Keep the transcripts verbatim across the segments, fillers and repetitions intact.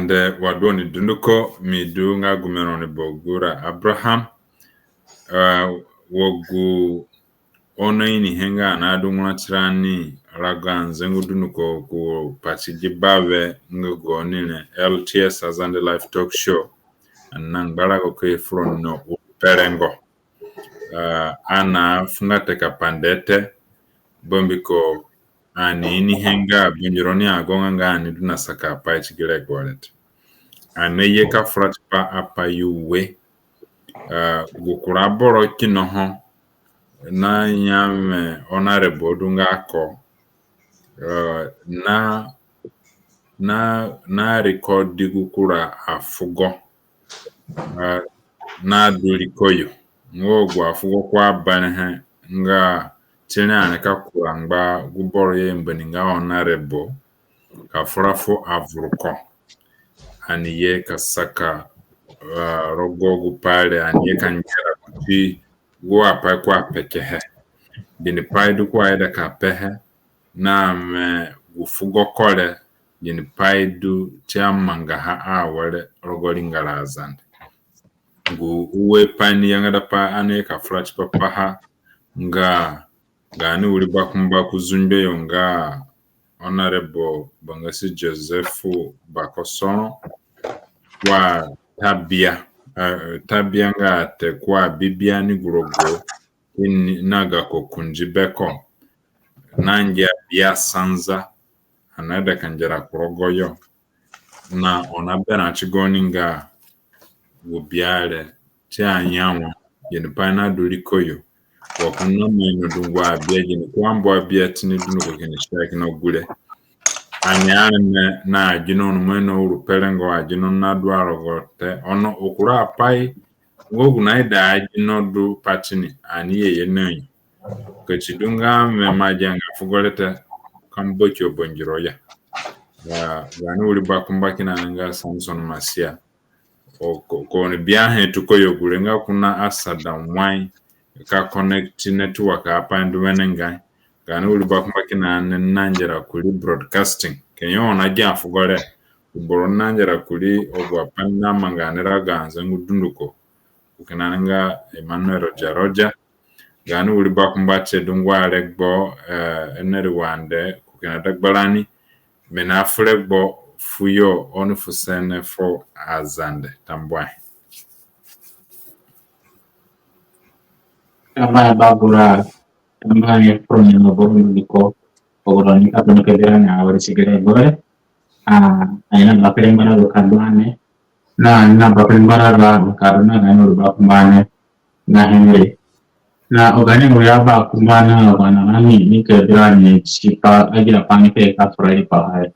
Azande wa du oni dunduko, mi du nga gume roni Bogura Abraham. Uh, wa gu oni ini he nga ani adungura tirani rago anzengu dunduko ku pati gi bawe nga gaoni re L T S Azande Live Talk Show. Ani na ngbarago ka ye fu roni na uperengo. Uh, ani afunga te ka pande te, bambiko ani ini he nga bangironi agonga nga ani du na saka apai ti gi regbo re te. Ani ye ka fura tipa apai ue. Uh, gu kura boro kina ho na ya wẽ Honorable du nga ko, uh, na, na, na record gu kura afugo, uh, na du riko yo. Nga agu afugo ko aberẽ he nga ti re ani ka kura ngba gu boro i ayamba ni nga Honorable ka fura fu avuru ko. Ani ye ka saka, uh, rogo gu pai re, ani ye ka ngera kuti gu apai ko apekehe. Ginipai du ko aida ka pehe, na wẽ gu fugo ko re, ginipai du ti amangaha awere rogo ringara Azande. Gu ue pai ni yangada pa ani ye ka fura tipa paha nga gaani wiri bakumba ku zungbe yo nga Honorable Bangasi Joseph Bakosoro, wa tabia, uh, tabia nga te ko abibia ni gu rogo ini na gako kundi beko na ngia bia sanza, ani aida ka ngera ku rogo yo. Na oni aberã ti gaoni nga gu bia re ti anya wa, ginipai na du riko yo. Wa ko na mai na dungu abia, gini ko ambu abia tini dunduko kini sia kina gure. Ani areme na agino oni mai na uru perengo, agino na du arogo te. Ono akura apai nga gu naida agino du pati ni, ani ye ye na yo. Ka ti du nga mi ima gia nga fugo re te, ka mo baki bangiro ya. Wa, gaani wiri bakumba kina ni nga Samson Masia. O, ko, ko ni bia he tuko yo gure nga ko na asada wai ka connect network apai ndu wenengai. Gaani wiri bakumba kina ni na ngera kuri broadcasting. Ka ngia oni agia fugo re, gu boro na ngera kuri agu apai namanga ni rago anzengu dunduko. Ko kina ni nga Emmanuel Roger Roger. Gaani wiri bakumba tie du ngua regbo, eh, Henry Wande, ko kina dagbarani. Mi nafu regbo fuyo, oni fu sene fu Azande. Tambuahe. Tambuahe Bogura, tambuahe fu roni na boro dunduko, boro ni ka tona ka bira na wari sigire bore. Ah, ani na bakere mbara gu ka du ani, na, na bakere mbara gu ka du na, na, na, bakumba ani na Henry. Na organi gu ya bakumba ani na bana nani ni ka bira ni tipa agira pai ni ka fura riipaha re.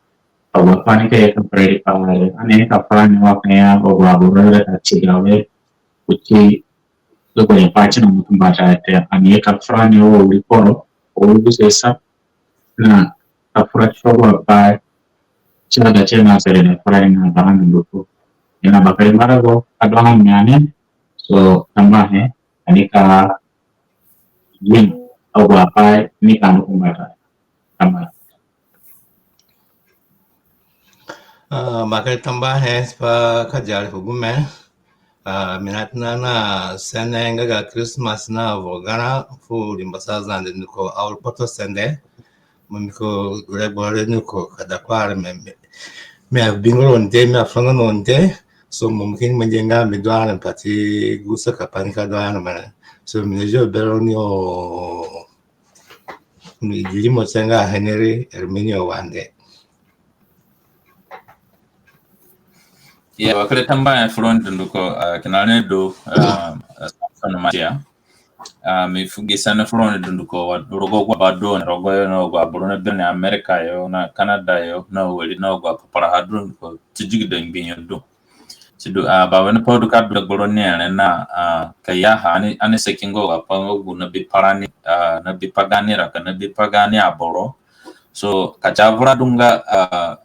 Agu apai ni ka fura riipaha re, ani ka fura ni wa ka ya agu aboro re ka tiga we kuti gu ko ya pati na mutumbata te, ani ka fura ni wa uri koro, uri gusesa, na ka fura tipa agu apai ti ada ti na sere na fura ni na bara ni luku. Ina bakere mbara gu ka du ani. So tambuahe, ani ka yin agu apai ni ka ndu kumbata. Tambuahe. Ah, bakere tambuahe tipa ka diari fu gume. Ah, mi natona na sene nga ga Christmas na vo gara fu rimba sa Zande niko auru poto sende. Mo mi ko regbo re niko ka da ku areme. Mi abingo roni te, mi afanga roni te. So mo mi kini mangi nga mi du areme pati gu saka pai ni ka du areme re. So mi ni jo bero ni o Mi rimo tie nga Henry Herminio Wande. Ya, bakere tambuahe fu roni dunduko, ah, kina ni du, ah, Samson Masia. Ah, mi fu gi sene fu roni dunduko, wa rogo agu aba du ni rogoyo na agu aboro na bere ni America yo, na Canada yo, na wari na agu apaparaha dunduko, ti gida ngbi yo du. Sidu, ah, ba wene pai du ka bi gboro ni ere na, ah, ka ya ha, ani, ani seki nga agu apai nga gu na bipa rani, ah, na bipa gaani raka, na bipa gaani aboro. So, ka ti avura du nga, ah,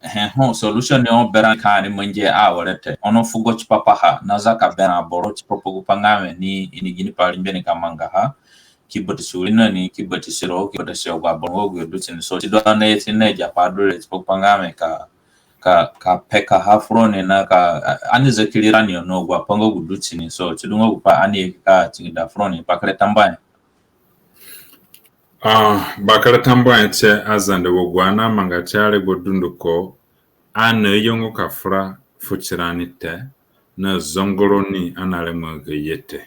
he ho, solution yo berã ka ani mangi awere te. Ono fugo tipa paha, na zaka berã aboro tipa pa gu pai nga wẽ ni, ini gini pai rengbe ni ka mangaha. Ki batisi wiri nani, ki batisi ro, ki batisi agu aboro nga gu yo du tini. So, sidu ani ye tini na agi apai du re tipa gu pai nga wẽ ka ka, ka pekaha furoni na ka, a, ani zakiri rani yo na agu apai nga gu du tini. So, si du nga gu pai ani ye ka tingida furoni. Bakere tambuahe. Ah, bakere tambuahe tie aZande wa gu ani amanga ti aregbo dunduko, ani ayenga ka fura fu tirani te, na zongoroni ani arengbanga ka ye te.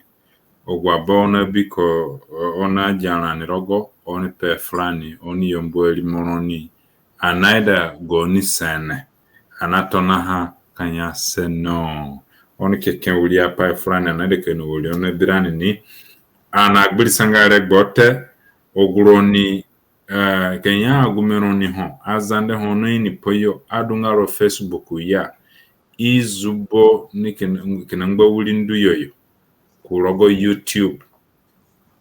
Agu aba oni abi ko, oni agia rani rogo, oni pe furani, oni yambu arimoroni, ani naida gaoni sene, ani natonaha ka ya sene. Oni keke wiri apai furani, ani naida ka ino wari oni nabi rani ni, ani nagbirisanga regbo te, agu roni, eh, ka ya agumeroni ho, aZande ho naini pa yo, adunga rogo Facebook ya, i zubo ni kina, kina ngba wiri ndu yo yo ku rogo YouTube.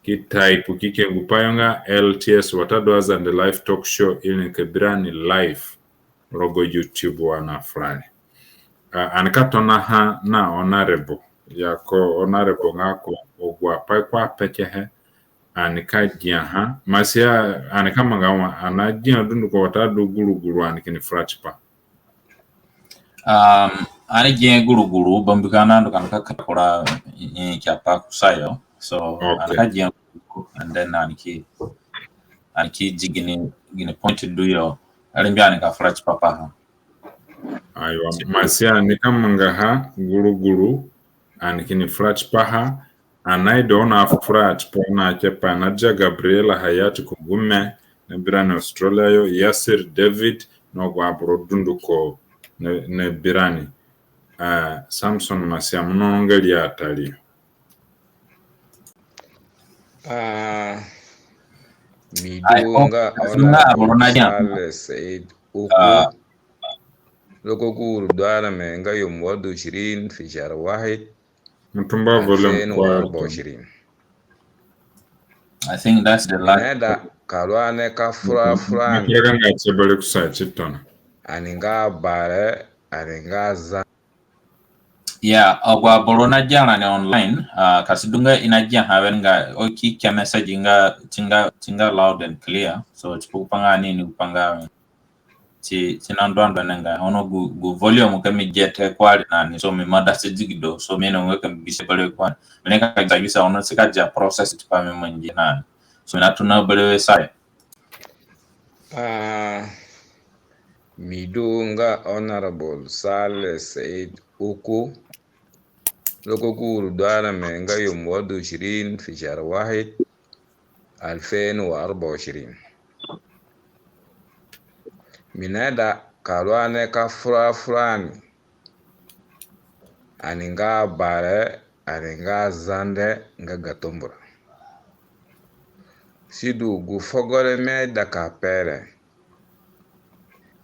Ki type, ki ke gu pai yo nga L T S, watadu aZande Live Talk Show, i nika bi rani live rogo YouTube wa ani afura ni. Ah, ani ka tonaha na honorable, ya ko honorable nga ko agu apai ko apekehe, ani ka giaha. Masia ani ka manga wa ani agia dunduko watadu guruguru ani kini fura tipaha. Um, ani gia guruguru, bambiko ani nandu ka ani ka kata kura, eh, ki apai kusayo. So, ani ka gia guruguru, and then ani ki, ani ki di gini, gini point du yo, ani bi ani ka fura tipaha. Aiwa, masia ani ka mangaha guruguru, ani kini fura tipaha, ani naida oni afura tipa oni akepa, ani nadia Gabriela Hayati ku gume, nabi rani Australia yo, Yasir David, na agu aboro dunduko na, nabi rani. Ah, Samson Masia, mo nonga ri atari. Ah, mi du nga Honorable Saleh Said Uku. Rogo gu uru du areme nga yom wahid wa ishrin fi shahar wahid, alfain wa arba wa ishrin. I think that's the last. Naida ka ru ani ka fura furani. Ani nga Bare, ani nga Za. Yeah, agu aboro nagia rani online, ah, ka si du nga i nagiaha wene nga, o ki ke message nga, si nga, si nga loud and clear. So, tipa gu pai nga ani ini gu pai nga wene. Si, si nandu andu wenengai. Ono gu, gu volume ka mi gi te kuari na ni. So mi ima da si digido. So mi ino nga ka mi gbise berewe kuari. Mi nika gbisa gbisa ono si ka dia process tipa mi mangi na ni. So mi natona berewe sayo. Ah, mi du nga Honorable Saleh Said Uku. Rogo gu uru du areme nga yom wahid wa ishrin fi shahar wahid, alfain wa arba wa ishrin. Mi naida ka ru ani ka fura furani. Ani nga Bare, ani nga Zande, nga ga Tambura. Sidu gu fugo re mi aida ka pe re.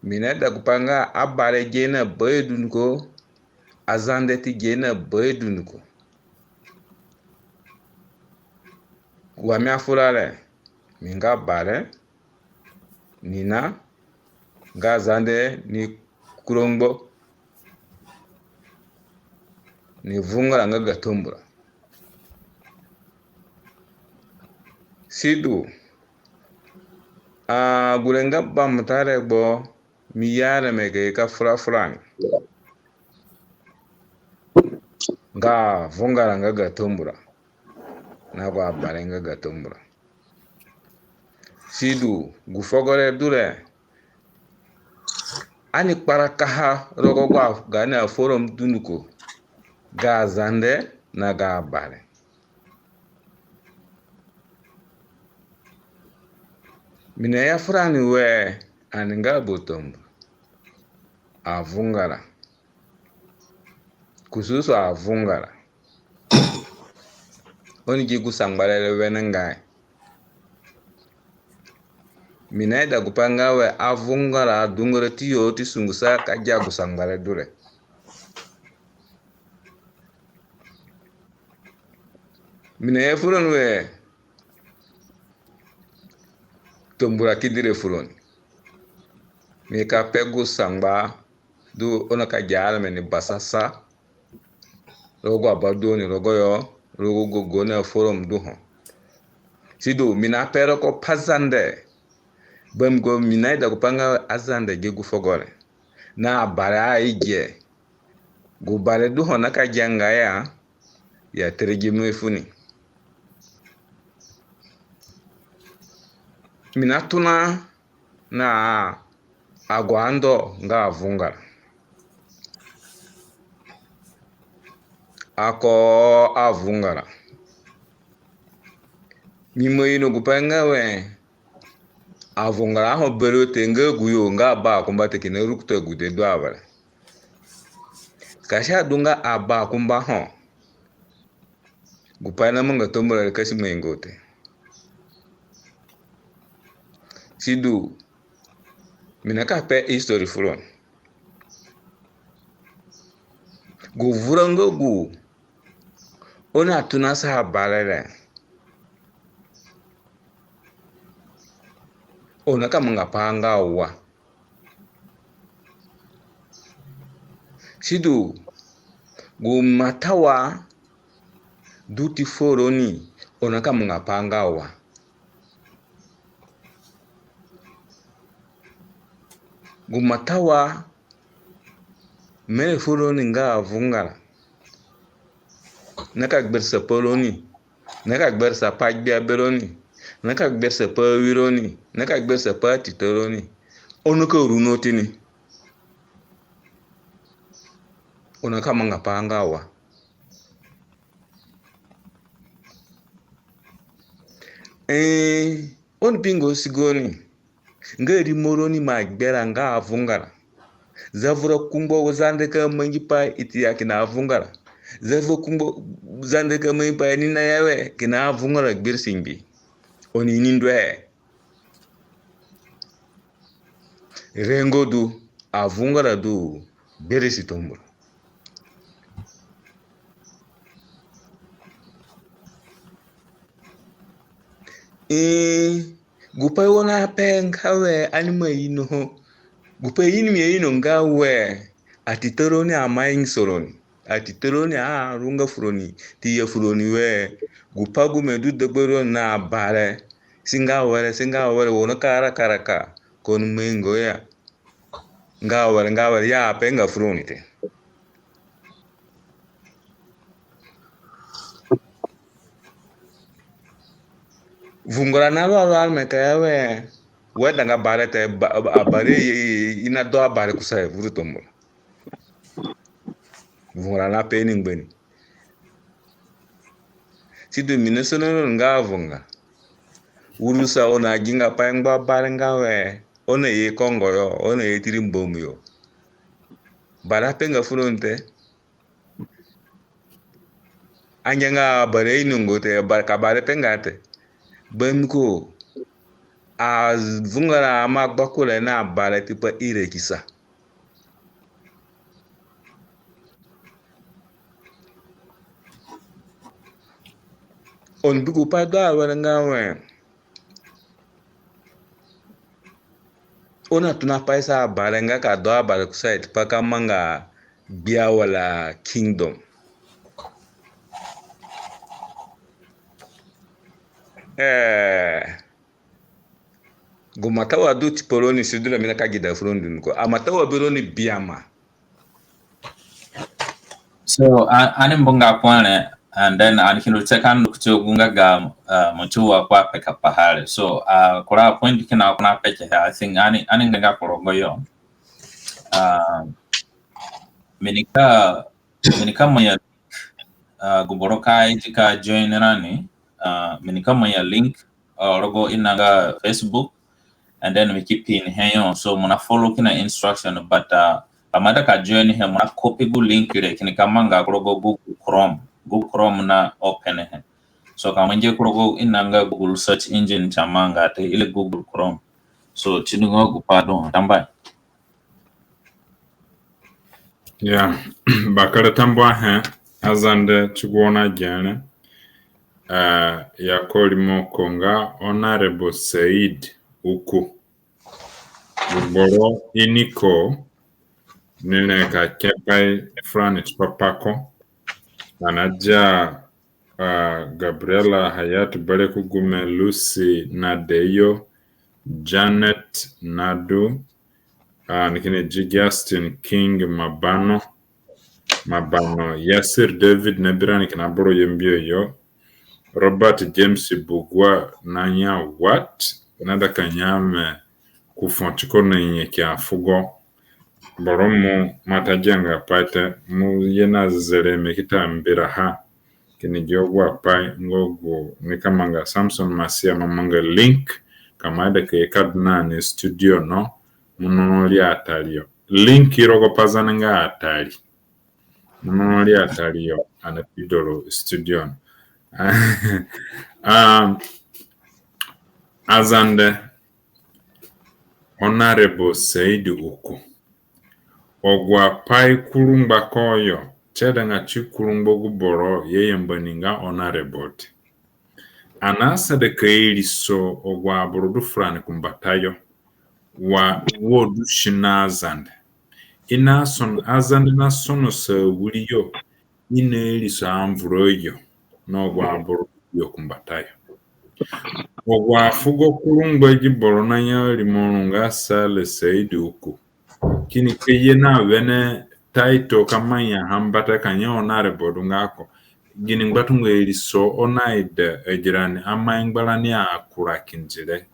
Mi naida gu pai nga aBare gi na bayo dunduko, aZande ti gi na bayo dunduko. Wa mi afura re, mi nga Bare, ni na nga Zande ni kurongbo, ni vungara nga ga Tambura. Sidu, ah, gure nga bambata regbo, mi ye areme ka ye ka fura furani. Nga vungara nga ga Tambura. Na gu aBare nga ga Tambura. Sidu, gu fugo re du re. Ani kparakaha rogo gu a-, gaani aforum dunduko. Ga aZande na ga aBare. Mi naya furani we ani nga Batambu. Avungara. Kususu avungara. Oni gi gu sangba re wenengai. Mi naida gu pai nga we avungara dungura tiyo ti sungusa ka gia gu sangba re du re. Mi naya furoni we Tambura ki dire furoni. Mi ka pe gu sangba du ono ka gia areme ni basasa. Rogo gu aba du oni rogoyo, rogo gu gaoni aforum du ho. Sidu, mi nape roko pa Zande. Bambiko mi naida gu pai nga aZande gi gu fugo re. na Bare aige. Gu Bare du ho na ka gia nga ya, ya terejeme funi. Mi na tona na agu ando nga Avungara. Ako Avungara. Mi ima ino gupai nga we Avungara ho bere te nga aguyo nga abakumba te kina rukutu agude du awere. Ka si adunga abakumba ho, gupai namanga Tambura re ka si maingo te. Sidu, mi na ka pe history fu roni. Gu vura nga gu oni atonasa Bare re, oni ka manga pa nga wa. Sidu, gu matawa du ti fuo roni, oni ka manga pa nga wa. Gu matawa mere fuo roni nga Avungara. Na ka gberesa pa roni. Na ka gberesa pa agbia be roni. Na ka gberesa pa awi roni. Na ka gberesa pa atita roni. Oni ka ru no tini. Oni ka manga pa nga wa. Ee, oni bingo sigoni nga rimo roni ima gbera nga Avungara. Zavura kungbo Zande ka mangi pai iti ya kina Avungara. Zavura kungbo Zande ka mangi pai ni na ya we kina Avungara gbirisi ngbi. Oni ini ndu he. Rengo du, Avungara du, gbirisi Tambura. Ee, gupai oni ape nga we ani ima inoho. Gupai ini mi aino nga we atita roni ama ingiso roni. Atita roni arunga fu roni, ti ya fu roni we gupai gume du dagba roni na Bare. Si nga were, si nga were, wo oni ka raka raka, ka oni mangi nga ya. Nga were, nga were, ya ape nga fu roni te. Vungura na ru aru areme ka ya we, we da nga Bare te, ba, ba, Abare, i, i, i na du Abare kusayo vuru Tambura. Vungura na pe ni ngbani. Sidu mi na sono roni nga Avungara. Urusa oni aginga pai ngba Bare nga we, oni aye Kongo yo, oni aye tiri Mbom yo. Bare apenga fu roni te. Angianga Bare inongo te, Bare, ka Bare penga te. Bambiko Avungara ama gbakure na Bare tipa ire kisa. Oni bi gupai du awere nga we, oni atona pai sa Abare nga ka du Abare kusayo tipa ka manga gbia wala kingdom. Eh, gu matawa du tipa roni, sidu na mi na ka gida fu roni dunduko. Amatawa be roni biama. So, a-, ani mbunga pone, and then ani kini ru te ka ndu kuti gu nga ga, uh, mutuwa ko apeka paha re. So, uh, kura point kina ko na peke he, I think ani, ani nga ku rogo yo. Uh, mi nika, mi nika manya, uh, gu boro ka idi ka join rani, uh, mi nika manya link, uh, rogo ina nga Facebook, and then mi ki pin he yo. So mo na follow kina instruction, but, uh, ka mo ida ka join he, mo na copy gu link re, kini ka manga ku rogo Google Chrome. Google Chrome na open he. So ka mo ngia ku rogo ina nga Google search engine, si amanga te, ile Google Chrome. So si du nga gupai du, tambuahe. Ya, bakere tambuahe, aZande ti gu oni agia re. Eh, ya ko rimo ko nga Honorable Said Uku. Gu boro ini ko ni re ka ke pai furani tipa pa ko. Ani nadia, ah, Gabriela Hayat Bereku Gume, Lucy Nadeyo, Janet Nadu, Ah, ni kini di Justin King Mabano. Mabano, Yasir David na birani kina boro Yambio yo. Robert James Bugwa na nya what? Na da ka nya me ku fo tiko na nyanyaki afugo. Boro mu mata gianga pai te, mo ye na zere mi ki ta mbira ha. Kini gi agu apai nga gu ni ka manga Samson Masia ma manga link, ka mo ida ka ye ka du na ni studio no, mo nono ri atari yo. Link rogo Pazande nga atari. Mo nono ri atari yo, ani pi du ro studio no. Um, Azande, Honorable Said Uku. Agu apai kuru ngbako yo, si aidanga ti kuru ngba gu boro i ayamba ni nga Honorable te. Ani asada ka iriso agu aboro du furani ku mbatayo. Wa wo du si na Azande. I nason-, Azande nasonosa wiri yo, i nairiso avura yo na agu aboro yo ku mbatayo. Agu afugo kuru ngba gi boro naya rimo ru nga Sale Said Uku. Kini ka ye na wene title ka mangaha mbata ka nya Honorable du nga ko. Gini ngbatunga iriso oni aida agi rani, amangi ngbarani akura kindi re.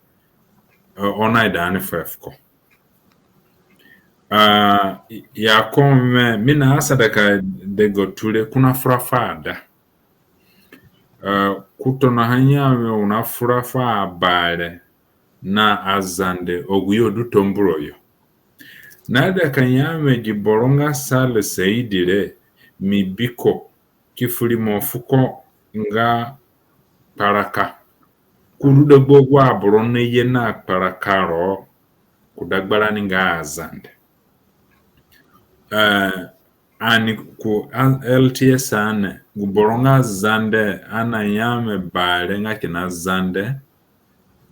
Eh, oni aida ani fu e fuko. Ah, ya ko mi, mi naasada ka dega ture ko nafura fu ada. Ah, ko tona ha nya mi u nafura fu Abare na Azande agu yo du Tambura yo. Na ida ka nya mi gi boro nga Sale Said re, mi bi ko ki fu rimo fuko nga kparaka. Ko du dagba agu aboro naye na kparaka ro, ko dagbarani nga Azande. Eh, ani ku a-, L T S ani, gu boro nga Zande, ani aya mi Bare nga kina Zande,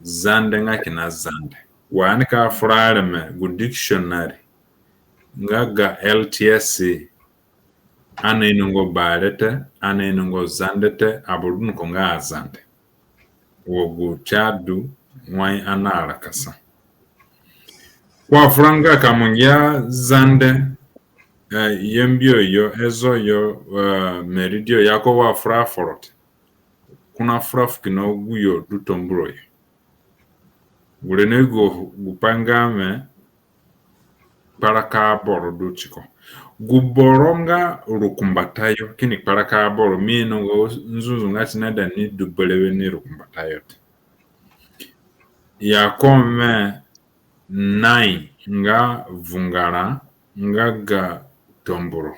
Zande nga kina Zande. Wa ani ka fura areme gu dictionary nga ga L T S, ani ainongo Bare te, ani ainongo Zande te, aboro du ni ko nga Azande. Wa gu si adu wai ani arakasa. Ko afuranga ka mo ngia Zande, eh, Yambio yo, Ezo yo, eh, Maridi yo, ya ko wa fura foro te. Ko nafura fu kina agu yo du Tambura yo. Gure ni gu, gu pai nga mi, kparaka aboro du tiko. Gu boro nga ru ku mbatayo, kini kparaka aboro, mi ainongo nzunzu nga si naida ni du berewe ni ru ku mbatayo te. Ya ko mi nai nga vungara nga ga Tambura.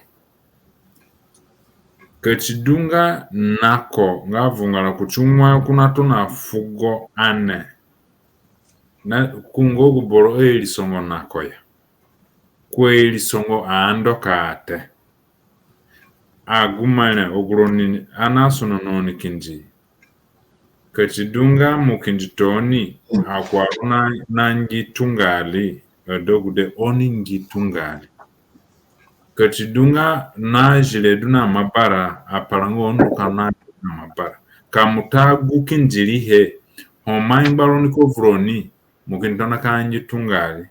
Ka si du nga nako nga vungara, kuti wai ko natona fugo ani. Na, ko nga gu boro airisongo nako ya. Ko airisongo andoka te. Agu mare agu roni ani asono na oni kindi. Ka si du nga mo kindi tooni, akua ro na, na ngi tungali, adegude oni ngi tungali. Ka si du nga na zire du na mabara, aparanga oni ndu ka na zire na mabara. Ka mo ta gu kindi rihe, ho mai ngba roni ko vuroni, mo kini tona ka ngi tungali.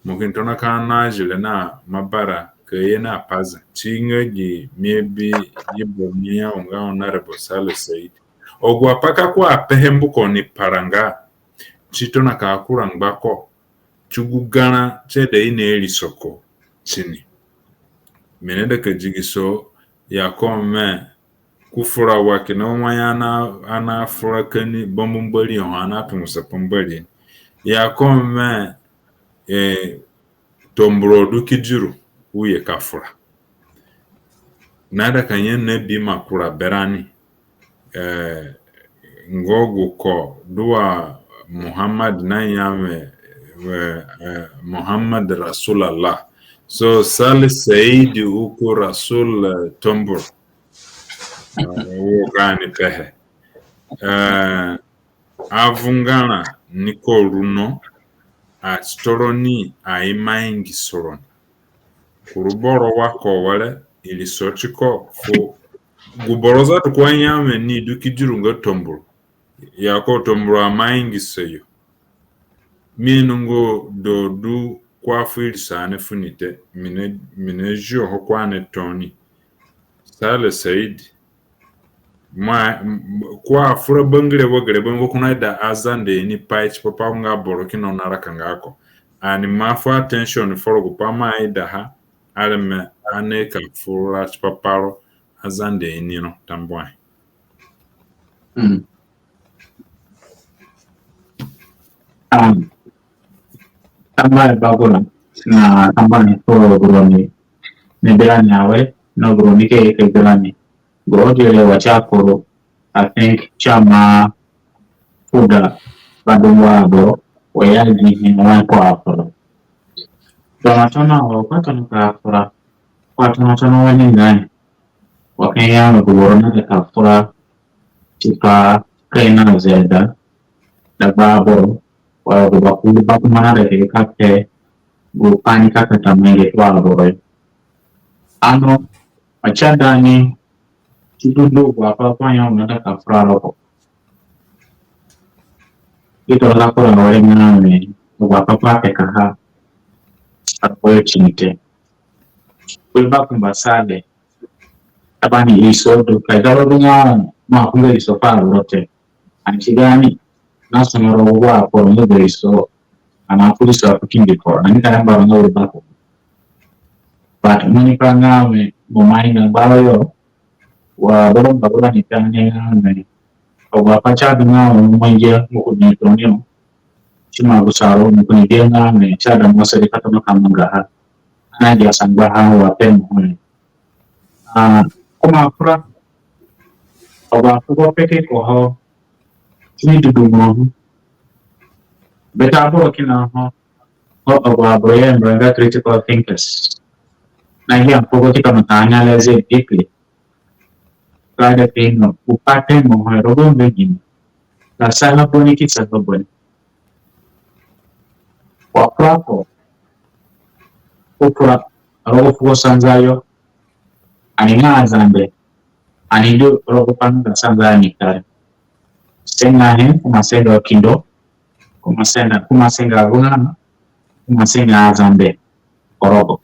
Mo kini tona ka na zire na mabara ka ye na paza. Si nga gi mi abi gi boro ni ya nga Honorable Sale Said. Agu apai ka ko apehe mbu ko ni paranga. Si tona ka kura ngbako. Si gu garã si aida i nairiso ko tini. Mi naida ka digiso ya ko mi Ku fura wa kina wai ani, ani afura kani bambu Mbori ho ani atungusa pa Mbori. Ya ko mi, eh, Tombura du ki diru u ye ka fura. Naida ka nye na bi ma kura berani. Eh, nga gu ko du wa Muhammad na ya mi, eh, eh, Muhammad Rasulallah. So, Sali Saidi u ku Rasul, eh, Tombura. Eh, wo gaani pehe. Eh, avungara ni ko runo, a ti toro ni a ima ingi soro ni. Kuru boro wa ko were, iriso tiko fu gu boro zatu ku anya mi ni du ki diru nga Tombura. Ya ko Tombura ama ingiso yo. Mi nungu do du ko afu irisa ani fu ni te, mi na, mi na zio ho ko ani tooni. Sale Said. Ma, m-, ko afura bangire wa gere bangire ko naida Azande ini pai tipa pa nga boro kina oni arakanga ko. Ani ima fu attention foro gu pai mo aidaha, areme ani ka fura tipa pa ro Azande ini ro. Tambuahe. Mm. Um, tambuahe Bagura, na tambuahe fu gu roni ni bi rani awere, na gu roni ke, ke bi rani. Gu audio re wa ti akuru, I think, si ima fuda badungu aboro, wa ya gi ni wa ko afura. Tona tona wa ko tona ka afura, ko tona tona wa ni ngai. Wa ka ya gu boro naida ka fura tipa kina zereda dagba aboro, wa gu bakumba, bakumba naida ka pe gu pai ni ka kata mangi fu aboro. Ono, a si aida ni, si du du gu apai ko aya naida ka fura roko. Ito la kura wale nga mi, gu apai ko apekaha, a ko yo ti ni te. Kuri bakumba Sale, tabani iriso du, ka i garo du nga mo afunga iriso fu aboro te. Ani si gaani, na sono rogo wa ko mo iriso, ani afunga iriso a ku kindi ko, ani ka yamba ro nga wiri bakumba. But mo ni pa nga mi, mo mai na gbaro yo, wa boro Bagura ni pe ani nga mi. Agu apai si adu nga mi mangi mo ku ni tooni yo. Si ima gu saro mo ku ni bi nga mi, si aida mo sadi ka tona ka mangaha. Ani adia sangbaha wa pe mo ho ni. Ah, ko ima fura. Agu afugo peke ko ho, si ni dudu mo ho. Bete aboro kina ho, ho agu aboro i ayamba nga critical thinkers. Na i afugo ki tona ka analyze deeply. Ka ida pe ino, u pa pe mo ho, rogo mbegi ni. Ka saha boni ki saha boni. Wa fura ko, u fura, rogo fugo Sanza yo, ani nga Azande, ani du rogo pa nga Sanza ani kare. Senga he, ko ima senga Kindo, ko ima senga, ko ima senga Gunana, ko ima senga Azande, ko rogo.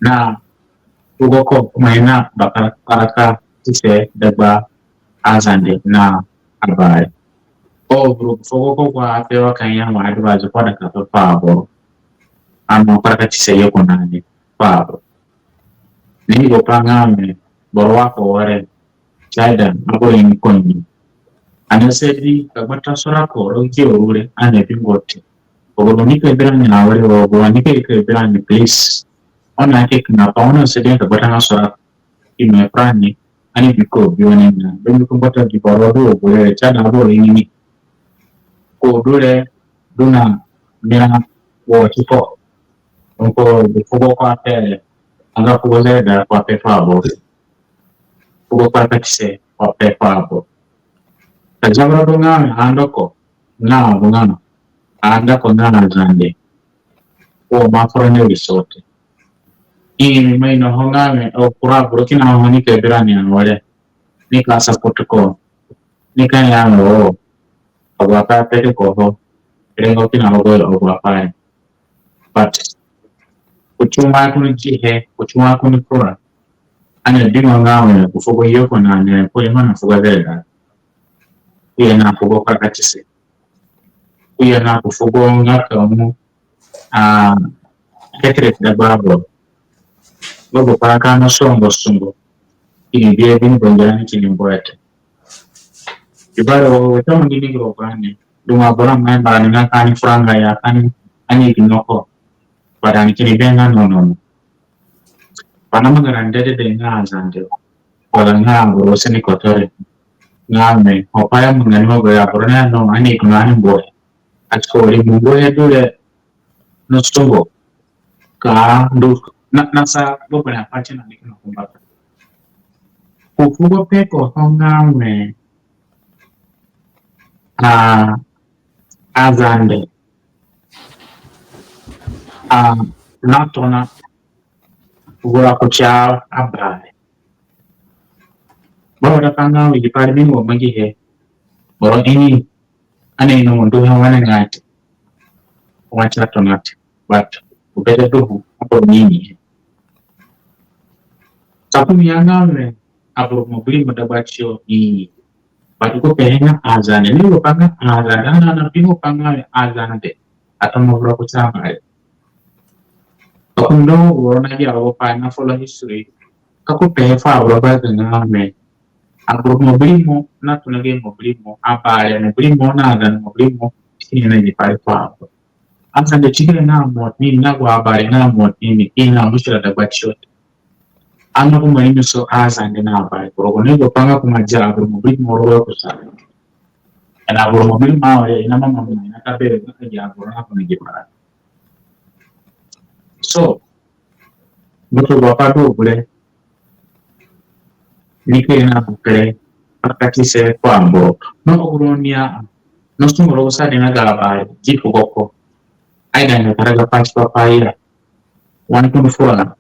Na fugo ko ko ima ina bakara, bakaraka tise dagba Azande na Abare. O buru fugo ko ko ape wa ka ya wa advise ko da ka pe fu aboro. Ani ima bakaraka tise ye ko na ni fu aboro. Ni gu pa nga mi, boro wa ko ware, si aida aboro ini ko ni. Ani asadi ka gbata sura ko rogo gi auru re, ani abingo te. Ogo ni ka bi rani awere, ogo ni ka bi rani, please. Oni ake kina pa, oni asadi ka gbata nga sura ko. Ime furani, ani bi ko bi oni na. Bambiko gbata gi boro du agu re, si aida aboro ini ni. Ko du re, du na mira wo ti ko. Ko du fugo ko ape re, anga fugo zereda ko ape fu aboro. Fugo kparakpatise ko ape fu aboro. Ka zangara du nga mi ando ko, nga aboro nga no, ando ko nga Azande. Ko ima fura ni iriso te. I ima ino ho nga mi, o kura aboro kina ho ni ka bi rani awere. Ni ka support ko. Ni ka ya no, agu apai ape ko ho. Rengo kina rogo agu apai. But kuti wa ko ni dihe, kuti wa ko ni fura. Ani abingo nga mi, gu fugo yo ko na ni, ko ima na fugo zereda. Ko ye na fugo kparakpatise. Ko ye na gu fugo nga ka mu, ah, hatred dagba aboro. Gu kparaka na sungo sungo. Kini bi e bini bangirani kini mbu e te. Ibare wo, wo tamu ni ni gu bani. Du nga boro mai bani nga ka ani fura nga ya ka ani, ani ignore ko. But ani kini bi nga no, no, no. Bana mangara ndedede nga Azande. Wala nga aboro si ni kotore. Nga mi, ho pa ya mangani mo go ya boro na no, ani ignore ani mbu e. Ati ko ri mbu e du re no sungo. Ka ndu na, na sa gbegberẽ apai tie na ni kina kumbata. Ku fugo pe ko ho nga mi, ah, Azande, ah, natona fugo ra kuti Abare. Boro da ka nga wi gi pai re mi ngo mangihe. Boro ini, ani ino mo ndu he wenengai te. wa si atona te. But gu bete du ho, aboro ni ini he. Ka ko mi ya nga wẽ, aboro mobirimo dagbatiyo ni ini he. But ko pehe nga Azande, ni gu pa nga Azande, ana na bingo pa nga wẽ Azande atona vura kuti Abare. Ka ko mi du wo na gi awo pa na follow history. Ka ko pehe fu aboro ba nga wẽ, aboro mobirimo na tona gi mobirimo, Abare mobirimo na Azande mobirimo, si ni na gi pai fu aboro. Azande si gere na mot ni, na gu Abare na mot ni, ni ki na mushkila dagbatiyo te. Ana ko mari ni so Azande na Abare. Ku rogo ni gu pa nga ko ima dia aboro mobirimo rogo kusa. Ana aboro mobirimo awere, i na mama mo, i na ka bere, i na ka dia aboro na ko ni gi para. So, mbutu gu pa du gure, ni ke na bukere, pakati se ku aboro. No, agu roni a, no sungu rogo sa de nga ga Abare, gi fugo ko. Aida nga karaga pa tipa pa ira. Wa ni kunu fura,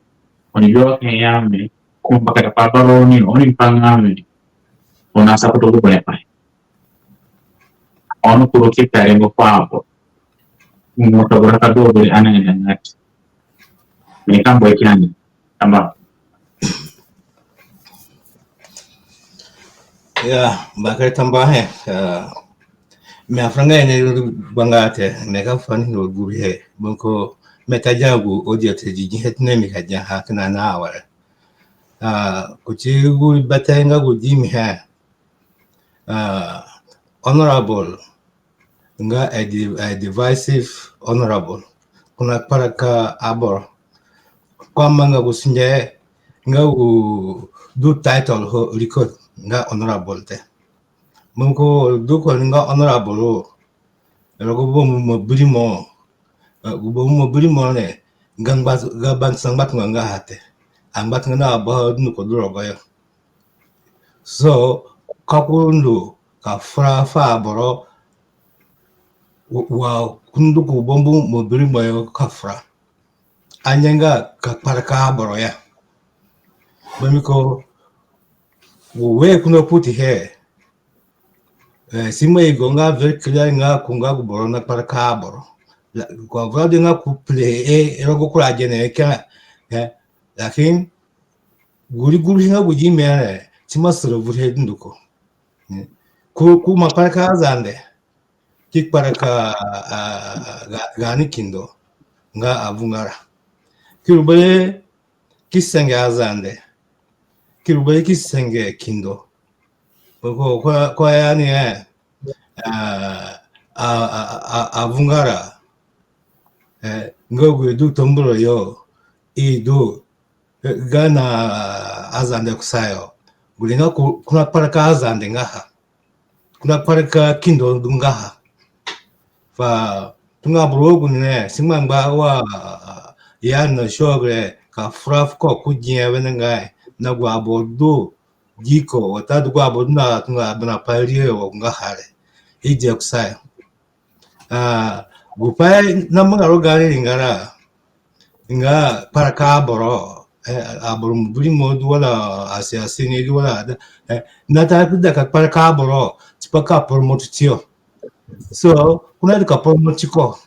oni yo ke ya mi, ku mbakada pa baro ni, oni pa nga mi, oni na sa kutu gu bere pai. Ono kuru ki pe rengo fu aboro. Mo ta gora ka do bere ana ni dangati. Ni ka mbu ki ani. Tamba. Ya, bakere tambuahe. Ya. Mi afuranga ene gbanga te, mi ka fani no guru he. Bonko mi ta dia gu audio te, di gi he ti ni mi ka dia ha kina na awere. Ah, kuti gu bete nga gu di mi he. Ah, honorable, nga a di-, a divisive honorable. Ko na kparaka aboro. Ko amanga gu sunge nga gu du title ho record nga honorable te. Mo ko du ko nga honorable, rogo bambu mobirimo, eh, gu bambu mobirimo re, ga ngba-, ga bangisa ngbatunga ngaha te. Angbatunga na abaha dunduko du rogoyo. So, ka ko ndu ka fura fu aboro, wa, wa ko ndu ku bambu mobirimo yo ka fura. Anga nga ka kparaka aboro ya. Bambiko, we ko na put he, eh, si ima yugo nga very clear nga ko nga gu boro na kparaka aboro. La, ko avura de nga ko play e, e rogo kura gene ke, eh, lakin guri guri nga gu gi mi re, si ima soro vuru he dunduko. Eh, ko, ko ima kparaka Azande, ki kparaka, ah, ga-, gaani kindo nga Avungara. Ki rubere ki senge Azande, ki rubere ki senge kindo. Ko, ko, ko ya ni, eh, ah, ah, ah, ah, Avungara, eh, nga gu du Tambura yo, i du, eh, ga na Azande kusayo. Gure nga ko, ko na kparaka Azande ngaha. Ko na kparaka kindo du ngaha. Fu tunga boro gu ni re, si ima ngba wa, ya na shogre ka fura fuko ku gia wenengai, na gu aboro du giko, watadu gu aboro du na tunga bana pa ri yo ngaha re. I dia kusayo. Ah, gu pai na manga rogo gaani ringara, nga kparaka aboro, eh, aboro mobirimo du wala asiasi ni du wala, eh, na ta ku da ka kparaka aboro, tipa ka promote tiyo. So, ko na di ka promote ko.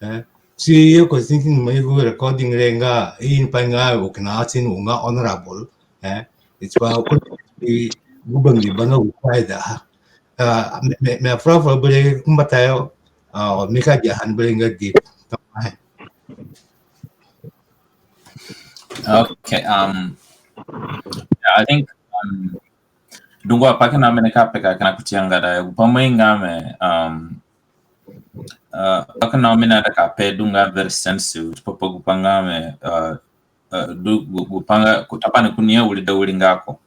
Eh, si ye ko sinki ni ma yugo recording re nga, i ni pa nga, o kina asin o nga honorable, eh, tipa ko, i, gu bangiri banga gu pai da. Ah, mi, mi, mi afura fura bere ku mbatayo, ah, mi ka gia ha ni bere nga deep. Okay, um, yeah, I think, um, dungu apai kina mi nika peka kina kuti yangada, gu pai mi nga mi, um, uh, apai kina mi naida ka pe du nga very sensitive, tipa pa gu pai nga mi, uh, uh, du gu, gu pai nga, ku, tipa ni ko ni ya wiri da wiri nga ko.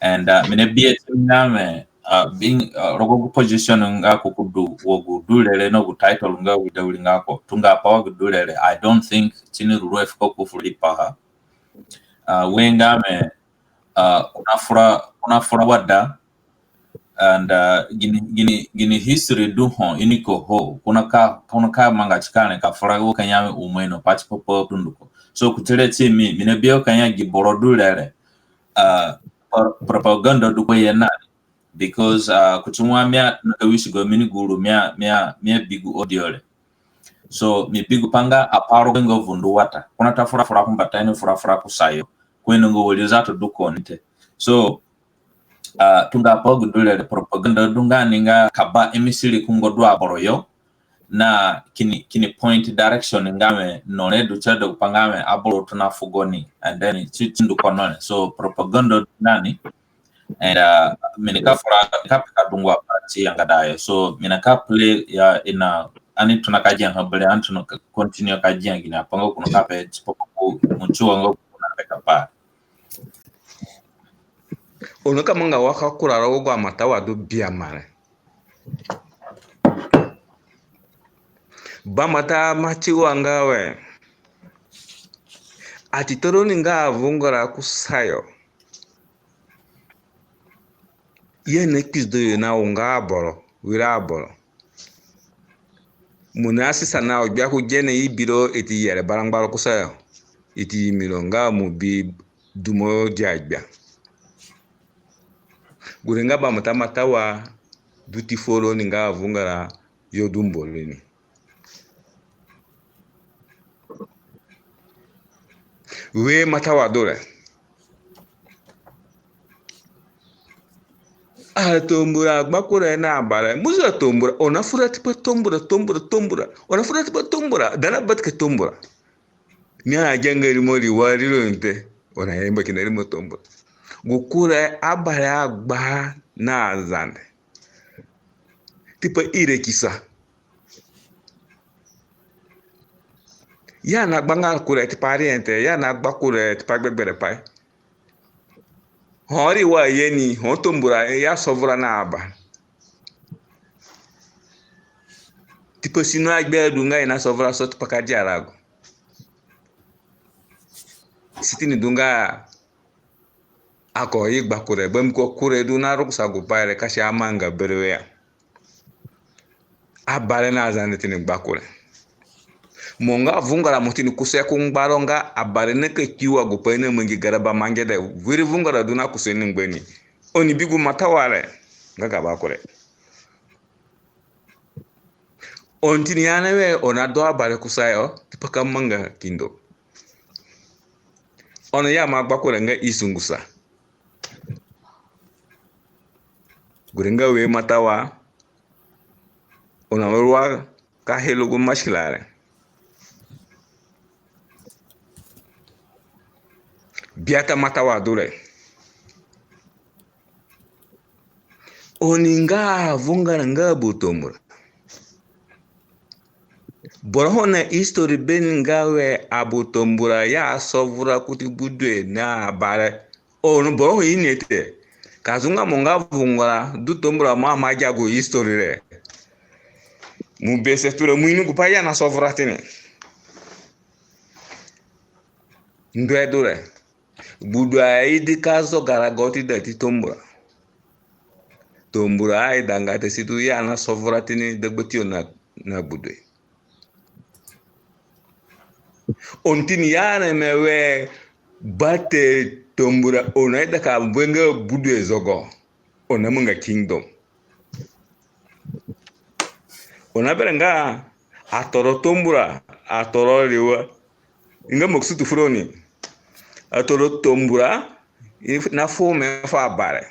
And, uh, mi nabi he ti mi nga mi, uh, being, uh, rogo gu position nga ko ko du, wa gu du re re na gu title nga wiri da wiri nga ko. Tunga pa wa gu du re re, I don't think ti ni ruru he fuko ko fu riipaha. Uh, we nga mi, uh, ko na fura, ko na fura wa da. And, uh, gini, gini, gini history du ho, i ni ko ho, ko na ka, ko na ka manga ti ka re ka fura wa ka ya mi umo ino pati popo dunduko. So kuti re ti mi, mi nabi he ka ya gi boro du re re, uh, pro-, propaganda du ko ye na ni. Because, uh, kuti wa mi a, na ka wisigo mi ni guru, mi a, mi a, mi a bi gu audio re. So mi bi gupai nga apai rogo nga vundu wata, ko nata fura fura kumbatayo ni fura fura kusayo, ko inonga wari zatu du ko ni te. So, ah, tunga apai gu du re, propaganda du nga ni nga ka ba imisiri ku ngbadu aboro yo, na kini, kini point direction nga wẽ no re du tie da gupai nga wẽ aboro tona fugo ni, and then si, si ndu ko no re. So propaganda du nga ni, and, ah, mi nika fura, mi nika pe ka dungu apai ti yangada yo. So mi nika play ya, ina, ani tona ka gia ha bere, ani tona ka continue ka gia gini apai nga ko nika pe tipa ko, mo nti wa nga ko na pe ka pa. Ono ka manga wa ka kura rogo agu amata wa du biama re. Bambata mati wa nga wẽ, ati toro ni nga avungara kusayo, ye na kpido yo na unga aboro, wira aboro. Mo na sisa na ogbia ku gene i bi ro, i ti yere barangbaro kusayo, i ti imi ro nga mo bi dumo dia gbia. Gure nga bambata mata wa du ti foro ni nga avungara yo du Mbori ni. Wẽ mata wa du re. A, Tombura agbakure na Abare. Muza Tombura, oni afura tipa Tombura, Tombura, Tombura. Oni afura tipa Tombura. Da na batika Tombura. Mi agia nga rimo ri wa riro ni te. Oni ayamba kina rimo Tombura. Gu kure Abare agba na Azande tipa irekisa. Ya na gba nga kure tipa ariente, ya na gba kure tipa gbegberẽ pai. Ho ri wa ye ni, ho Tombura ya sovura na Aba. Tipa sino agbe du nga i na sovura so tipa ka dia rago. Si ti ni du nga ako i gba kure, bambiko kure du na rukusa gu pai re ka si amanga berewe ya. Abare na Azande ti ni gba kure. Mo nga vungara mo ti ni kuse ku ngbaro nga Abare na ka kpi wa gu pai na mangi garaba mangede. Wiri vungara du na kuse ni ngbani. Oni bi gu mata wa re nga ga bakure. Oni ti ni ya na we oni adu Abare kusayo tipa ka manga kindo. Oni ya ma gbakure nga i sungusa. Gure nga we mata wa, oni arua ka helu gu mashkila re. Biata mata wa du re. Oni nga avungara nga abu Tombura. Boro ho na history beni nga we abu Tombura ya sovura kuti Gbudue na Abare. Ono boro ho ini te. Ka zunga mo nga vungara du Tombura mo ama gia gu history re. Mo bese ture mo ini gu pai ya na sovura ti ni. Ndue du re. Gbudue aidi ka zoga rago ti da ti Tombura. Tombura aidanga te sidu ya na sovura ti ni dagbatiyo na, na Gbudue. Oni ti ni ya na me we bate Tombura, oni aida ka benga Gbudue zogo. Oni amanga kingdom. Oni aberã nga atoro Tombura, atoro Riwa. Nga maksutu furoni. Atoro Tombura, i na fu me fu Abare.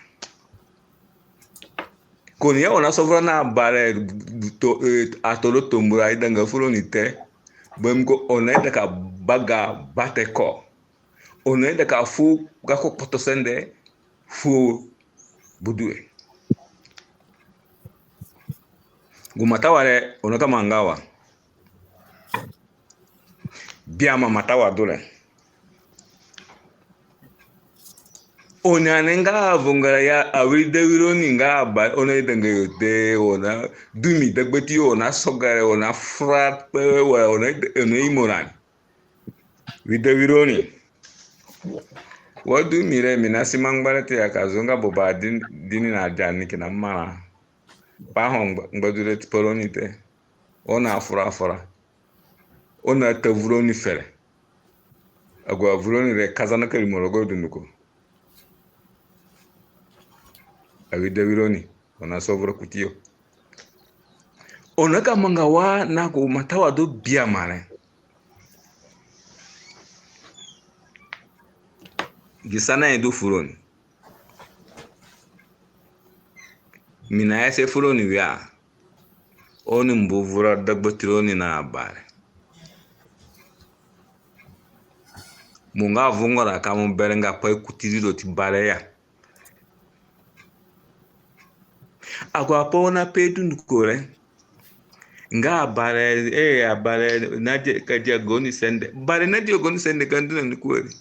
Ka oni ya oni asovura na Abare, to, eh, atoro Tombura aidanga furoni te. Bambiko oni aida ka baga bate ko. Oni aida ka fu gako kpotosende fu Gbudue. Gu mata wa re, oni ka manga wa. Biama mata wa du re. Oni ane nga avungara ya awiri dawironi nga aba, oni aidanga yo te, oni adu mi dagbatiyo, oni asoga re, oni afura pe wa, oni aida, oni aimo rani. Wi dawironi. Wa du mi re, mi na si mangbare te ya ka zunga buba dini, dini na dia ni kina mara. Pa ho ngba, ngba du re tipa roni te. Oni afura afura. Oni ata vuroni fere. Agu avuroni re ka za na ka rimo rogo dunduko. Awi dawironi. Oni asovura kutiyo. Ono ka manga wa na ku matawa du biama re. Gi sana i du furoni. Mi na ese furoni wia. Oni mbu vura dagbatironi na Abare. Mo nga vungura ka mo bere nga pai kuti di do ti Bare ya. Agu apai oni ape dunduko re. Nga Abare, eh, Abare na dia, ka dia goni sende. Bare na dia goni sende ka ndu na ni kuari.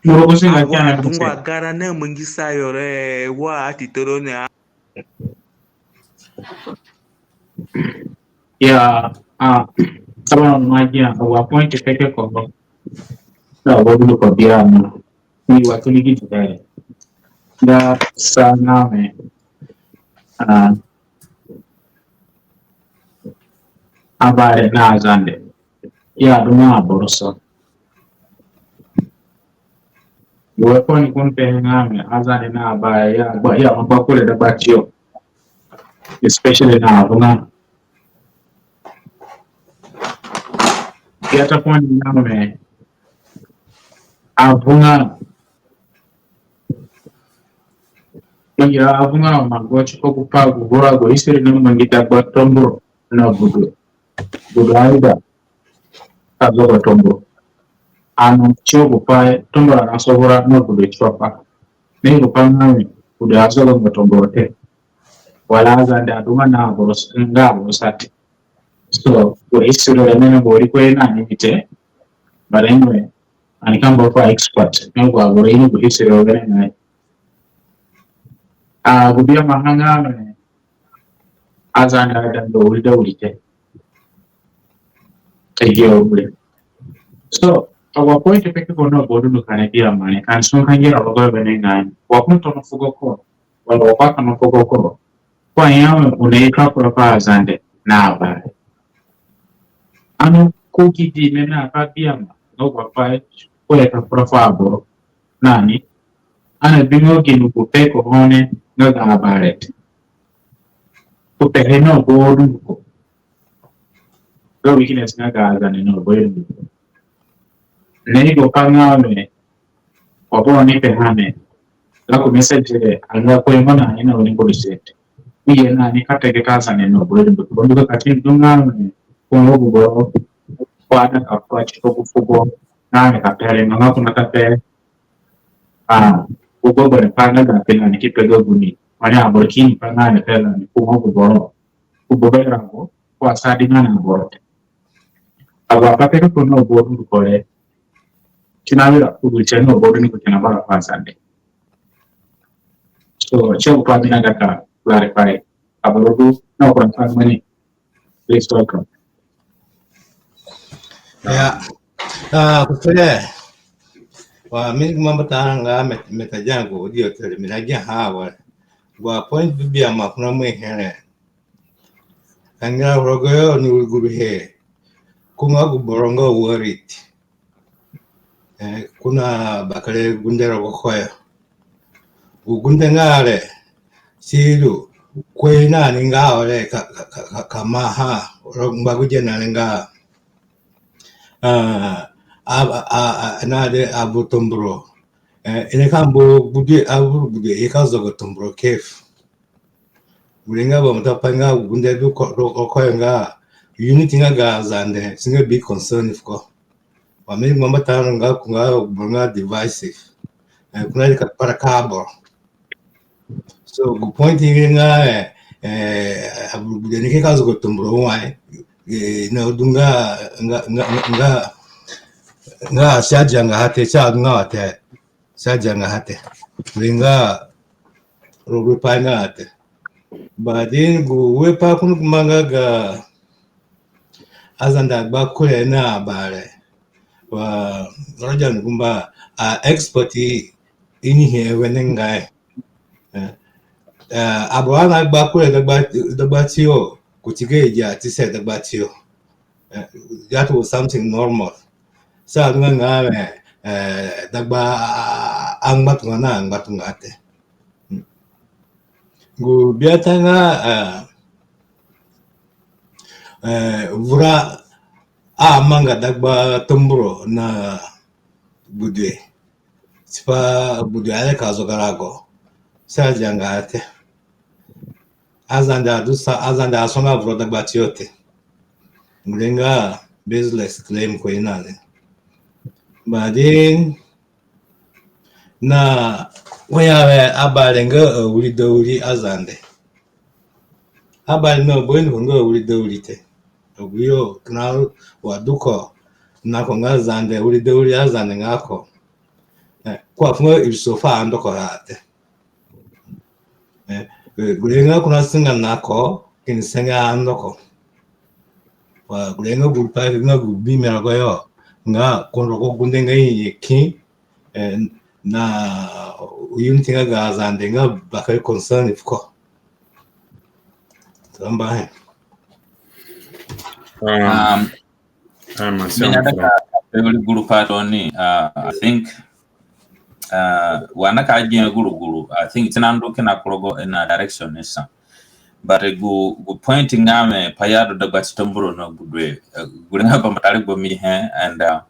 Moro ko se na Agu kia na adungu kuse. Agara na mangisa yo re, wa ati toro ni a. Ya, ah, sababu na gia, wa point peke ko. Na wa du ko biama. Ni wa tuni gi dare. Da sa na me. Ah, Abare na Azande. Ya du na aboro so. Weapon kun pe nga me Azande na Abare ya gba, ya gba kure dagbatiyo. Especially na avunga. Ya ta point nga me avunga. Mangi avunga ma go ti ko ku pa gu vura gu history na mangi dagba Tombura na Gudu. Gudu aida ka zoga Tombura. Ano tio gu pai Tombura na sovura na Gudu tio pa. Ni gu pai nga mi Gudu azoga nga Tombura te. Wala Azande adunga na aboro s-, nga aboro sa te. So, gu history re mene bori ko na ni te. But anyway, ani ka mbu ko expert. Ni gu aboro ini gu history re mene. Ah, gu biama nga me Azande adanga wiri da wiri te. Ka gi wiri. So, agu apoint peke ko na bodu no kane biama ni, ka ani sungu ka ngera rogo bene nga ni. Wa ko tona fugo ko, wala wa ko tona fugo ko. Ko aya me u na ye ka kura fu Azande na Abare. Ano ko gidi me na pa biama, no wa pa ko ye ka kura fu aboro. Nani? Ani bingo gini gu peko hone nga ga Abare te. Ko pehe no bodu ko. Ga weakness nga ga Azande no bodu ko. Ni gu pa nga me, wa bo ni pehe ni. Ga ku message re, anga ko yemo na ni na wani bullshit. Iye na ni ka tege ka Azande no bodu ko. Bodu ka tin du nga me, ko ngo gu boro. Ko ada ka kwa ti ko gu fugo. Na ni ka pere, nga ko na ka pere. Ah, gu gbegberẽ pai nga ga pe na ni ki pe ga guni. Wani aboro kini pai nga ni pe na ni ku mo gu boro. Ku bo be rago, ku asadi nga na boro te. Agu apai peke ko na bodu ko re. Ti na wira ku du ti na bodu ni ko ti na bara pa Azande. So, ti gu pai mi na ga ka clarify. Aboro du na ko na mani. Please welcome. Ya. Ah, kutele. Wa mi gu mamba ta nga met-, meta jango dio tele mi na ja ha wa. Wa point du biama kuna mwe here. Ka ngia rogo yo ni wi guru he. Ku nga gu boro nga worried. Eh, kuna bakere gunde rogo ko yo. Gu gunde nga re, si du, kue na ni nga ore ka, ka, ka, ka, ka maha, ro ngba gu je na ni nga, ah, a, a, a, na de abu Tombura. Eh, ine ka mbu gude, abu gude, i ka zogo Tombura kef. Gu ringa ba muta pa nga gunde du ko, ko, ko nga unity nga ga Zande, si nga big concern fuko. Wa mi ngba mbatano nga ku nga, nga divisive. Eh, kuna di ka para kabo. So, gu point nga, eh, eh, abu, abu ni ke ka zogo Tombura wa, eh, na du nga, nga, nga, nga, nga si adia nga ha te, si adu nga wa te. Si adia nga ha te. Ringa rogo pai nga ha te. But then gu we pai kunu kumba nga ga Azande agba kure na Abare. Wa rogo ni kumba a expert i, i ni he wenengai. Eh, eh, aboro na agba kure dagba, dagba tiyo, kuti ga agi atise dagba tiyo. Eh, that was something normal. Sa du nga nga, eh, eh, dagba, ah, angbatunga na angbatunga te. Hmm. Gu biata nga, eh, eh, vura amanga dagba Tamburo na Gbudue. Tipa Gbudue areka zoga rago. Si adianga te. Azande adu sa, Azande asonga vura dagba tiyo te. Gure nga baseless claim ko ina re. But then, na waya we Abare nga, eh, awiri dawiri Azande. Abare na bwe ni nga awiri dawiri te. Agu yo kina wa du ko na ko nga Azande, awiri dawiri Azande nga ko. Eh, ko afunga iriso fu andoko ra te. Eh, gure nga ko nasinga na ko, kini senga andoko. Wa gure nga gu pai nga gu bi mi rago yo, nga ko ndu ko gunde nga i ki, eh, na unity nga ga Azande nga bakere concern fuko. Tambuahe. Um, um, mi naida ka pe wiri guru pai tooni, uh, I think, uh, wa na ka gia guru guru, I think ti na ndu kina ku rogo na direction ni sa. But gu, gu point nga mi pai ya du dagba ti Tamburo na Gbudue, uh, gure nga bambata regbo mi he, and, uh,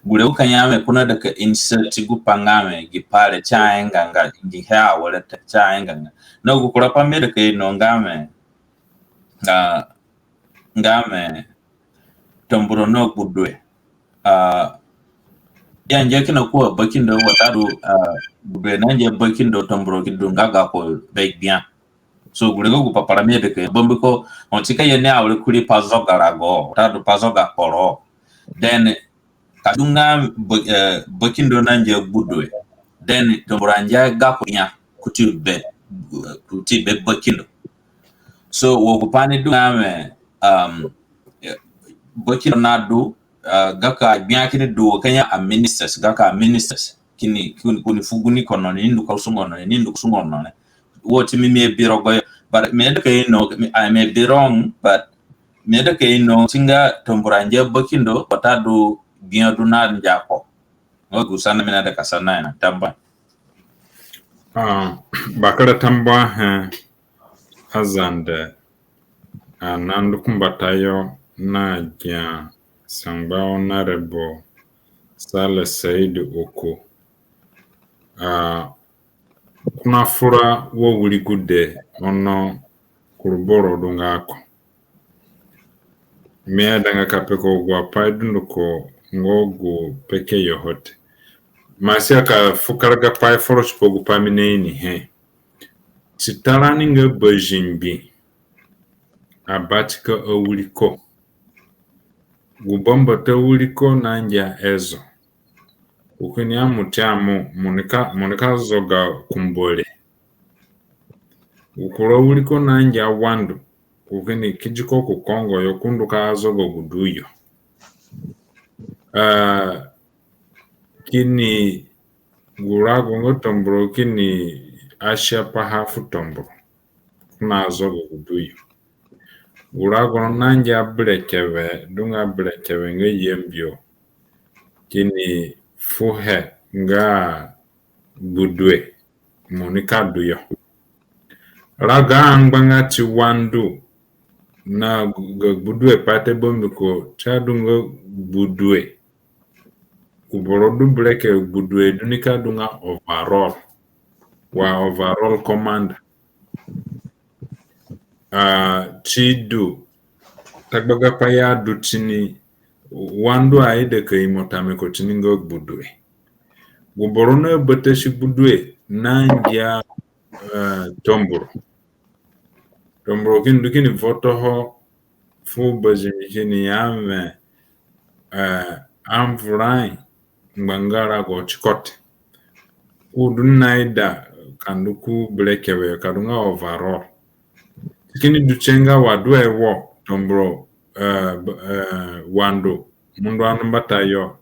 gure u ka ya mi ko naida ka insert gu pai nga mi gi pai re ti ainganga, gi he awere te ti ainganga. Na gu kura pai mi aida ka ino nga mi, uh, nga mi Tamburo na Gbudue. Uh, ya ngia kina ku abakindo watadu, uh, Gbudue na ngia bakindo Tamburo ki du nga gako be gbia. So gure nga gu papara mi aida ka, bambiko ho ti ka ye ni awere kurii pa zoga rago, watadu pa zoga kporo. Then ka du nga ba-, eh, bakindo na ngia Gbudue, then Tamburo angia gako gbia kuti be, kuti be bakindo. So wa gu pai ni du nga mi, um, eh, bakindo na du, uh, gako agbia kini du wa ka ya a ministers, gako a ministers kini, kini, kini fu guni kono ni ndu ka sungo no ni, ni ndu ka sungo no ni. Wa ti mi mi abi rogo yo, but mi aida ka ino, mi, I may be wrong, but mi aida ka ino ti nga Tamburo angia bakindo watadu gbia du na ngia ko. Nga gu sana mi naida ka sana ya. Tambuahe. Ah, bakere tambuahe, eh, Azande, ah, na ndu kumbatayo na gia sangba Honorable Saleh Said Oku. Ah, ko nafura wa wiri gude ono kuru boro du nga ko. Mi aidanga ka peka agu apai dunduko nga gu peke yo ho te. Masia ka fu karagapai foro tipa gu pai mi naini he. Ti ta rani nga bazingbi abatika awiriko. Gu bambata wiriko na ngia Ezo. Ko kini ya mo ti a mo, mo nika, mo nika zoga kumbo re. Gu kura wiriko na ngia Wandu, ko kini kedi ko ku Kongo yo, ko ndu ka zoga gu du yo. Ah, kini gu rago nga Tamburo kini asia paha fu Tamburo. Ko na zoga gu du yo. Gu rago na ngia Berekewe, du nga Berekewe nga Yambio, kini fuhe nga Gbudue, mo nika du yo. Rago angbanga ti Wandu na ga Gbudue pai te, bambiko ti adu nga Gbudue. Gu boro du Berekewe, Gbudue du nika du nga overall. Wa overall commander. Ah, ti du, tagbagapai ya du tini, Wandu aida ka imo tameko tini nga Gbudue. Gu boro na batasi Gbudue na ngia, eh, Tamburo. Tamburo kini du kini votoho fu bazimi kini ya mi, eh, anvurai ngbanga rago ti ko te. Ko du naida ka ndu ku Berekewe ka du nga overall. Kini du tie nga wa du e wo Tamburo, eh, b-, eh, Wandu, mo ndu andu mbatayo,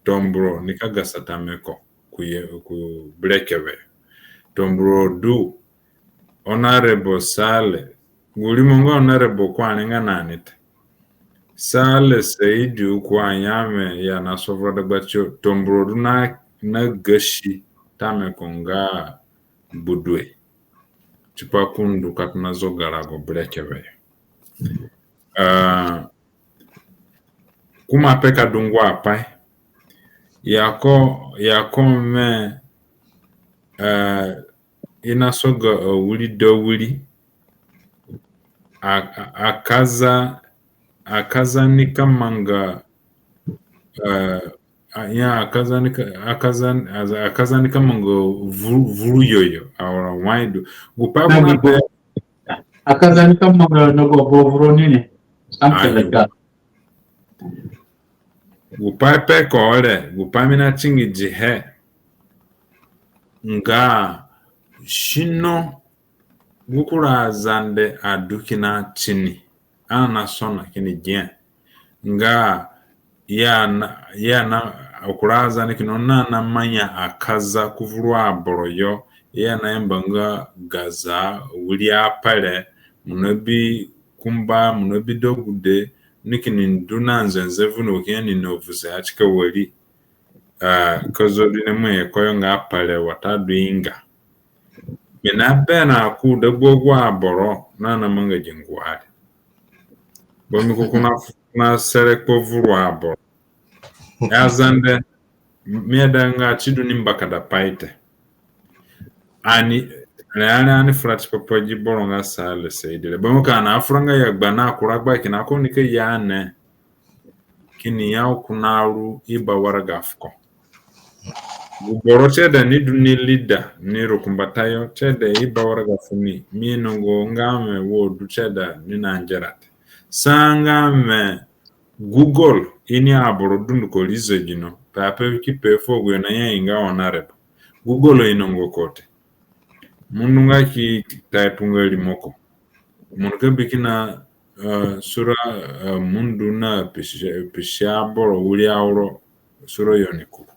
Tamburo nika gasa tameko ku ye, ku Berekewe. Tamburo du, Honorable Saleh, gu rimo nga Honorable ko arenga na ni te. Saleh Said Oku aya mi ya na sovura dagbatiyo, Tamburo du na, na gasi tameko nga Gbudue. Tipa ko ndu ka tona zoga rago Berekewe. Ah, Kuma peka dungu apai. Yako, yako me, eh, i nasoga, eh, wiri da wiri. A, a, akaza, akaza nika manga, eh, a, ya, akaza nika, akaza, akaza nika manga vuru, vuru yoyo, awara wai du. Gupai kuna pe. Akaza nika manga na go vuru nini? Something like that. Gupai pe ko re, gupai mi natingidihe. Nga sino gu kura Azande adu kina tini, ani nasona kini gia. Nga ya na, ya na, kura Azande kina na, na manya akaza ku vuru aboro yo, ya na yamba nga gaza wiri apai re, mo nabi kumba, mo nabi degude, ni kini ndu na nzenze vuni wa kina ni na vuze atika wari. Ah, ka zo du ni mo ye koyo nga apai re watadu inga. Mi naberã ku dagba agu aboro na, na manga gi ngua re. Bambiko kuna, kuna sere kpo vuru aboro. Azande, mi aida nga si du ni mbakadapai te. Ani, re ani, ani fura tipa pa gi boro nga Saleh Said re. Bambiko ani afura nga ya gba na kura gba kina ko nika ye ani kini ya kuna ru i ba waraga fuko. Gu boro tie da ni du ni leader ni rukumbatayo tie da i ba waraga funi, mi inongo nga mi wo du tie da ni na ngera te. Sa nga mi Google ini aboro dunduko ri zegino, pe ape ki pe fu agu yo na ya i nga honorable. Google inongo ko te. Mo ndu nga ki type nga rimo ko. Mo nika bi kina, eh, sura, eh, mo ndu na pisi, pisi aboro wiri auro sura yo ni kuru.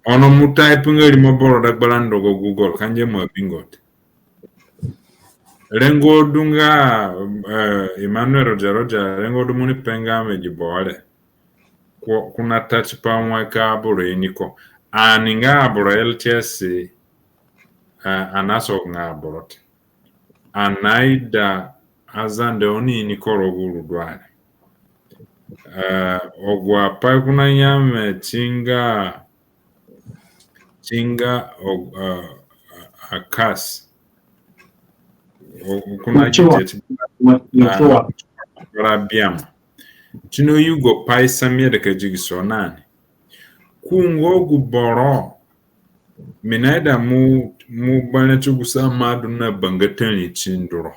Ono mo type nga rimo boro dagba ra ndu rogo Google, ka ngia mo abingo te. Rengo du nga, eh, Emmanuel Roger Roger, rengo du mo ni pe nga mi gi boro re. Ko, ko nata tipa wai ka aboro ini ko. Ani nga aboro L T S, eh, ani asogo nga aboro te. Ani naida Azande oni ini ko rogo gu uru du ani. Eh, agu apai ko naya mi ti nga, ti nga, o, eh, a curse. O, ko na, mature, gite ti, mature, ah, mature biama. Ti ni yugo pai sa mi aida ka digiso na ni. Ku nga gu boro, mi naida mo, mo bane ti gu sa mo adu na banga tari ti nduro.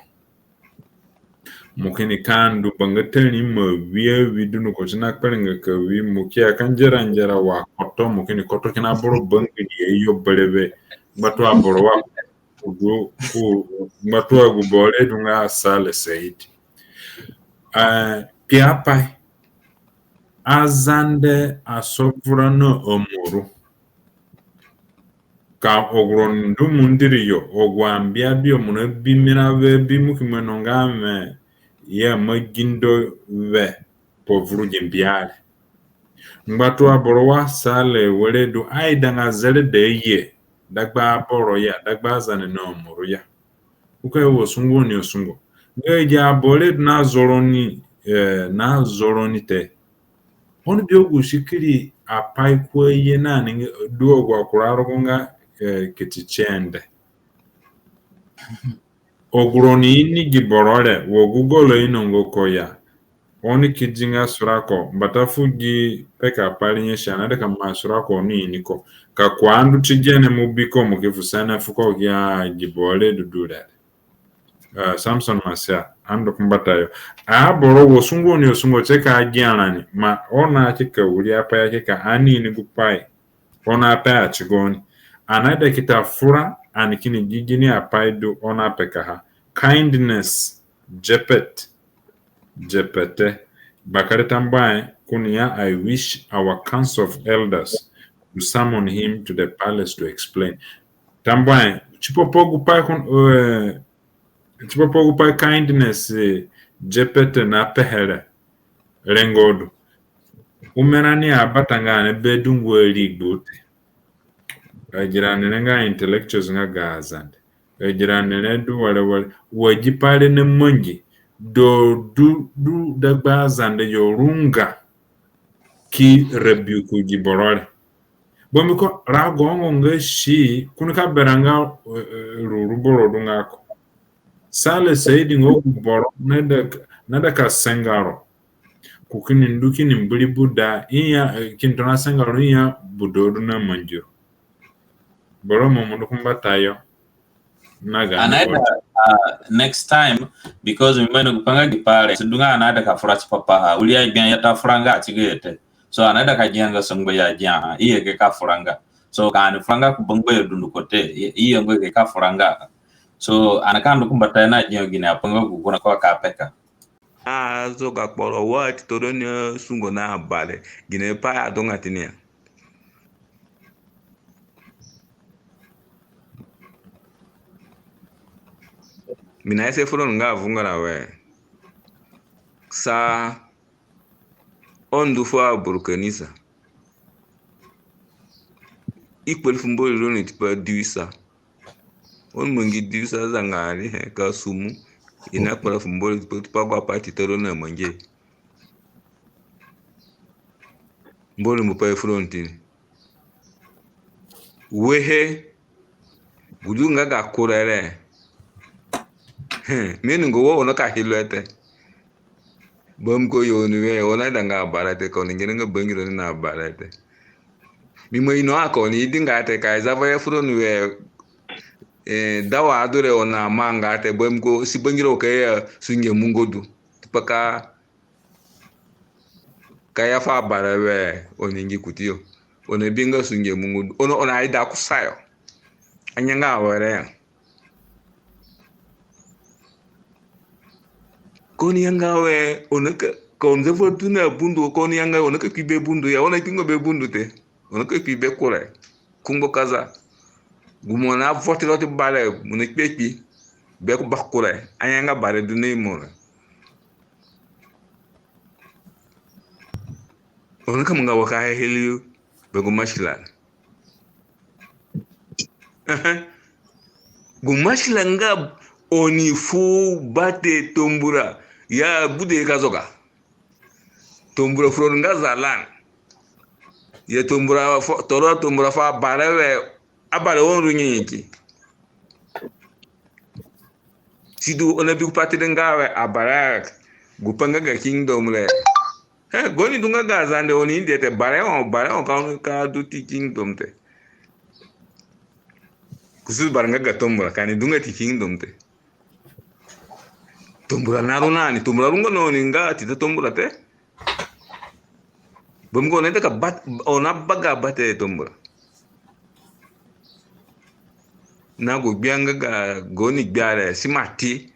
Mo kini ka ndu banga tari mo awi awi dunduko ti na kparinga ka wi, mo ki ya ka ngera ngera wa koto, mo kini koto kina boro bangiri yo berewe. Ngbatunga aboro wa ku du, ku, ngbatunga gu boro re du nga Saleh Said. Eh, kpiapai, Azande asovura na amoru. Ka agu roni ndu mo ndiri yo, agu ambia bi yo mo nabi mi na we bi, mo ki mo ino nga mi ya mo gi ndo we pa vuru gi mbia re. Ngbatunga aboro wa Saleh were du, aidanga zereda ye dagba aboro ya, dagba Azande na amoru ya. Ko ka ya wa sungu ni asungu. Nga agi aboro re du na zoro ni, eh, na zoro ni te. Oni bi agu sikiri apai ko aye na ni du agu akura rogo nga, eh, kiti tiende. Agu roni ini gi boro re, wa Google inongo ko ya. Oni ki di nga sura ko, mbata fu gi pekapai re nyasi, ani aida ka maa sura ko, oni ini ko. Ka ko andu ti gene mo bi ko, mo ki fu sene fuko ki ya gi boro re du du re. Ah, Samson Masia, ani ndu ku mbatayo. Aboro wa sungu ni asungu tie ka gia rani, ma oni ki ka wiri apai ya ki ka ani ini gu pai. Oni ape ati goni. Ani aida ki ta fura, ani kini gi gini apai du oni apekaha. Kindness, Jepet, Jepete. Bakere tambuahe, ko ni ya, I wish our council of elders could summon him to the palace to explain. Tambuahe, tipa pa gu pai ko, eh, tipa pa gu pai Kindness, eh, Jepete napehe re. Rengo du. Ome rani abatanga ani be dungu arigbo te. Agi rani re nga intellectuals nga ga Azande. Agi rani re du were were. Wa gi pai re namangi. do du, du dagba Azande yo runga ki rebuke gi boro re. Bambiko rago ongo nga si kuni ka berã nga, eh, eh, ruru boro du nga ko. Sale Saidi nga gu boro naida, naida ka senga ro. Ko kini ndu kini mbiri buda, i ya, eh, kini tona senga ro, i ya buda du na mangi ro. Boro mo mo ndu ku mbatayo. Na ga ni anaida, uh, next time, because mi ima ino gupai nga gi pai re, si du nga anaida ka fura tipa paha, wiri agbia ya ta furanga ti gayo te. So, anaida ka gianga sangba ya giaha, i ye ke ka furanga. So, ka ani furanga ku bangba yo dunduko te, i, i ye nga ke ka furanga. So, ani ka ndu ku mbatayo na gia gine apai nga gu ko na ko ka peka. A zoga kporo wa ti toro ni sungo na Abare. Gine pai adunga ti ni ya. Mi na ise fu roni nga Avungara we. Sa oni ndu fu aboro kanisa. I kpari fu Mbori roni tipa diwisa. Oni mangi diwisa zanga ariahe ka sumu. I na kpara fu Mbori tipa, tipa agu apai ti toro na mangi. Mbori mbu pai fu roni tini. Wehe, gu du nga ga kure re. He, mi ni ngo wo ono ka hilo e te. Bambiko yo ni we, oni aidanga Abare te, ka oni ngere nga bangironi na Abare te. Mi ima ino a ka oni idinga te, ka i zava ya fu roni we, eh, dawa adu re oni amanga te, bambiko si bangiro ka ya sunge mungo du. Tipa ka ka ya fu Abare we oni ngi kuti yo. Oni abi nga sunge mungo du. Ono, oni aida kusayo. Anyanga awere ya. Ka oni yanga we, oni ka, ka oni zava du na bundu, ka oni yanga, oni ka kpi be bundu ya, oni akpinga be bundu te. Oni ka kpi be kure. Kungbo kaza. Gu mo na voti roti Bare, mo na kpi kpi. Be ku ba kure. Anyanga Bare du na imo re. Oni ka manga wa ka heheli yo be gu mashkila. Ehe. Gu mashkila nga oni fu bate Tombura ya bude ka zoga. Tombura fu roni nga zalan. Ya Tombura fu, toro Tombura fu Abare we, Abare wo ndu nyanyaki. Sidu oni abi gu pai ti re nga we Abare, gu pai nga ga kingdom re. He, gaoni du nga ga Azande oni indi e te, Bare wo, Bare wo ka, ka du ti kingdom te. Kusu Bare nga ga Tombura, ka ni du nga ti kingdom te. Tombura naru na ni, Tombura rungo na oni nga ti ta Tombura te. Bambiko oni aida ka bat, oni abaga bate Tombura. Na gu gbia nga ga gaoni gbia re, si ima ti.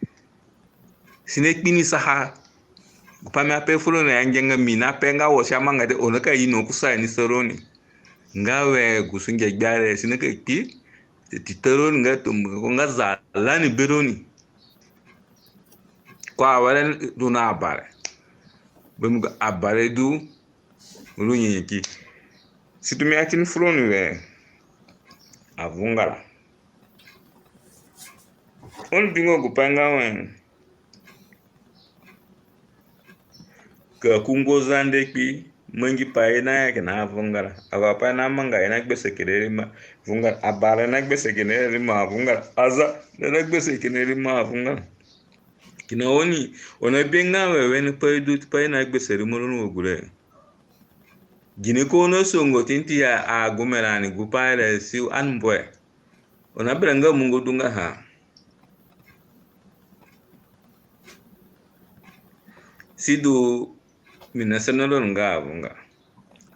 Si na kpi ni saha. Gu pai mi ape fu roni angianga mi na pe nga wo si amanga te, oni ka ino kusa ni sa roni. Nga we gu sunge gbia re, si na ka kpi ti ta roni nga Tombura, ko nga zalani be roni. Ko awere du na Abare. Bambiko Abare du ru nyanyaki. Sidu mi atini fu roni we Avungara. Oni bingo gu pai nga we ka kungo Zande kpi, mangi pai na ya kina Avungara. Agu apai na manga i na gbese kina rimo Avungara. Abare na gbese kina rimo Avungara. Aza na gbese kina rimo Avungara. Kina oni, oni abi nga we wene pai du tipa i na gbese rimo roni wa gure. Gine ko oni asongo ti ni ti ya agume rani gu pai re si ani mbu e. Oni aberã nga mungo du nga ha. Sidu mi na sene roni nga Avungara.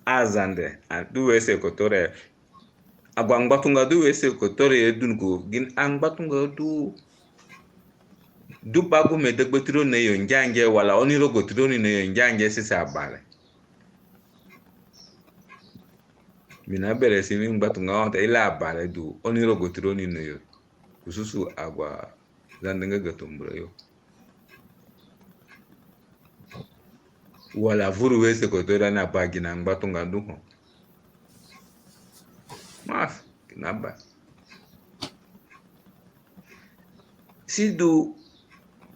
Azande, a du wese kotore. Agu angbatunga du wese kotore ya dunduko. Gini angbatunga du, du ba gume dagba tironi na yo ngiangia wala oni rogo tironi na yo ngiangia sisi Abare. Mi na beresi mi ngbatunga ho te, ila Abare du oni rogo tironi na yo. Kususu agu aZande nga ga Tombura yo. Wala vuru wese kotore na ba gini angbatunga du ho. Mas, kina ba. Sidu,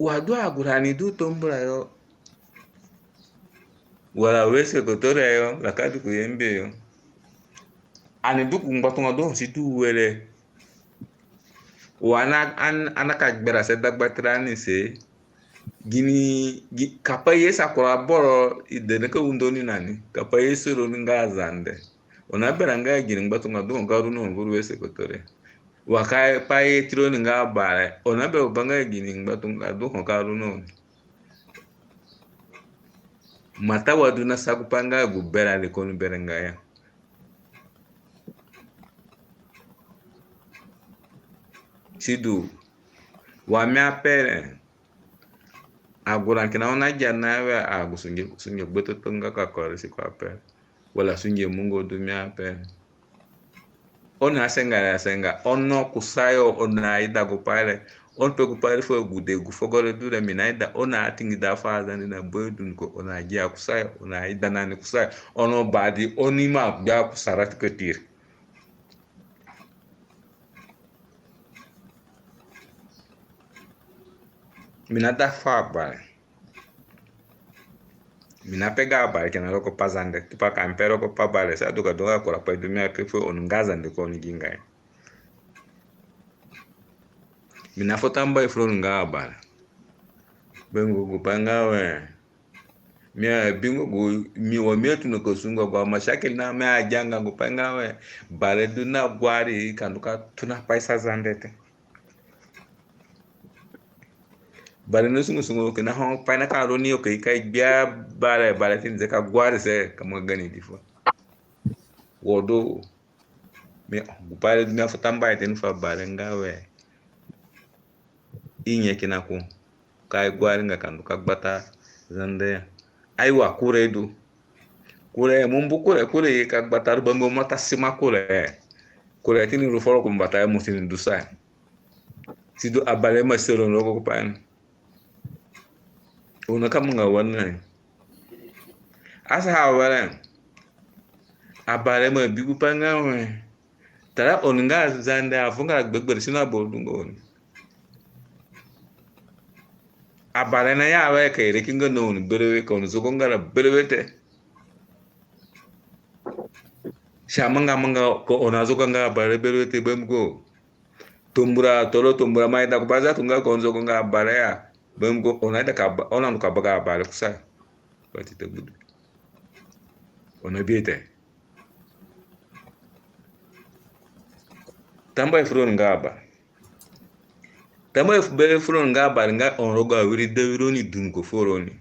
wa du agu rani du Tombura yo, wala West Equatoria yo, raka du ku Yambio yo. Ani du ku ngbatunga du ho sidu were. Wa ani, ani, ani ka gbera se dagba tirani se. Gini, gi-, ka pai ye sa kura boro ida nika undo ni nani. Ka pai ye soro ni nga Zande. Oni aberã nga gini ngbatunga du ho ka ru na ho vuru West Equatoria. Wa ka pai ye tiro ni nga Bare. Oni aberã ba nga gini ngbatunga du ho ka ru na ho ni. Mata wa du na sa gu pai nga gu berã re ko ni berã nga ya. Sidu, wa mi ape re, agu rani kina oni agia na we agu sunge, sunge gbetoto nga ka kore si ko ape re. Wala sunge mungo du mi ape re. Oni asenga re asenga, ono kusayo, oni aida gu pai re, oni pe gu pai re fu agude, gu fugo re du re mi naida, oni atingida fu Azande na boy dunduko, oni agia kusayo, oni aida nani kusayo, ono badi, oni ima gbia kusara ti ka tiri. Mi nada fu Abare. Mi napega Abare kina rogo pa Zande, tipa ka mi pe rogo pa Bare, sa du ka du nga kura pai du mi ape fu oni nga Zande ko ni gi nga ya. Mi nafu tambuahe fu roni nga Abare. Be ngu gu pai nga we. Mi abingo gu, mi wa mi atona ka sungu agu amashakil na mi agianga gu pai nga we. Bare du na guari ka ndu ka tona pai sa Zande te. Bare na sungu sungu kina ho pai na ka roni yo ka i ka gbia Bare, Bare ti ni ze ka guari se ka mo gani difa. Wo du, mi, gu pai re du mi afu tambuahe te ni fu Abare nga we. I nye kina ku ka i guari nga ka ndu ka gbata Zande ya. Aiwa kure du. Kure, mo mbu kure, kure ye ka gbata ru bambu mata sima kure. Kure ti ni ru foro ku mbata ya mo ti ni du sa. Sidu Abare ima soro ni rogo gu pai ni. Ono ka manga wene. Asa ha were. Abare ima bi gu pai nga we. Tara oni nga Zande avungara gbegberẽ sino aboro du nga oni. Abare na ya we ka ire ki nga na oni berewe ka oni zogo nga ra berewe te. Si amanga manga ka oni azogo nga Abare berewe te bambiko. Tombura, toro Tombura ima ida ku ba zatu nga ka oni zogo nga Abare ya. Bambiko oni aida ka ba, oni andu ka baga Abare kusa. Pati te gudu. Oni abi te. Tambuahe fu roni nga Abare. Tambuahe fu bere fu roni nga Abare nga oni rogo awiri dawironi dunduko fu roni.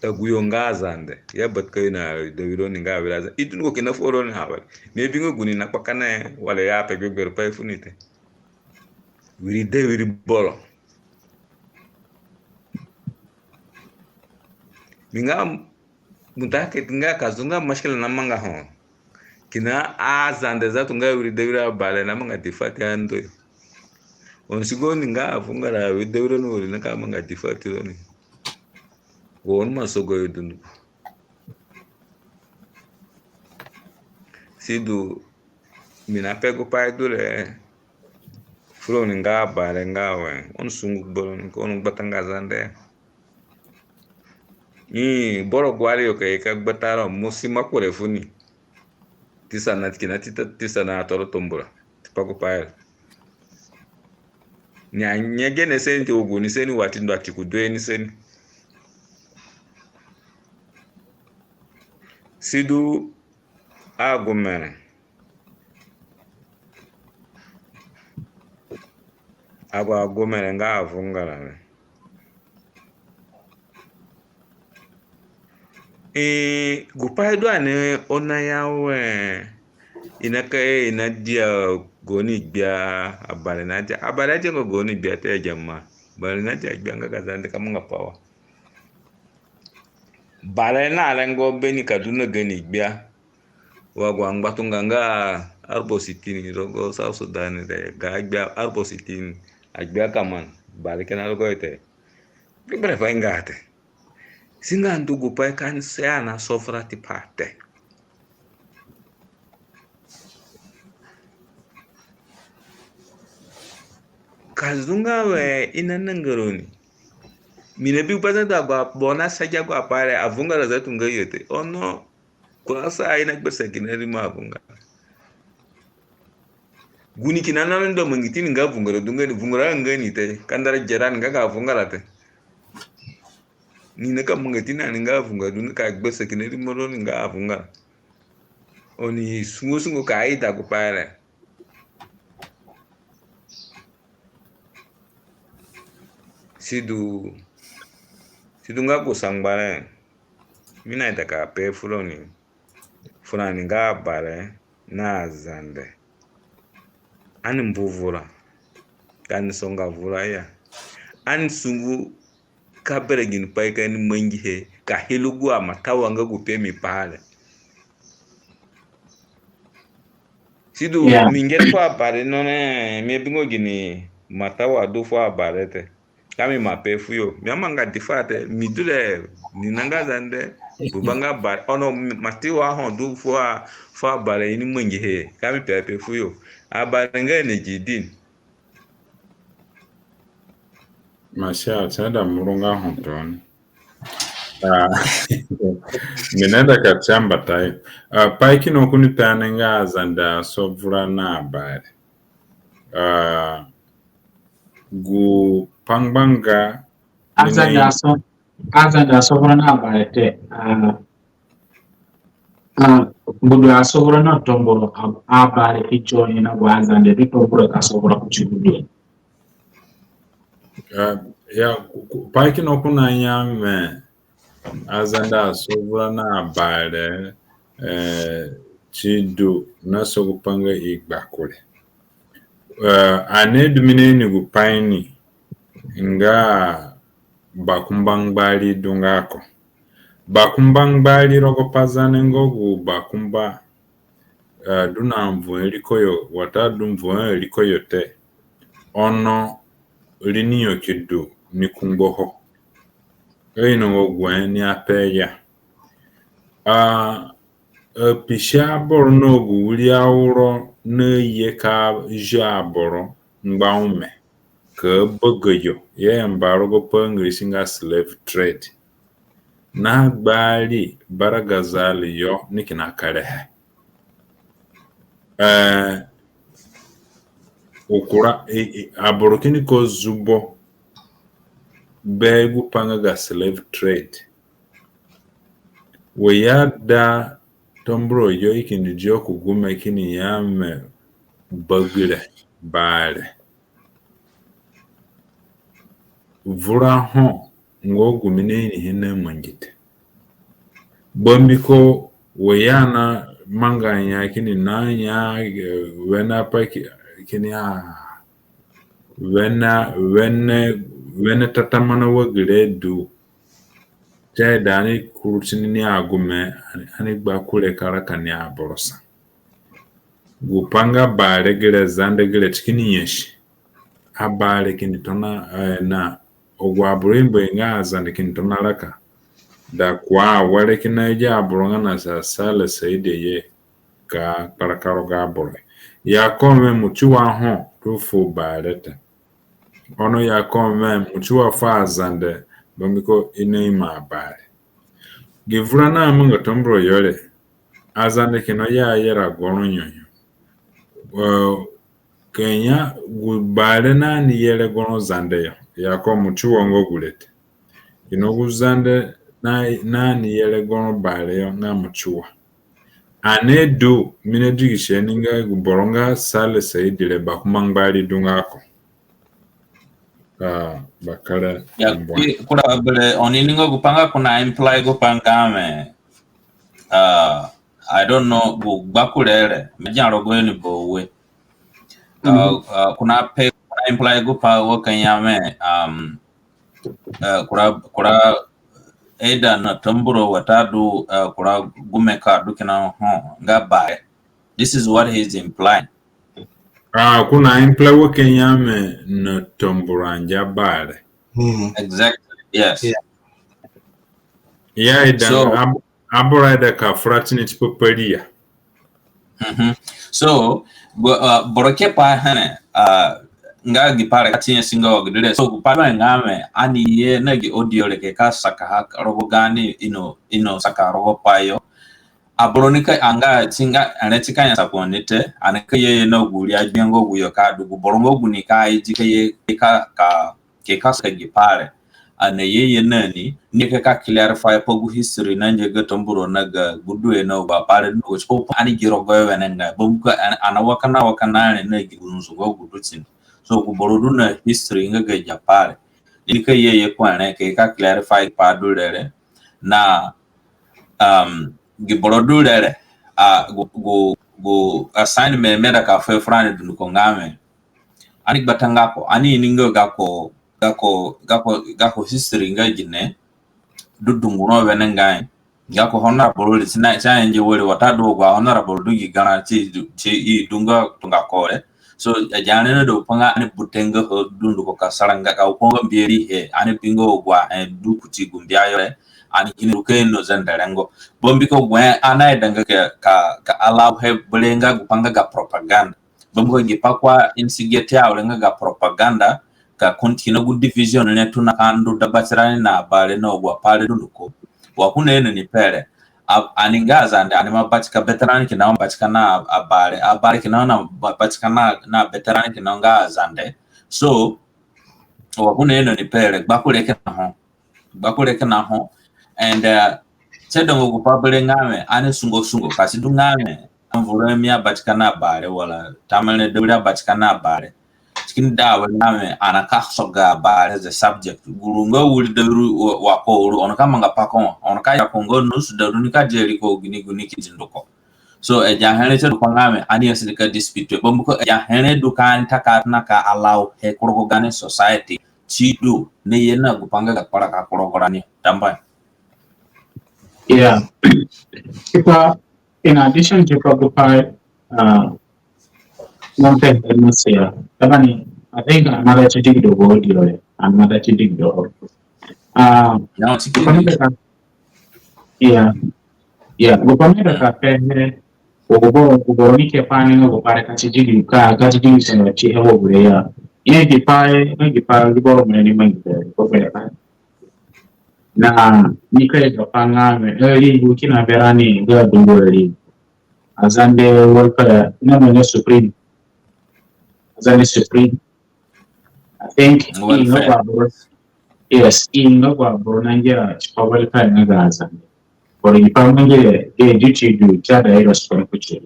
Agu yo nga Azande. Ya batika yo na awiri dawironi nga awiri Azande. I dunduko kina fu roni Abare. Mi abingo guni na kpakana wala ya pe gbegberẽ pai fu ni te. Wiri dawiri boro. Mi nga mutaakkid nga ka zunga mashkila namanga ho. Kina Azande zatu nga wiri dawiri Abare namanga difati ando yo. Oni sigo ni nga avungara wiri dawironi wiri na ka manga difati roni. Wo oni ima sogo yo dunduko. Sidu mi nape gu pai du re fu roni nga Abare nga we. Oni sungu gboro ni ka oni gbata nga Zande. Ni boro guari yo ka i ka gbata ro mo sima kure fu ni. Tisa na tikina tita, tisa na toro Tombura. Tipa gu pai re. Ni anye gene seni ti ugu ni seni wa ti ndu ati ku due ni seni. Sidu agu mere. Agu agu mere nga avungara re. Ee, gu pai du ani oni aya we, i na ka, i nadia gaoni gbia, Abare nadia, Abare adianga gaoni gbia te, ajama. Abare nadia gbia nga ga Zande ka manga power. Bare na rengo beni ka du na gani gbia. Wa agu angbatunga nga arubo sitini rogo South Sudan re, ga agbia arubo sitini, agbia kaman, Bare kina rogoho te. Gbegberẽ pai nga te. Si nga ndu gu pai ka ni se ana sofura tipa te. Ka zunga we i na nanga roni. Mi nabi pa zanga agu akpo na sa gi agu apai re, avungara zatu nga yo te. Ono, kura sa i na gbasa kina rimo avungara. Gu ni kina na ndo mangi tini nga vungara du nga ni, vungara nga ni te. Kandara gera ni nga ga vungara te. Ni na ka manga tini ni nga vungara du nga ka gbasa kina rimo ro ni nga vungara. Oni sungu sungu ka ida gu pai re. Sidu, sidu nga gu sangba re mi naida ka pe fu roni, fu rani nga Abare na Azande. Ani mbu vura, ka ani songa vura ya. Ani sungu ka bere gini pai ka ani mangihe, ka helu gu amatawa nga gu pe mi pa re. Sidu, yeah, mi ngere fu Abare no ne, mi abingo gini matawa du fu Abare te. Ka mi ima pe fu yo. Mi amanga difa te, mi du re, ni nanga Zande, buba nga Abare. Ono mi, matawa ho du fu a, fu Abare i ni mangihe. Ka mi pe, pe fu yo. Abare nga ni gi din. Masha, si aida murunga ho toni. Ah, mi naida ka tiamba tai. Ah, pai kina ko ni pe ani nga Azande asovura na Abare. Ah, gu pangbanga Azande aso, Azande asovura na Abare te. Ah, ah, gu du asovura na Tombura, a, Abare ki join na gu Azande du Tombura ka sovura kuti gu du. Ah, ya, ku, ku, pai kina ko naya mi, Azande asovura na Abare, eh, si du na so gu pa nga i gbakure. Eh, ani du mi naini gu pai ni nga bakumba ngbari du nga ko. Bakumba ngbari rogo Pazande nga gu bakumba, eh, du na mvuõ riko yo, watadu mvuõ riko yo te. Ono rini yo ki du ni kungbo ho. Aino nga gu ni ape ya. Ah, eh, pisi aboro na gu wiri auro naye ka zio aboro ngba ome ka baga yo. I ayamba rogo pa Ngirisi nga slave trade. Na gbari bara Gazali yo ni kina kerehe. Eh, u kura, i, i, aboro kini ko zubo be gu pa nga ga slave trade. Wa i ada Tombura yo, i kini dio ku gume kini ya mi bagire bare. Vura ho nga gu mi nainihe na mangi te. Bambiko wa i anamanga ya kini na ya, eh, wene apai ki, kini a, wene, wene, wene tatamana wa gire du. Si aida ani kuru tini ni agume, ani, ani gbakure ka raka ni aboro sa. Gu pa nga bare gire, Zande gire, si kini nyasi. Abare kini tona, eh, na agu aboro imbe nga Azande kini tona raka. Da kua ware kina agi aboro nga na sa Sale Saidi ye ka kparaka rogo aboro. Ya ko mi Mucua ho du fu bare te. Ono ya ko mi Mucua fu Azande, bambiko i naima Abare. Gi vura namanga Tombura yo re, Azande kina ya yera goro nyonyo. Eh, Kenya gu bare nani yere goro Zande yo, ya ko Mucua nga gure te. Kina gu Zande na, nani yere goro bare yo nga Mucua. Ani du, mi nadigisihe ni nga gu boro nga Sale Saidi re bakumba ngbari du nga ko. Ah, bakere. Ya, mbua. Ki, kura bere, oni ni nga gu pa nga ko na imply gu pa nga mi. Ah, I don't know, gu gbakure re, mi aya rogo yo ni bawe. Ah, ah, ko na pe, ko na imply gu pa wa ka ya mi, um, ah, kura, kura either na Tombura watadu, ah, kura gume ka du kina ho nga bare. This is what he's implying. Ah, ko na imply wa ka ya mi na Tombura ngia bare. Mm. Exactly. Yes. Yeah. Ya ida so, ab-, aboro aida ka fura tini tipa pa ri ya. Mm-hmm. So, bo-, uh, boro ke pa hene, uh, nga gi pai re ka ti nyasi nga wa gi du re. So gu pai du nga wẽ ani ye na gi audio re ke ka sakaha rogo gaani ino, ino saka rogo pai yo. Aboro nika anga ti nga ere ti ka nyasa kuno ni te, ani ka ye ye na gu ri agbia nga gu yo ka du gu boro nga gu ni ka idi ka ye ka, ka ke ka saka gi pai re. Ani ye ye na ni, ni ke ka clarify pa gu history na nge ga Tambura na ga gu due na gu apai re du ko ani gi rogo yo wenengai. Bambiko ani, ani awaka na awaka na re na gi gu nzunzu nga gu du ti ni. So gu boro du na history nga ga gi apai re. Ni ka ye ye ku ere ke ka clarify pa du re re. Na, um, gi boro du re re. A, gu, gu, gu assignment mi aida ka fuhe furani dunduko nga wẽ ani gbata nga ko, ani ini nga gako, gako, gako, gako history nga gine du dunguro wenengai. Gako honorable re si na, si a nge were watadu agu ahonorable du gi garã ti, ti i du nga tunga ko re. So agi areme na du pa nga ani bute nga ho dunduko ka sara nga ka ko nga mbieri he, ani bi nga agu ahe du kuti gu mbia yo re, ani kini ru ka ino Zande rengo. Bambiko gu he ani aida nga ka, ka, ka allow he bere nga gu pa nga ga propaganda. Bambiko gi pa ko a instigate awere nga ga propaganda, ka continue gu division re tona ka ndu dagba tirani na aBare na agu apai re dunduko. Wa ko naino ni pe re, a, ani nga aZande, ani ima batika bete rani kina ho batika na aBare, aBare kina ho na ba-, batika na, na bete rani kina ho nga aZande. So wa ko naino ni pe re, gbakure kina ho. Gbakure kina ho. And, uh, si du nga gu pai bere nga wẽ ani sungo sungo, ka si du nga wẽ Tamvura mi abatika na aBare wala Tamere Dawiri abatika na aBare, si kini da wẽ nga wẽ ani ka soga aBare as a subject. Gu ru nga wiri Dawiri wa, wa ko ru, ono ka manga pa ko, ono ka ya ko nga nusu da du ni ka dieri ko gini gini ki dunduko. So agi ahe re si du pa nga wẽ ani asadi ka dispute. Bambiko agi ahe re du ka ani ta ka tona ka allow he ku rogo gaani society. Si du ni ye na gu pa nga ga kparaka ku rogo rani. Tambuahe. Yeah. Tipa, in addition tipa gu pai, uh, one thing that must say, uh, tabani, I think another ti digido go audio, another ti digido. Uh, no, ti gu pai mi aida ka, yeah, yeah, gu pai mi aida ka pe he, gu boro, gu boro ni ke pa ni nga gu pai re ka ti digido, ka, ka ti digido se no ti he wo gure ya. Ye gi pai, ye gi pai, gu boro mo ni mangi pe, gu pai re ka. Na ni ka ye ka pa nga wẽ, eh, ri gu kina berani nga dungu ri. Azande welfare, na mo ni supreme. Azande supreme. I think i nga gu aboro. Yes, i nga gu aboro na ngera tipa welfare nga ga Azande. Boro i pa mo ngere, e, duty du, ti aida i respond kuti.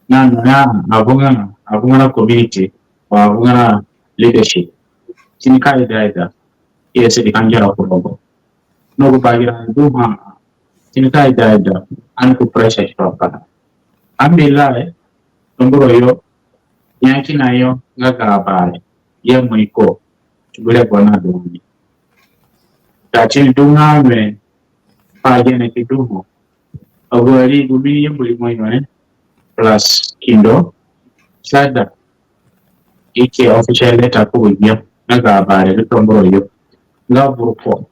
Na, na, avungana, avungana community, wa avungana leadership. Ti ni ka ida ida. Yes, i ka ngera ku rogo. No gu bagira du ha. Ti ni ka ida ida. Ani ku pressure tipa pa. Ambila, eh, Tambura yo, ya kina yo nga ga aBare, ya mo iko, ti gure bona du ni. Ka ti du nga wẽ, pa gene ki du ho. Agu ari gu mi ni ye buri mo yo, eh, plus kindo, sada, i ke official letter ku gu yo, nga ga aBare, gu Tambura yo. Nga vuru ko,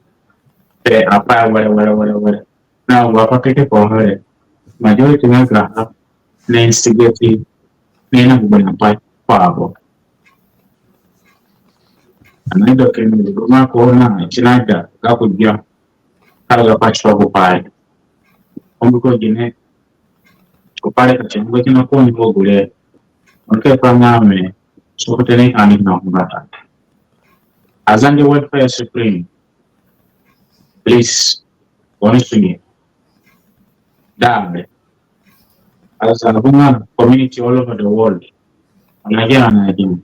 pe apai were, were, were, were. Na agu apai keke ko ho re, majority nga ga ha, na instigate, na ina gu bana pai, pa abo. Ani do ke ni gu ma ko na, ti na da, ga ku gia, ka ga pa tipa gu pai. Ko mbu ko gine, ko pare ka ti mbu kina ko ni wo gure, o ke pa nga wẽ, so ko te ni ani na mbata. Azande Welfare Supreme, please, oni sunge. Dame. As a woman community all over the world, anajana na jina.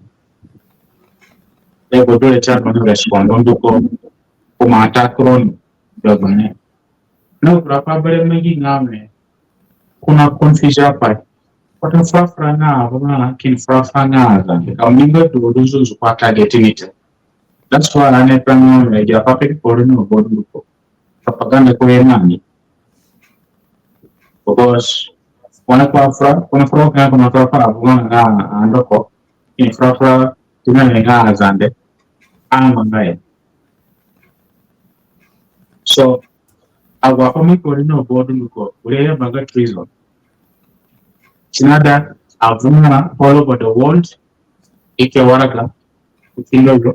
Ego dole cha manu respond on duko kuma attack ron do bane. No, kura pa bere magi nga wẽ, ko na confuse apai. Ko ta fura fura nga, ko na kin fura fura nga Azande. Ka mi nga du du zuzu kwa target ni te. That's why ani pe nga wẽ, ya pa pe ko ri no bodu ko. Propaganda ko ye nani. Because ko na fura fura, ko na fura fura, ko na fura fura, ko na nga ando ko. Kin fura fura, ti na nga Azande. Anga nga ye. So, agu apai mi ko ri no bodu ko, ure ya banga treason. Ti na da, avungana all over the world, i ke waraga, ku kindo yo.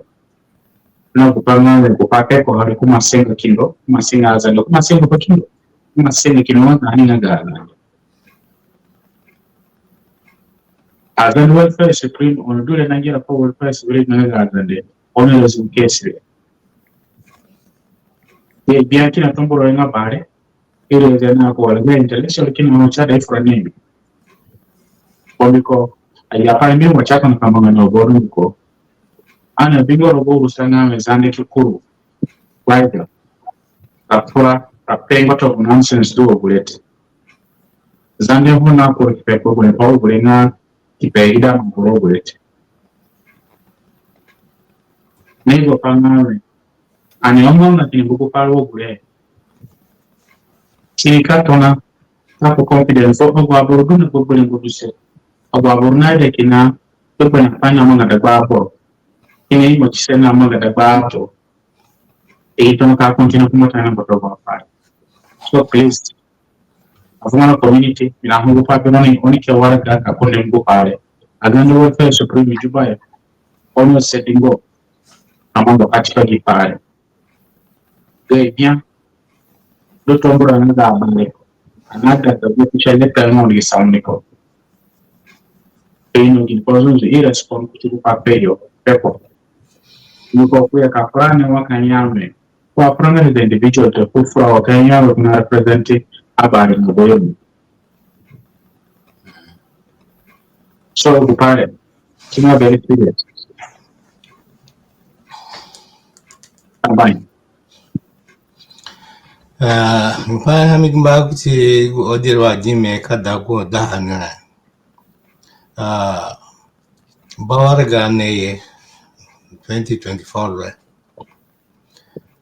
Na gu pa nga we, gu pa ke ko hari ku ma senga kindo, ku ma senga Azande, ku ma senga pa kindo, ku ma senga kindo wa ani nga ga Azande. Azande welfare supreme, ono du re na ngera pa welfare supreme nga ga Azande, ono re zu kesi re. Ye bia kina tomboro nga bare, ire ze na ko wala ga intellectual kina mo cha da ifra nini. Ko mbiko, aya pa mi mo cha kan kama nga no boru ko. Ana bingo ro boru sanga me Zande ki kuru. Waida. Ka fura, ka pe ngbatunga nonsense du wa gure te. Zande ho na kuru ki pe ko gure pa gure nga ki pe ida mo kuru gure te. Ni go pa nga me. Ani omo na kini buku pa ro gure. Kini ka tona, ka ko confidence, o, agu aboro du na gbegberẽ ngbaduse. Agu aboro naida kina, gbegberẽ pa na manga dagba aboro. Kini imo tise na manga dagba ato. E tona ka continue ku mbata na ngbatunga pai. So please, afunga na community, mi na hungu pa bino ni, oni ke waraga ka kone mbu pare. Azande welfare supreme Juba ya. Ono sedingo. Amando katika gi pare. Ge bia. Do tombura na da bande. Another the official letter no ni sound ko. Pe ino gi ko zunzu i respond kuti ku pa pe yo. Pe ko. Ni ko kuya ka fura ni wa ka nyame. Ko fura nga the individual te ku fura wa ka nyame kuna represent abari na boyo. So, gu pai re, ti nga very serious. Tambai. Ah, gu pai re mi gumba kuti gu odiro wa gi me ka da gu da ha ni re. Ah, ba waraga ni ye twenty twenty-four re.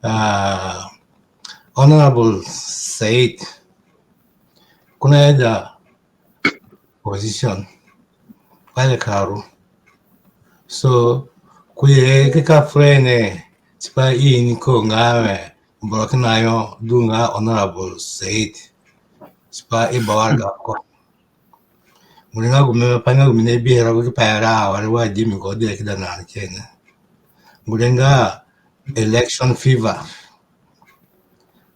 Ah, Honorable Said, ko naida position, pai re ka ru. So, ko ye ki ka fura ni, tipa i ini ko nga we, boro kina yo du nga Honorable Said. Tipa i ba waraga ko. Gure nga gu mi, pai nga gu mi nabihe rogo gi pai re, awere wa gi mi ko de ki da na kene. Gure nga election fever.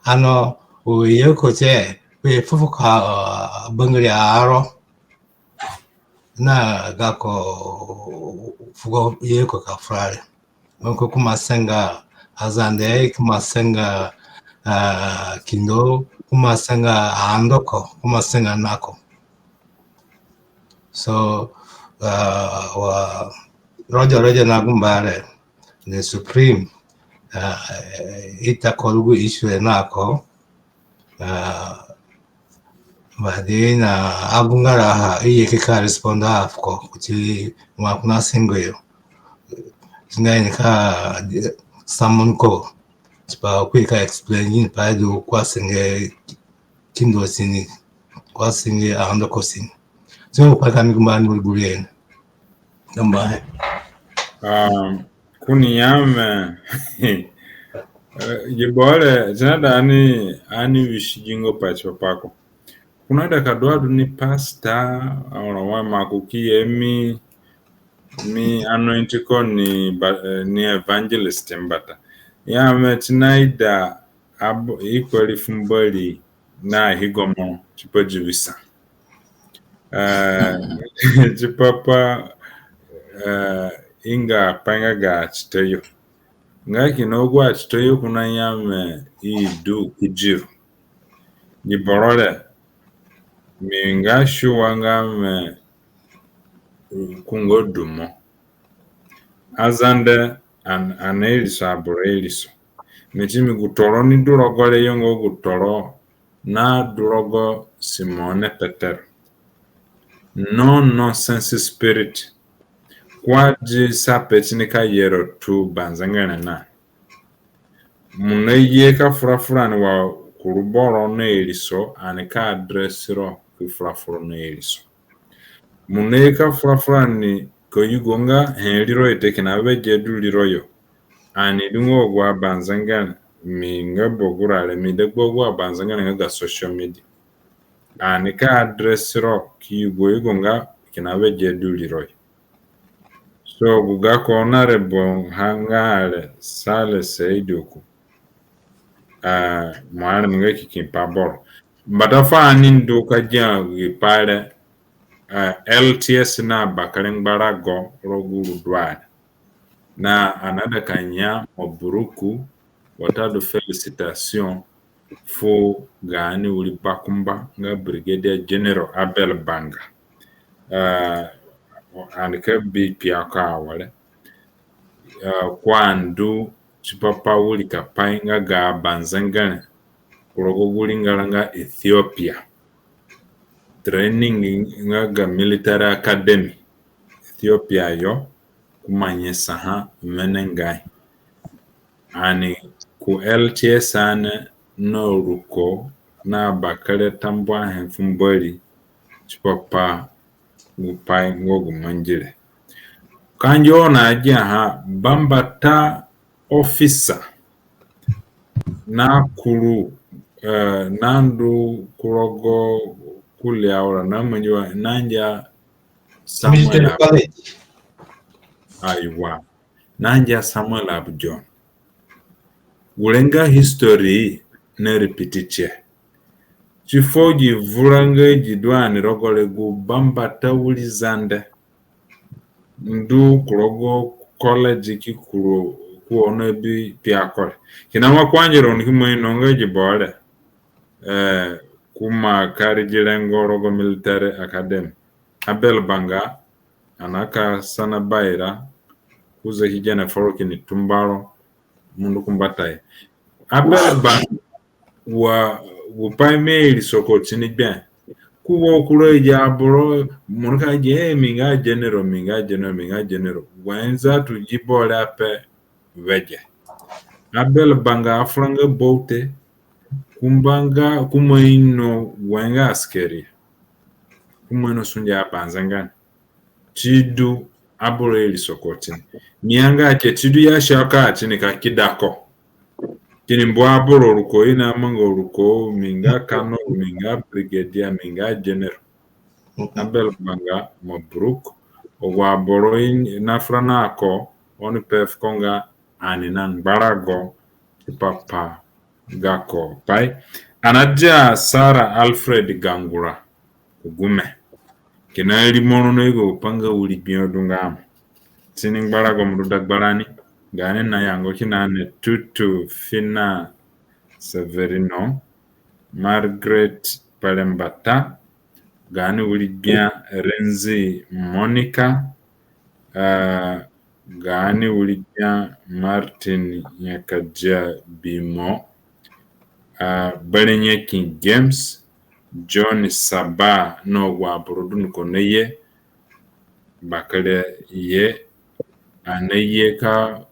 Ano, u ye ko te, u ye fufu ka, ah, bangiri aro. Na gako fugo ye ko ka fura re. Banko ko ma senga Azande, ko ma senga, ah, Kindo, ko ma senga Andoko, ko ma senga Nako. So, ah, wa Roger, Roger na gumba re, the supreme, ah, i ta ko rugu issue re na ko, ah, Badi na abungara ha, i ye ki ka respond ha fuko, kuti wa ko na sengo yo. Singa i ni ka summon ko. Tipa ko i ka explain ni pa du ko asenge Kindo sini, ko asenge Andoko sini. Singa ko ka mi gumba ni gure. Gumba he. Um, ko ni ya me, eh, gi boro re, zina da ani, ani wisi gingo pa tipa pa ko. Ko naida ka du adu ni pastor, ora wa ma ko ki ye mi, mi anoint ko ni ba, eh, ni evangelist mbata. Ya me ti naida abo, i kpari fu Mbori na higomo tipa diwi sa. Eh, tipa pa, eh, inga pai nga ga atita yo. Nga kina agu atita yo ko na ya me i du ku diru. Gi boro re, mi nga sure nga me, mm, ko nga du mo. Azande an, ani iriso aboro iriso. Mi ti mi gu toro ni du rogo re yo nga gu toro na du rogo Simone Petero. No nonsense spirit. Ko adi sa pe ti ni ka yero tu banzengere na. Mo naye ka fura fura ni wa kuru boro na iriso, ani ka address ro ki fura fura na iriso. Mo naye ka fura fura ni ka yugo nga he riro yo te kina wege du riro yo. Ani du nga agu abanzengere, mi nga bogura re, mi dagba agu abanzengere nga ga social media. Ani ka address ro ki yugo yugo nga kina wege du riro yo. So gu gako honorable ha nga re Sale Seidu ku, ah, mo areme nga kiki pa boro. Mbata fu ani ndu ka gia gi pai re, ah, L T S na bakere ngbarago rogo gu ru du ani. Na ani naida ka nya maburuku watadu felicitation fu gaani wiri bakumba nga Brigadier General Abel Banga. Ah, ani ka bi kpiako awere. Ah, ko andu tipa pa wirikapai nga ga abanzengere ku rogo gu ringara nga Ethiopia. Training nga ga military academy Ethiopia yo, ko ima nyesaha wenengai. Ani ku L T S ani na ruko na bakere tambuahe fu Mbori tipa pa gu pai nga gu mangi re. Ka ngia oni agiaha bambata officer na kuru, eh, na ndu ku rogo kurii aura na mangi wa na ngia Samuel Military Ab-, College. Aiwa. Na ngia Samuel Abu John. Gure nga history na repeat tie. Ti fuo gi vura nga gi du ani rogo re gu bambata wiri Zande ndu ku rogo college ki kuru ku oni bi kpiako re. Kina wa ko angera oni ki ima ino nga gi boro re, eh, ko ima kari gi rengo rogo military academy. Abel Banga, ani ka sana baira, ko zaki gene foro kini tumba ro, mo ndu ku mbatayo. Abel Banga wa, wa gu pai mi irisa kuti ni gbe. Ko wo kura agi aboro, mo nika gi, eh, mi nga general, mi nga general, mi nga general. Wenza tu gi boro ape wege. Abel Banga afuranga bote, kumba nga, ko ima ino wenga askeri. Ko ima ino sunge abanzengere. Ti du aboro irisa kuti ni. Mi anga ke ti du ya shaka ti ni ka kida ko. Kini mbu aboro ruko i namanga ruko, mi nga colonel, mi nga brigadier, mi nga general. Abel Banga, mabruk. Agu aboro i nafura na ko, oni pe fuko nga ani na ngbarago tipa pa gako pai. Ani adia Sarah Alfred Gangura ku gume. Kina rimoro na yugo pa nga wiri gbia du nga mo. Ti ni ngbarago mo du dagbarani. Gaani nayango kina ni Tutu Fina Severino, Margaret Palembata, gaani wiri gbia Renzi Monica, ah, gaani wiri gbia Martin Nyakadia Bimo, ah, Berenye King James, John Saba, na agu aboro dunduko naye, bakere ye, ani naye ka,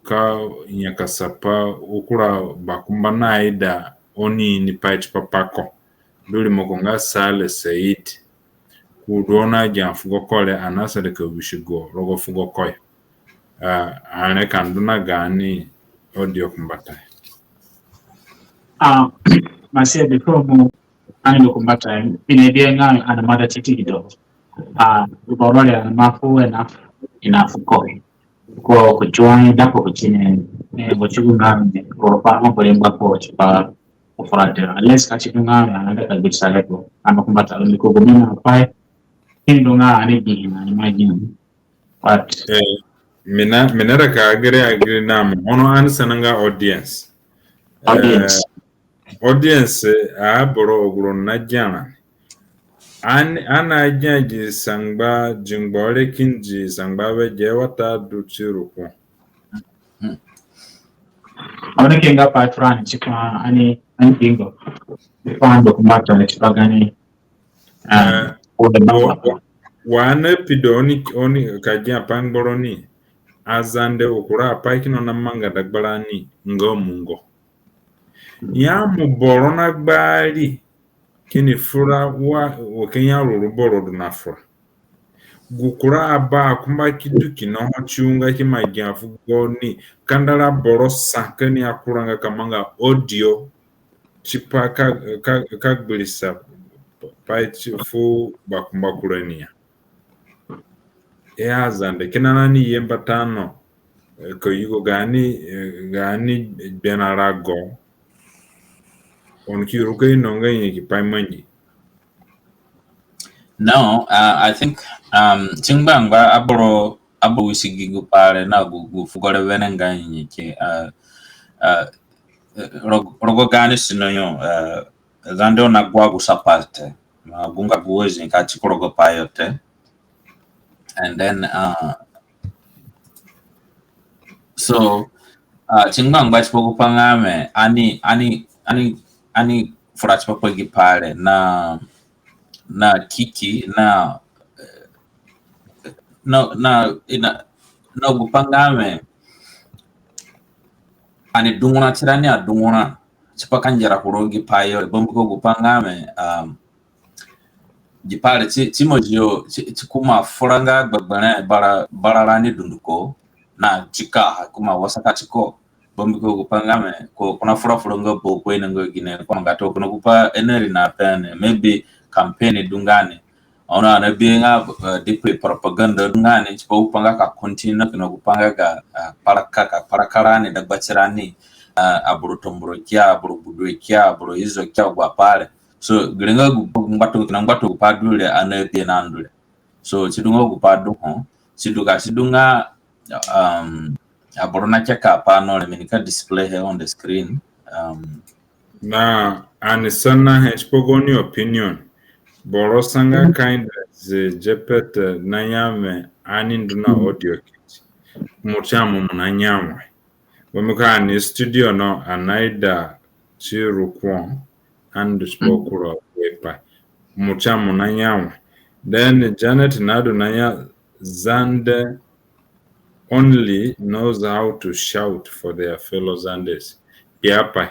ka nyakasa pa ukura bakumba naida oni ini pai tipa pa ko. Du rimoko nga Saleh Said. Ko du oni agia fugo ko re, ani nasada ka wisigo rogo fugo ko yo. Ah, ani ka ndu na gaani audio ku mbatayo. Ah, Masia, before mo ani ndu ku mbatayo, i nabi nga ani mada titi kidogo. Ah, gu boro re ani ima fu wene, i nafu ko. Ko ku join da ko ku tini, eh, gu ti gu nga ni, gu pa mo bore ngba ko tipa ko fura de. Unless ka ti du nga ani naida ka gbisa re ko, ani ku mbatayo ni ko gu mi na pai. Kini du nga ani gi na ani ima gi. But, eh, mi na, mi naida ka agree, agree na mo. Ono ani sana nga audience. Audience. Eh, audience, eh, aboro agu oni nagia. Ani, ani agia gi sangba, gi ngba ore kindi sangba we gi watadu ti ruku. Hmm. Oni ki nga pa trani tipa ani, ani bingo. Tipa ani ndu ku mbatayo tipa gaani. Ah, eh, wo de wa, wa, wa ani apido oni, oni ka gia pa ngbaro ni. Azande, ukura apai kina oni namanga dagbarani nga mungo. Ya mo boro na gbari kini fura wa, wa kina ruru boro du na fura. Gu kura aba akumba ki du kina ho ti unga ki ima gia fugo ni, kandara boro sa ka ni akuranga ka manga audio tipa ka, ka, ka gbirisa pai ti fu bakumba kura ni ya. E, Azande kina na ni ye mbata no, eh, ka yugo gaani, eh, gaani gberã rago. Oni ki ru ka ino nga nyanyakipai mangi. No, uh, I think, um, ti ngbangba aboro, aboro wisigi gu pai re na gu, gu fugo re wenengai nyanyakipai, uh, uh, rog-, rogo gaani sino yo, uh, Zande oni na gua gu sa pai te, ma gu nga gu wezi ka ti ku rogo pai yo te. And then, uh, so, uh, ti ngbangba tipa gu pai nga wẽ, ani, ani, ani, ani fura tipa pa gi pai re na, na kiki, na, na, na, na, na gu pai nga wẽ, ani dungura tirani adungura tipa ka ngera ku rogo gi pai yo, bambiko gu pai nga wẽ, um, gi pai re ti, ti mo zio, ti, ti ko ima fura nga gbegberẽ bara, bara rani dunduko, na tika, ko ima wasaka tiko. Bambiko gu pai nga wẽ, ko, ko na fura fura nga boko ina nga gine, ko nga to, ko na gu pai ena ri na pen, maybe campaign du nga ni. Ono ani abi nga, uh, deep propaganda du nga ni, tipa gu pai nga ka continue kina gu pai nga ga, uh, kparaka, ka kparaka rani dagba tirani, uh, aboro Tambura kia, aboro Gbudue kia, aboro Ezo kia, agu apai re. So, gere nga gu, gu ngbatunga, kina ngbatunga gu pai du re, ani abi na ndu re. So, si du nga gu pai du ho, si du ka, si du nga, um, aboro na keka pai no re, mi nika display he on the screen. Um, na ani sanahe tipa gaoni opinion. Boro sa nga Kindness Jepet na ya wẽ ani ndu na audio kiti. Mo ti a mo mo na ya wẽ. Bambiko ani studio no, ani naida ti ru kuo, ani du tipa kura gu pai. Mo ti a mo na ya wẽ. Then Janet nadu na ya, Zande only knows how to shout for their fellow Zandes. Kpiapai.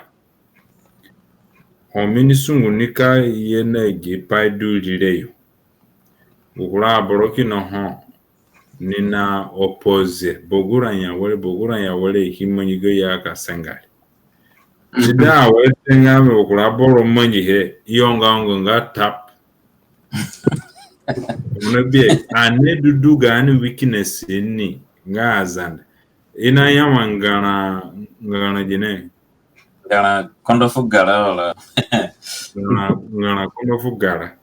Ho mi ni sungu nika ye na gi pai du rire yo. Gu kura aboro kina ho ni na oppose, bogura ya were, bogura ya were, i ki mangi gayo ya ka senga re. Si da were senga mi, gu kura aboro mangihe, i onga onga nga tap. Ono bi e, ani du du gaani weakness ni nga Azande. I na ya wẽ ngarã, ngarã gine. Ngarã kondo fu gara wala. Ngarã, ngarã kondo fu gara.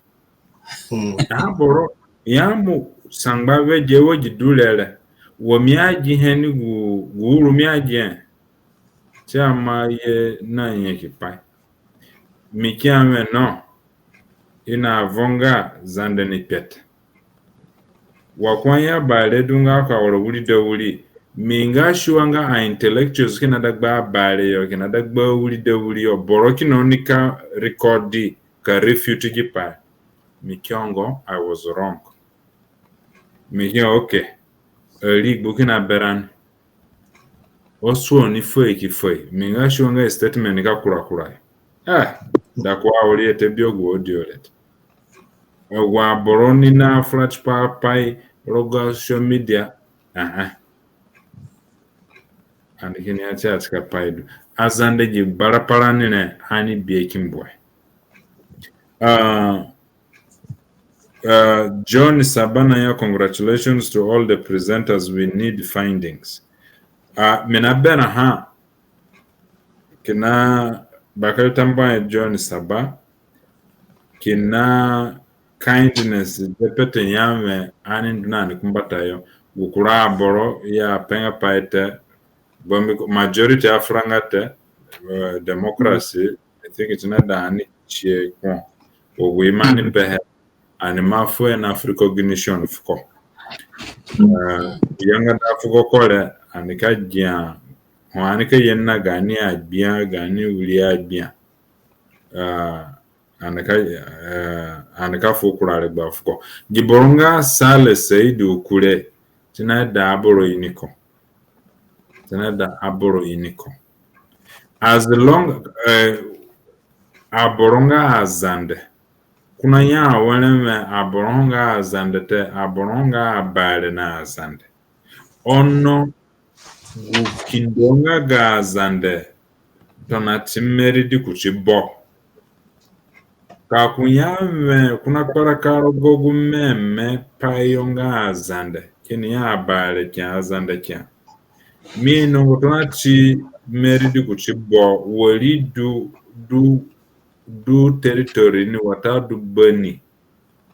Hmm. Aboro, ya mo sangba we je wo gi du re re. Wo mi agi he ni gu, gu uru mi agi he. Ti a ma ye na nyanyakipai. Mi ki ya wẽ no. I na vo nga Zande ni kpete. Wa ko aya Bare du nga ka wara wiri da wiri. Mi nga sure nga a intellectuals kina dagba Bare yo, kina dagba wiri da wiri yo. Boro kina oni ka record ka refute gi pai. Mi ki ongo, I was wrong. Mi ki, okay. Eri gbu kina berani. O suo ni fai ki fai. Mi nga sure nga statement ka kura kura. Eh, da ko awiri e te bi agu audio re te. Agu aboro ni na fura tipa pai rogo social media. Eh, eh. Ani kini ya ti a ti ka pai du. Azande gi bara parani re ani bi e ki mbu e. Uh, Uh, John Saba na ya, congratulations to all the presenters. We need findings. Uh, mi na berã ha. Kina bakere tambuahe John Saba. Kina Kindness Jepet ya wẽ ani ndu na ni kumbatayo. Gu kura aboro ya pe nga pai te. Bambiko majority afuranga te, uh, democracy, I think it's not done. Tie kuo. Wo gu i ma ni pehe, ani ma fu e na fu recognition fuko. Uh, yanga da fuko kore, ani ka gia, ho ani ka ye na gaani agbia, gaani wiri agbia. Uh, ani ka, uh, ani ka fu kura regbo fuko. Gi boro nga Sale Seidu Kure, ti na da aboro ini ko. Ti na da aboro ini ko. As long, eh, aboro nga Azande. Ko na ya awere wẽ aboro nga Azande te, aboro nga Abare na Azande. Ono gu kindo nga ga Azande tona ti meri di kuti bo. Ka ko ya wẽ ko na kparaka rogo gu meme pai yo nga Azande, kini ya Abare kia, Azande kia. Mi inongo tona ti meri di kuti bo, wari du, du, du territory ni watadu bani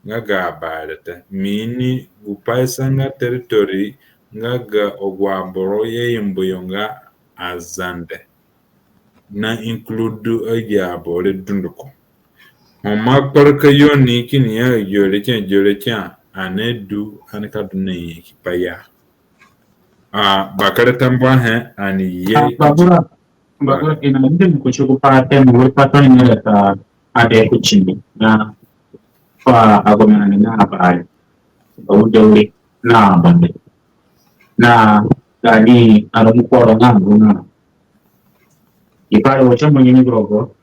nga ga Abare te. Mi ini gu pai sa nga territory nga ga agu aboro i ayamba yo nga Azande, na include agi aboro dunduko. Ho mo akparaka yo ni kini ya agi yo re kia, agi yo re kia, ani du, ani ka du na nyanyaki pai ya. A, bakere tambuahe, ani ye. A, Bagura, Bagura, ina nde mu kuti gu pai te, mu wiri pai toni mere ka ade kuti ni. Na pa agu mi na ni na Abare, Awude wiri na Abande. Na gani aro mu kporo na ngu na i pare wo ti mo nyini gu rogo.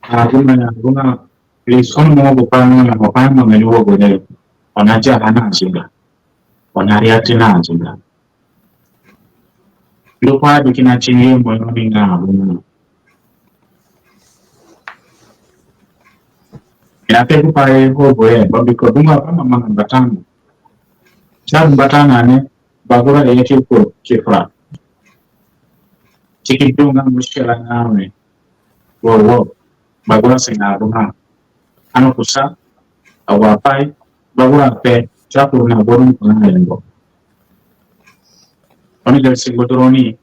A, gu na, gu na, please, ono mo gu pai na, mo pai mo ngani wo gu de. Oni adia ha na azinga. Oni aria ti na azinga. Ndu pa du kina ti ni mo ni nga gu na. Ina pe gu pai wo gu e, ba bi ko du nga pa mama nga mbatana. Sa mbatana ni, Bagura ye ki ko ki fura. Ti ki du nga mushkila nga mi. Wo, wo. Bagura singa du nga. Ano kusa, agu apai, Bagura pe, ti akuru na boro ni ko na rengo. Oni ga singo du roni,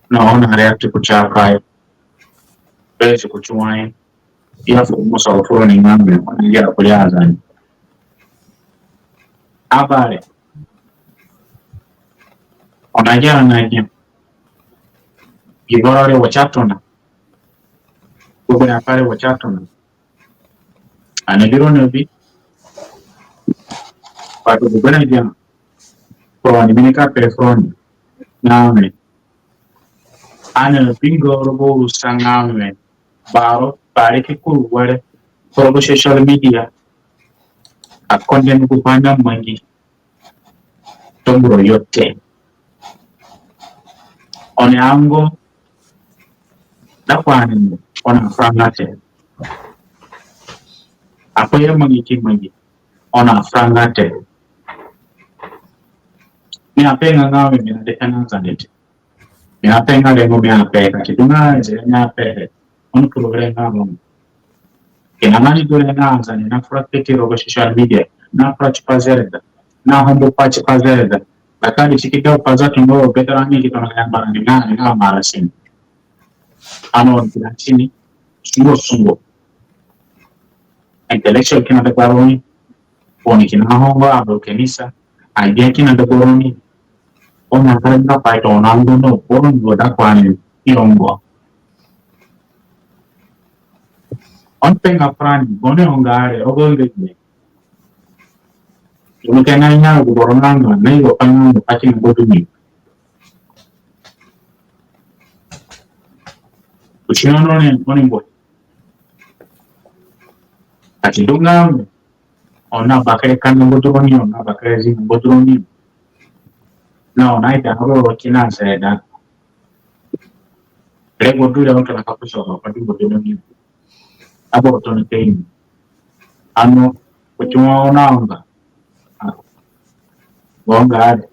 na oni aria ti ku ti apai. Be ti ku ti wai. Ya fu mo sa fu ni nga mi, oni ya ku ya Azande. Abare. Oni agia na agia. Gi boro re wo ti atona. Gbogbo ya pare wo ti atona. Ani bi roni bi. Pati gbogbo na agia. Furoni, mi ni ka pe furoni. Na mi. Ani bingo rogo uru sa nga mi. Baro, bari ki kuru were. Rogo social media. A condemn gu pai na mangi. Tomburo yo te. Oni ango. Da kwa ni, oni afuranga te. Apo ye mangi ki mangi. Oni afuranga te. Mi ape nga nga mi, mi na de kana zanete. Mi ape nga rengo mi ape, ka ki du nga nzere mi ape. Oni puro re nga mo. Kina mani du re nga Azande na fura kpeke rogo social media, na fura tipa zereda, na hombo pa tipa zereda. Bakadi ti ki da pa za tungo betarani ki tona ya bara ni nga, ni nga mara sini. Ano oni kina tini, sungo sungo. Intellectual kina da baroni, oni kina hongo abo kenisa, idea kina da baroni. Oni akara nga pai tona ngo no, oni ngo da kwani, i ongo. Oni pe nga furani, oni onga are, ogo nge nge. Oni kina nya gu boro nga nga, na i go pa nga nga, pa kina go du ni. Kuti no no ni, oni ngo. Ati du nga mi, oni na bakere kina ngo du roni, oni na bakere zi ngo du roni. Na oni aida ngo ro kina zeda. Rego du re oni tona ka kuso, oni du ngo du roni. Abo tona kini. Ano, kuti wa oni onga. Onga are.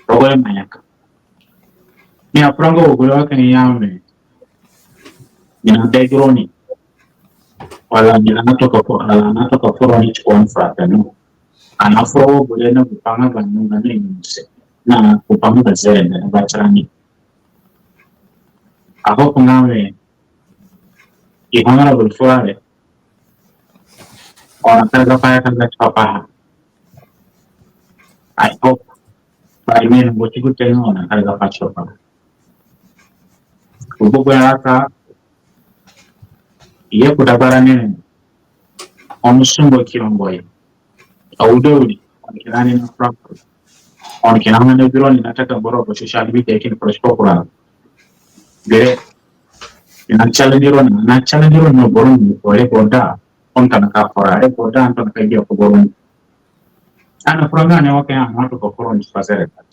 Rogo re manyaka. Mi afuranga wo gu re wa kini ya mi. Mi na de du roni. Wala mi na toka fu, wala na toka furoni ti koni fura kanu. Ani afura wo gu re na gu pa nga ga nyunga na nyemuse. Na gu pa nga ga zereda na batirani. Aho ku nga mi. I honorable fura re. Oni akaraga pai ya karaga tipa paha. I hope. Bari mi ni ngo ti gu te nga oni akaraga pai tipa paha. Gu gbogbo ya ka i ye ku da barani ni. Oni sungo ki ongo ya. Awude wiri, oni kina ni na fura. Oni kina ni na biro ni na taka boro ku social media kini press ko kura. Gere, i na challenge roni, na challenge roni no boro ni, ko re ko da, oni tona ka fura, re ko da, oni tona ka gia ko boro ni. Ani afuranga ni wa ka ani na toka furoni tipa zereda.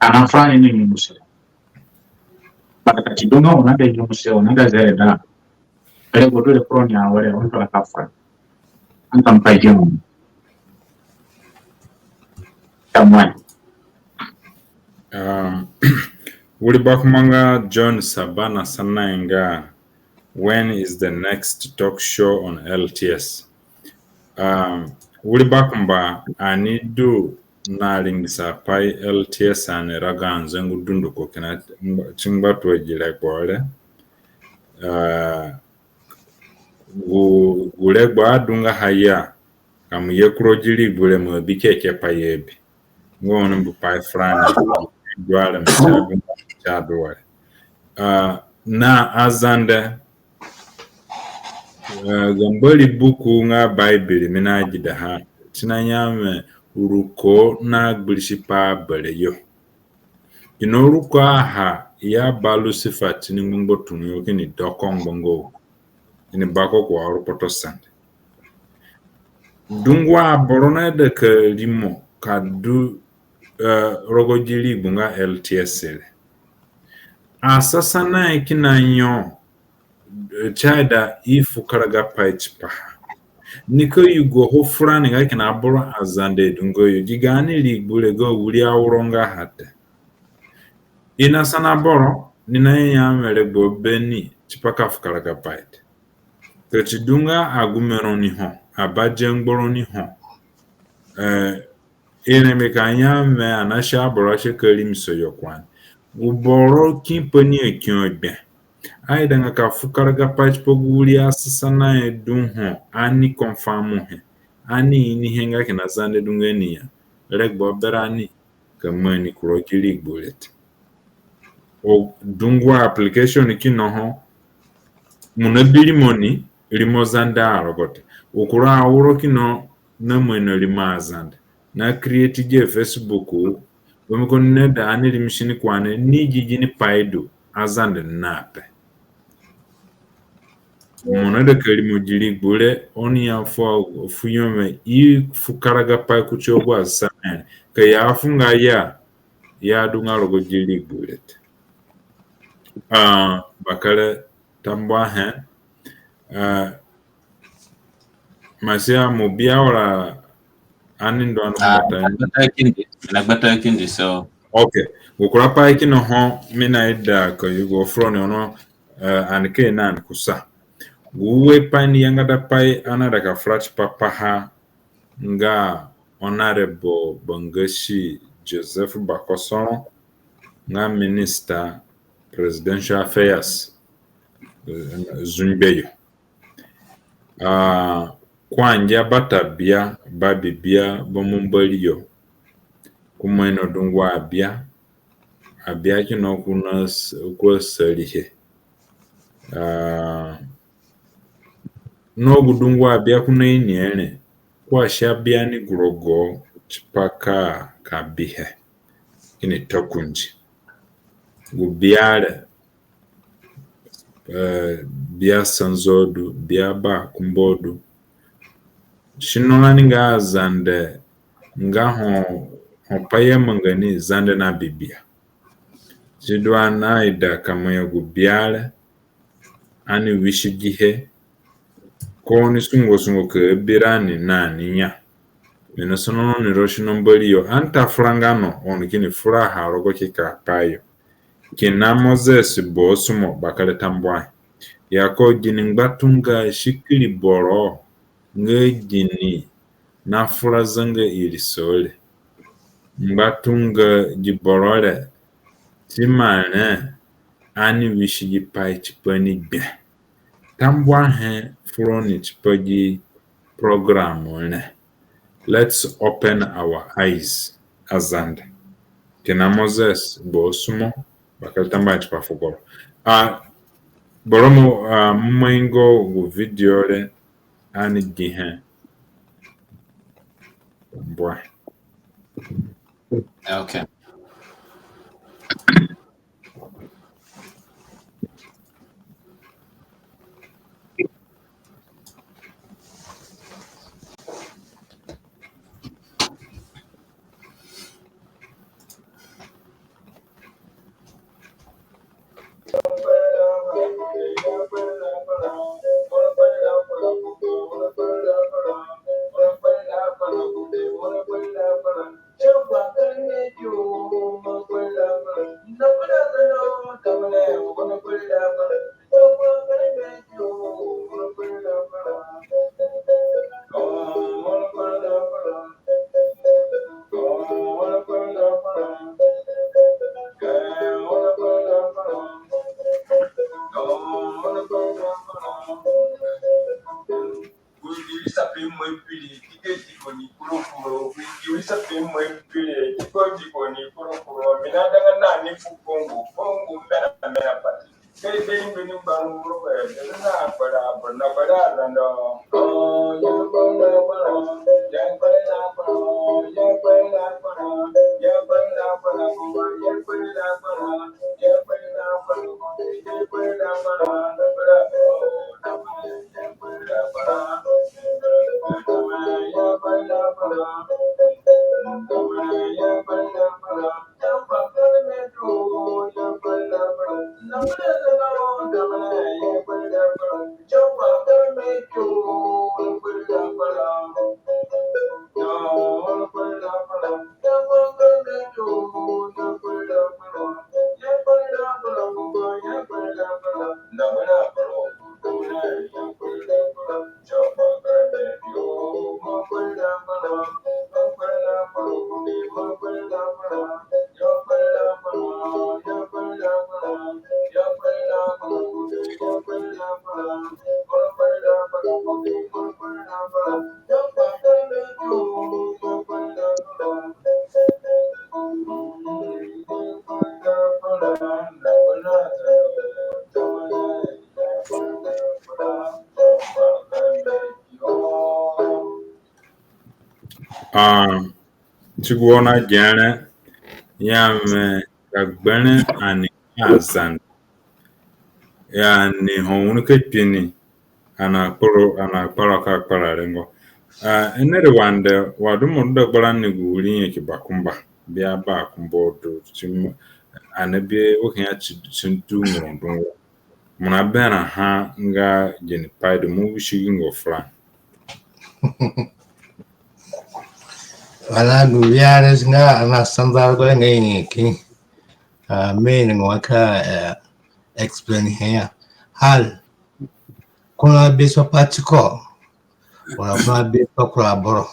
Ani afura ni ni nyemuse. But ka ti du nga oni na de nyemuse, oni na de zereda. Re ko du re furoni awere, oni tona ka fura. Anka mpa jom. Someone. Um, wiri bakumba nga John Sabana sana nga, when is the next talk show on L T S? Um, wiri bakumba, ani du na ringisa pai L T S ani rago anzengu dunduko kina ti ngbatunga gi regbo re. Uh, gu, gu regbo adunga ha ya, ka mo ye ku rogo gi rigbu re mo bi kekepai abi. Ngo ni mbu pai furani. Duare mo si adu, mo si adu ware. Uh, na Azande, uh, ga Mbori buku nga Baibiri mi nagidaha, si naya wẽ ruko na gbirisi pa bereyo. Kina ruko aha ya ba Lusifa tini ngbangbaturũ yo kini doko ngbanga, kini ba ko ku auru kpotosende. Dungu aboro naida ka rimo ka du, eh, rogo gi rigbu nga L T S re. Asanahe kina yo, eh, si aida i fu karagapai tipaha. Nika yugo ho furani nga kina aboro Azande du nga yo. Gi gaani rigbu re ga wiri auro nga ha te. I nasana boro, ni naya wẽ regbo beni tipa ka fu karagapai te. Ka si du nga agume roni ho, abadiangba roni ho. Eh, i rengbe ka ya wẽ ani nasi aboro asi ka rimisa yo ku ani. Gu boro ki pa ni akio gbe. Aidanga ka fu karagapai tipa gu wiri asanahe du ho, ani confirm he. Ani inihe nga kina Zande du nga ni ya. Regbo berani ka maa ni ku rogo gi rigbu re te. O dungu application kina ho, mo nabi rimo ni, rimo Zande arogote. U kura auro kina ho namaa na rimo Azande. Na create gi Facebook, bambiko ni naida ani rimisi ni ku ani ni gi ginipai du Azande naape. Mo naida ka rimo gi rigbu re, oni ya fu, fu yo wẽ i fu karagapai kuti agu asanahe re. Ka i afunga ya, i adunga rogo gi rigbu re te. Ah, bakere tambuahe. Ah, Masia, mo bi awere ani ndu ani. Ah, gbata kindi, na gbata kindi, so. Okay. Gu kura pai kina ho mi naida ka yugo fu roni ono, eh, ani ka ino ani kusa. Gu ue pai ni yangada pai ani aida ka fura tipa paha nga Honorable Bangasi Joseph Bakosoro, nga Minister Presidential Affairs, eh, zungbe yo. Ah, ko angia bata bia, ba bibia, ba mo Mbori yo. Ko ima ino dungu abia, abia kina ko na s-, ko asarihe. Ah, na gu dungu abia ko naini re, ko asia bia ni gu rogo tipa ka, ka bihe. Kini ta kundi. Gu bia re, eh, bia sanzo du, bia bakumba du. Si ino rani nga Azande, nga ho, ho pai amanga ni Zande na bibia. Sidu ani naida ka maa gu bia re, ani wisigihe, ka oni sungu sungu ka bi rani na ni ya. Mi nasono roni ro sino Mbori yo, ani ta furanga no, oni kini fura ha rogo kikapai yo. Kina Moses Bosumo, bakere tambuahe. Ya ko gini ngbatunga sikiri boro nga gini nafura zanga iriso re. Ngbatunga gi boro re, ti mare ani wisigipai tipa ni gbe. Tambuahe fu roni tipa gi program re. Let's open our eyes, Azande. Kina Moses Bosumo, bakere tambuahe tipa fugo ro. Ah, boro mo, ah, mo maingo gu video re, ani gihe. Tambuahe. Okay. Gu iri sapi mo ipiri, kike diko ni kuro kuro. Gu iri sapi mo ipiri, kiko diko ni kuro kuro. Mi na danga na ni fu kongo, kongo mena mena pati. Kere be imbe ni ngba nguru ko, na kpara, na kpara zando. Ah, ti gu oni agere ya mi ka gbere ani Azande. Ya ni ho unu ka kpi ni, ani akporo, ani akporo ka kpara rengo. Ah, ene re wande, wa du mo du dagbarani gu wiri nyaki bakumba, bia bakumba du, ti mo, ani bi wo kina ti, ti du mo du. Mo na berã ha nga gini pai du mo wisigo fura. Wala gu biare nga ana sanza go nga nyaki. Ah, mi ni mo ka, eh, explain here. Hal, kuna biso patiko, wala kuna biso kura boro.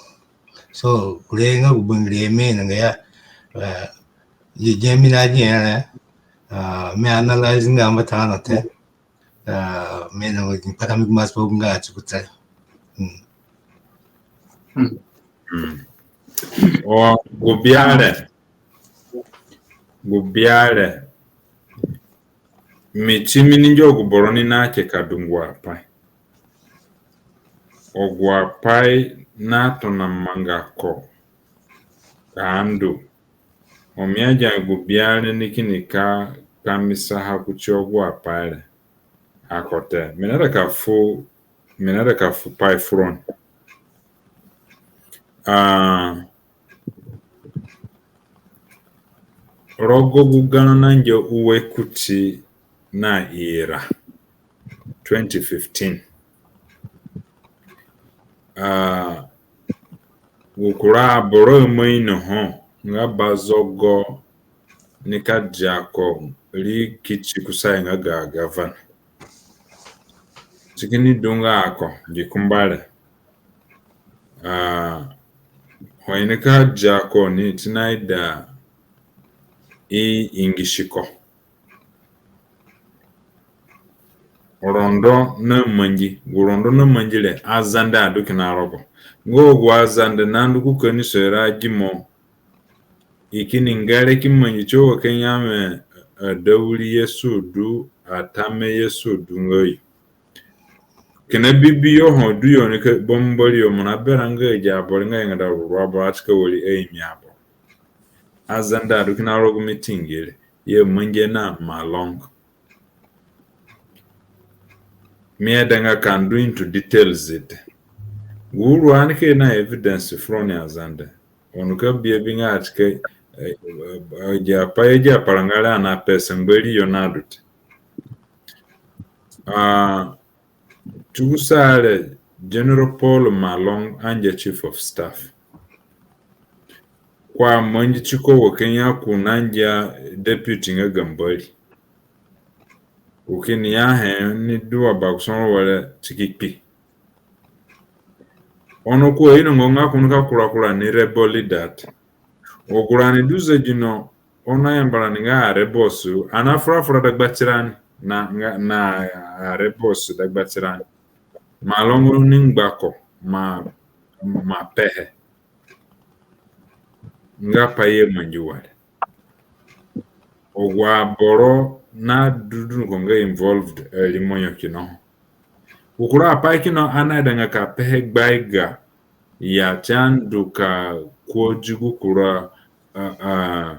So, kure nga gu bangire mi nga ya, eh, ye, ye mi na ye, eh, ah, mi analyze nga mbata na te. Ah, mi na mo kpata mi mas po nga ti kute. Mm. Mm. O, gu biare. Gu biare. Mi ti mi ni ngia gu boro ni na ke ka dungu apai. Agu apai natona manga ko ka ndu. O mi agia gu biare ni kini ka kpamisa ha kuti agu apai re. Ako te. Mi naida ka fu, mi naida ka fu pai furoni. Ah, rogo gu garã nangia ue kuti na ira twenty fifteen. Ah, gu kura aboro ima inoho nga bazogo nika dia ko ri kiti kusayo nga ga gavana. Ti kini du nga ako gi kumba re. Ah, ho i nika dia ko ni ti naida i ingisi ko. Rondo namangi, gu rondo namangi re, Azande adu kina rogo. Nga agu Azande nandu ku kanisa ra gimo. I kini ngere ki mangi ti wa ka nyame, eh, adawiri Yesu du, atame Yesu du nga yo. Kina bibi yo ho du yo nika bambori yo, mo naberã nga agi aboro nga i ngada ruru aboro, a ti ka wari aimi aboro. Azande adu kina rogo meeting re, i amangi na Malong. Mi aidanga ka ndu into details te. Gu uru ani ka ye na evidence furoni Azande. Oni ka bi abi nga a ti ka, eh, eh, agi apai, agi aparanga re ani apesa ngbari yo nadu te. Ah, ti gu sa re, General Paul Malong angia chief of staff. Ko amangi tiko wa ka ngia ko nangia deputy nga ga Mbori. Gu kini ya he ni du wa Bakosoro were ti ki kpi. Ono ko ainonga nga ko nika kura kura ni rebel leader te. Agu rani du zegino, oni nayamba rani nga arebels, ani nafura fura dagba tirani na, nga, na arebels dagba tirani. Ma rongo ni ngbako, ma, ma pehe. Nga pai i mangi were. Agu aboro nadu dunduko nga involved, eh, rimo yo kina ho. Gu kura apai kina ani naidanga ka pehe gbaiga ya ti ani du ka kuodi gu kura, a, a,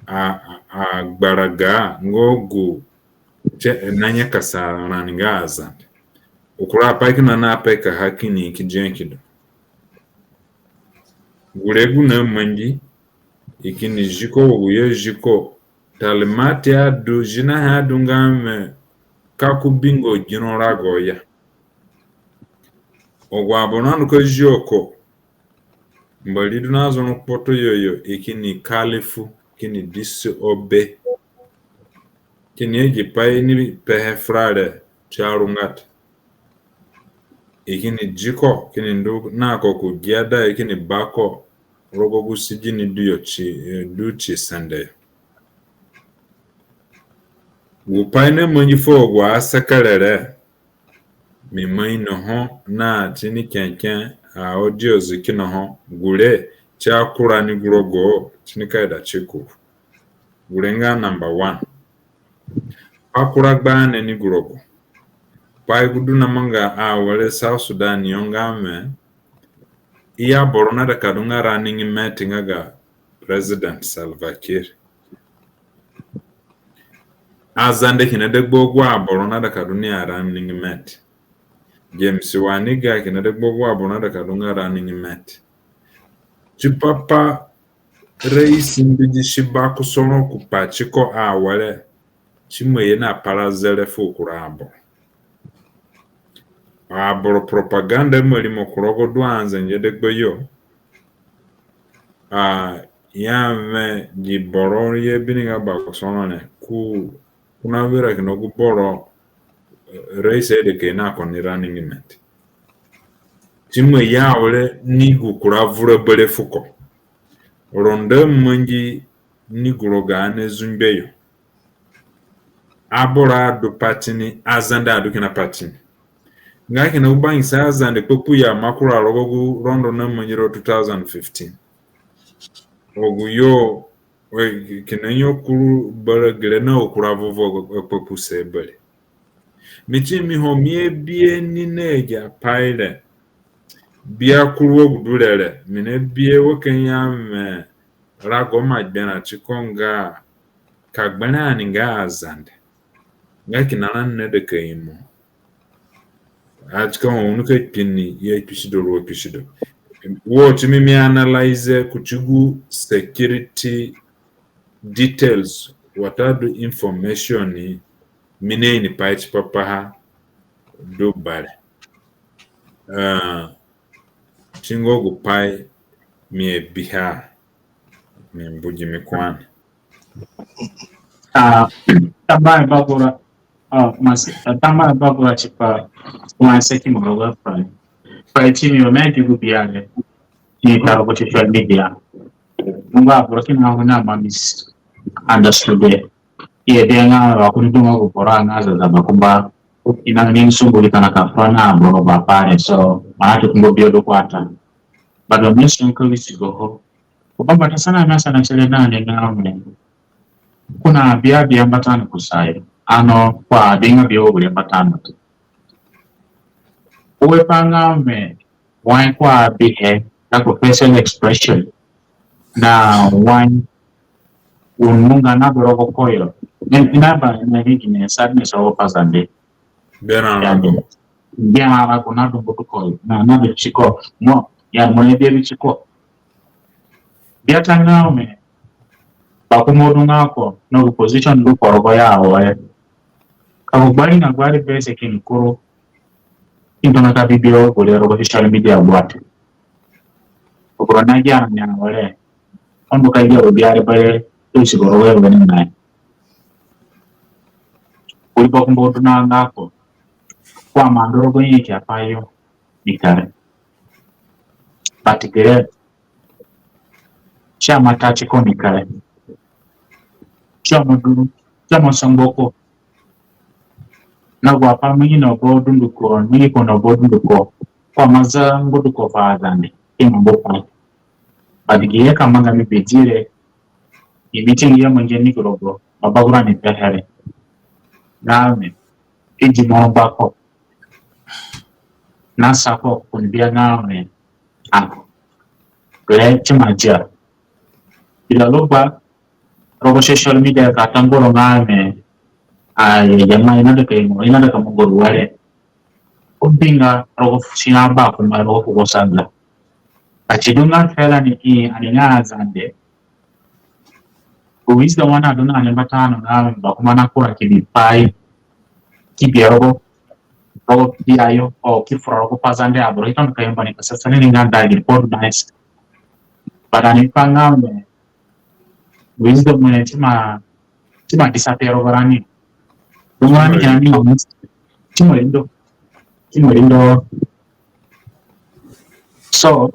a, a, agbaraga nga gu ti nanyakasa rani nga Azande. Gu kura apai kina ani apekaha kini ki dia kidu. Gure gu namangi, i kini zi ko wa gu i azi ko. Talimati adu, zinahe adu nga wẽ ka ko bingo gino rago ya. Agu aboro nandu ka zio ko. Mbori du na zoro kpoto yo yo, i kini kalifu, kini disobey. Kini ye gi pai ni pehe fura re ti arunga te. I kini di ko, kini ndu na ko ku giada, i kini ba ko rogo gu sijini du yo ti, eh, du ti sende yo. Gu pai namangi fu agu asekere re, mi ima inoho na ti ni keke, a audios kina ho, gure ti akura ni gu rogo, ti ni ka ida ti kuru. Gure nga number one. Pa kura gbane ni gu rogo. Pai gu du namanga awere South Sudan yo nga wẽ, i ya boro naida ka du nga running mate nga ga President Salva Kiir. Azande kina dagba agu aboro naida ka du ni a running mate. James Wani Igga kina dagba agu aboro naida ka du nga running mate. Tipa pa raisi mbidisi Bakosoro ku pa ti ko awere, ti ima ye na para zere fu kura aboro. Aboro propaganda ima rimo ku rogo du anzenge dagba yo. A, ya wẽ gi boro ye bi ni nga Bakosoro re, ku, ko nawira kina gu boro, eh, raisi aida ka ye na ko ni running mate. Ti ima ye awere ni gu kura vura bere fuko. Ronda mangi ni gu rogo gaani zungbe yo. Aboro adu pati ni, Azande adu kina pati ni. Nga kina gu bangisa Azande kpakpu ya makura rogo gu rondo namangi rogo two thousand fifteen. Agu yo, we, kina yo kuru bara gere na gu kura vovo kpakpu se bere. Mi ti mi ho mi abihe ni na agi apai re. Bia kuru wa gu du re re, mi nabihe wa ka ya wẽ rago ima gberã ti ko nga ka gberã ani nga Azande. Nga kina rani naida ka imo. A ti ka ho u nika kpi ni, i akpisido ru akpisido. Wo ti mi mi analyze kuti gu security details watadu information ni mi naini pai tipa paha du Bare. Ah, ti nga gu pai mi abiha, mi mbu gimi ku ani. Ah, tambuahe bakere, ah, mas, ah, tambuahe bakere tipa ku ani saki mo rogo pai. Pai ti mi o me ti gu bia re. Ni taro ku social media. Mungu aboro kina ho na ma misunderstood. I abihe nga wa ko ni du nga gu boro anga zaza bakumba. I na ni sungu ri kana ka fura na boro ba pare. So, mana tu kumbo bio do kwata. But the mission ka wisigo ho. Ku bambata sana na sana tire na ni nga wẽ. Ko na bia bia mbata ni kusayo. Ano, ko abinga bia wo bure mbata ni tu. Uwe pa nga wẽ, wai ko abihe, na ko facial expression. Na wai u nunga na boro ko koyo. Ni, ni na ba, na ni gine sadness o Pazande. Bia na rago. Bia na rago na du mbutu ko. Na, na du tiko. Mo, ya mo ne bia bi tiko. Bia ta nga wẽ. Bakumba du nga ko, na gu position du ko rogo ya awere. Ka gu gbari na gbari bese kini kuru. Kini tona ka bi bia wo bure rogo social media gbua te. Gu boro na gia ni awere. Ono ka gia wo bia re bare, tu si boro we we ni nai. Uri bakumba du na nga ko. Ko ima ndu rogo nyanyaki apai yo ni kare. But gere, si ima ta tiko ni kare. Si ima du, si ima sangba ko. Na gu apai mo ini na bo dunduko, mo ini ko na bo dunduko. Ko ima za ngbadu ko fu Azande, ki ima mbu pai. But gi ye ka manga mi be dire, i meeting ye mo ngia ni ku rogo, Baba Gura ni pehe re. Nga mi, i di mo ngba ko. Na sa ko ku ni bia nga mi. Ah. Gure si ima dia. Ila lugba, rogo social media ka tamburo nga mi. Ah, ya, ya ma ina da ka imo, ina da ka mo guru ware. Ko bi nga rogo fu si na ba ko ma rogo fu ko sanga. Ka si du nga fela ni i, ani nga Azande. Wisdom wa na du na ni mbata no nga mi bakumba na kura ki bi pai. Ki bi rogo, rogo ki bi ayo, o ki fura rogo pa Zande aboro, i tona ka yamba ni ka sasa ni nga da gi po nice. But ani pa nga mi, wisdom ni si ima, si ima disappear rogo rani. Dungu rani kina ni, si ima rindo. Si ima rindo. So,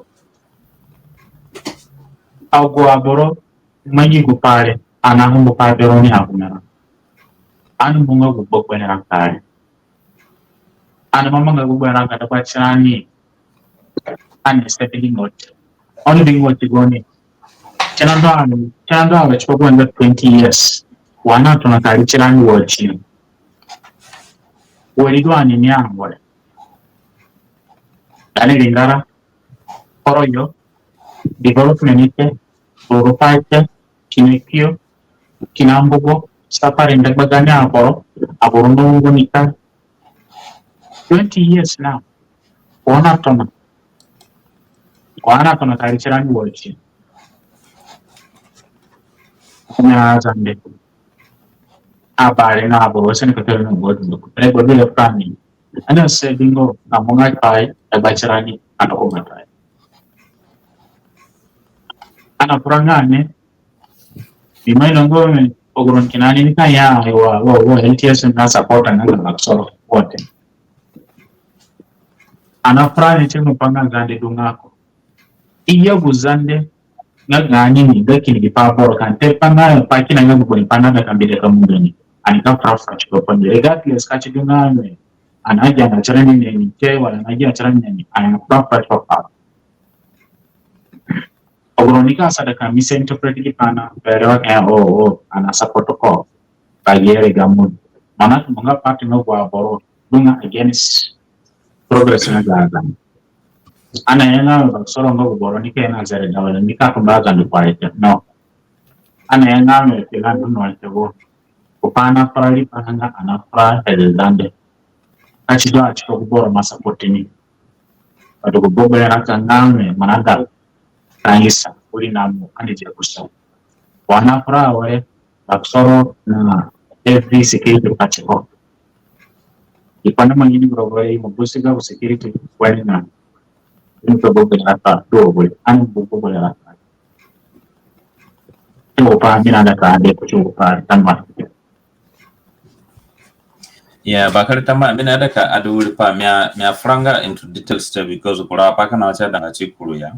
agu aboro mangi gu pai re, ani na hungu pai bero ni agu mera. Ani munga gu gbegberẽ raka re. Ani ima manga gu gbegberẽ raka dagba tirani. Ani expect di ngoti. Oni di ngoti goni. Tirani du ani, tirani du ani tipa gu nga twenty years. Wa ani atona ka ri tirani wa ti. Wari du ani ni angore. Ani ringara, koro yo, development te, ruru pai te, kina kpio, kina mbugo, safari ndagba gani aboro, aboro no ngo ni ka. Twenty years now. Ko ani atona. Ko ani atona ka ri tirani wa ti. Ko mi Azande. Abare na aboro, sene ka tele no ngo dunduko. Re go du le fani. Ani ase bingo, na mo nga pai, e ba tirani, ano ko nga pai. Ani afura nga ni, mi ima ino nga mi, agu roni kina ni ka ya, wa, wa, wa, L T S na support nga na soro, wote. Ani afura ni ti mo pa nga Zande du nga ko. I ya gu Zande, nga gaani ni, nga kini gi pa boro ka ni te pa nga, pa kina nga gu ni pa na da ka mbida ka munda ni. Ani ka fura fura ti ko pa ni. Regardless ka si du nga mi, ani agia na tirani ni ni, te wala ani agia na tirani ni ni, ani na fura fura ti ko pa. Agu roni ka asada ka misinterpret gi pai na, bere wa ka ya, o, o, ani na support ko. Ka gi ere ga mo. Mana tu mo nga party nga gu aboro du nga against progress nga ga Azande. Ani aya nga mi Bakosoro nga gu boro ni ka ye na zereda wala ni ka tumba Azande ku aye te. No. Ani aya nga mi filan du no te go. Gu pai ani afura riipaha nga ani afura he Zande. Ka si du a tipa gu boro ima support ni. Ka du gu gbegberẽ raka nga mi mana da. Ka ngisa, uri na mo, ani dia kusa. Wa ani afura awere, Bakosoro na every security party ko. I pa na mangi ni gu rogo re, i mo busi ga gu security, wene na. Ni ko gbegberẽ raka, du wo bure, ani mbu gbegberẽ raka. Ti wo pa mi na da ka ande ku ti wo pa tama. Yeah, bakere tama, mi na da ka adu wiri pa mi a, mi afuranga into details te because kura pa ka na wa ti adanga ti kuru ya.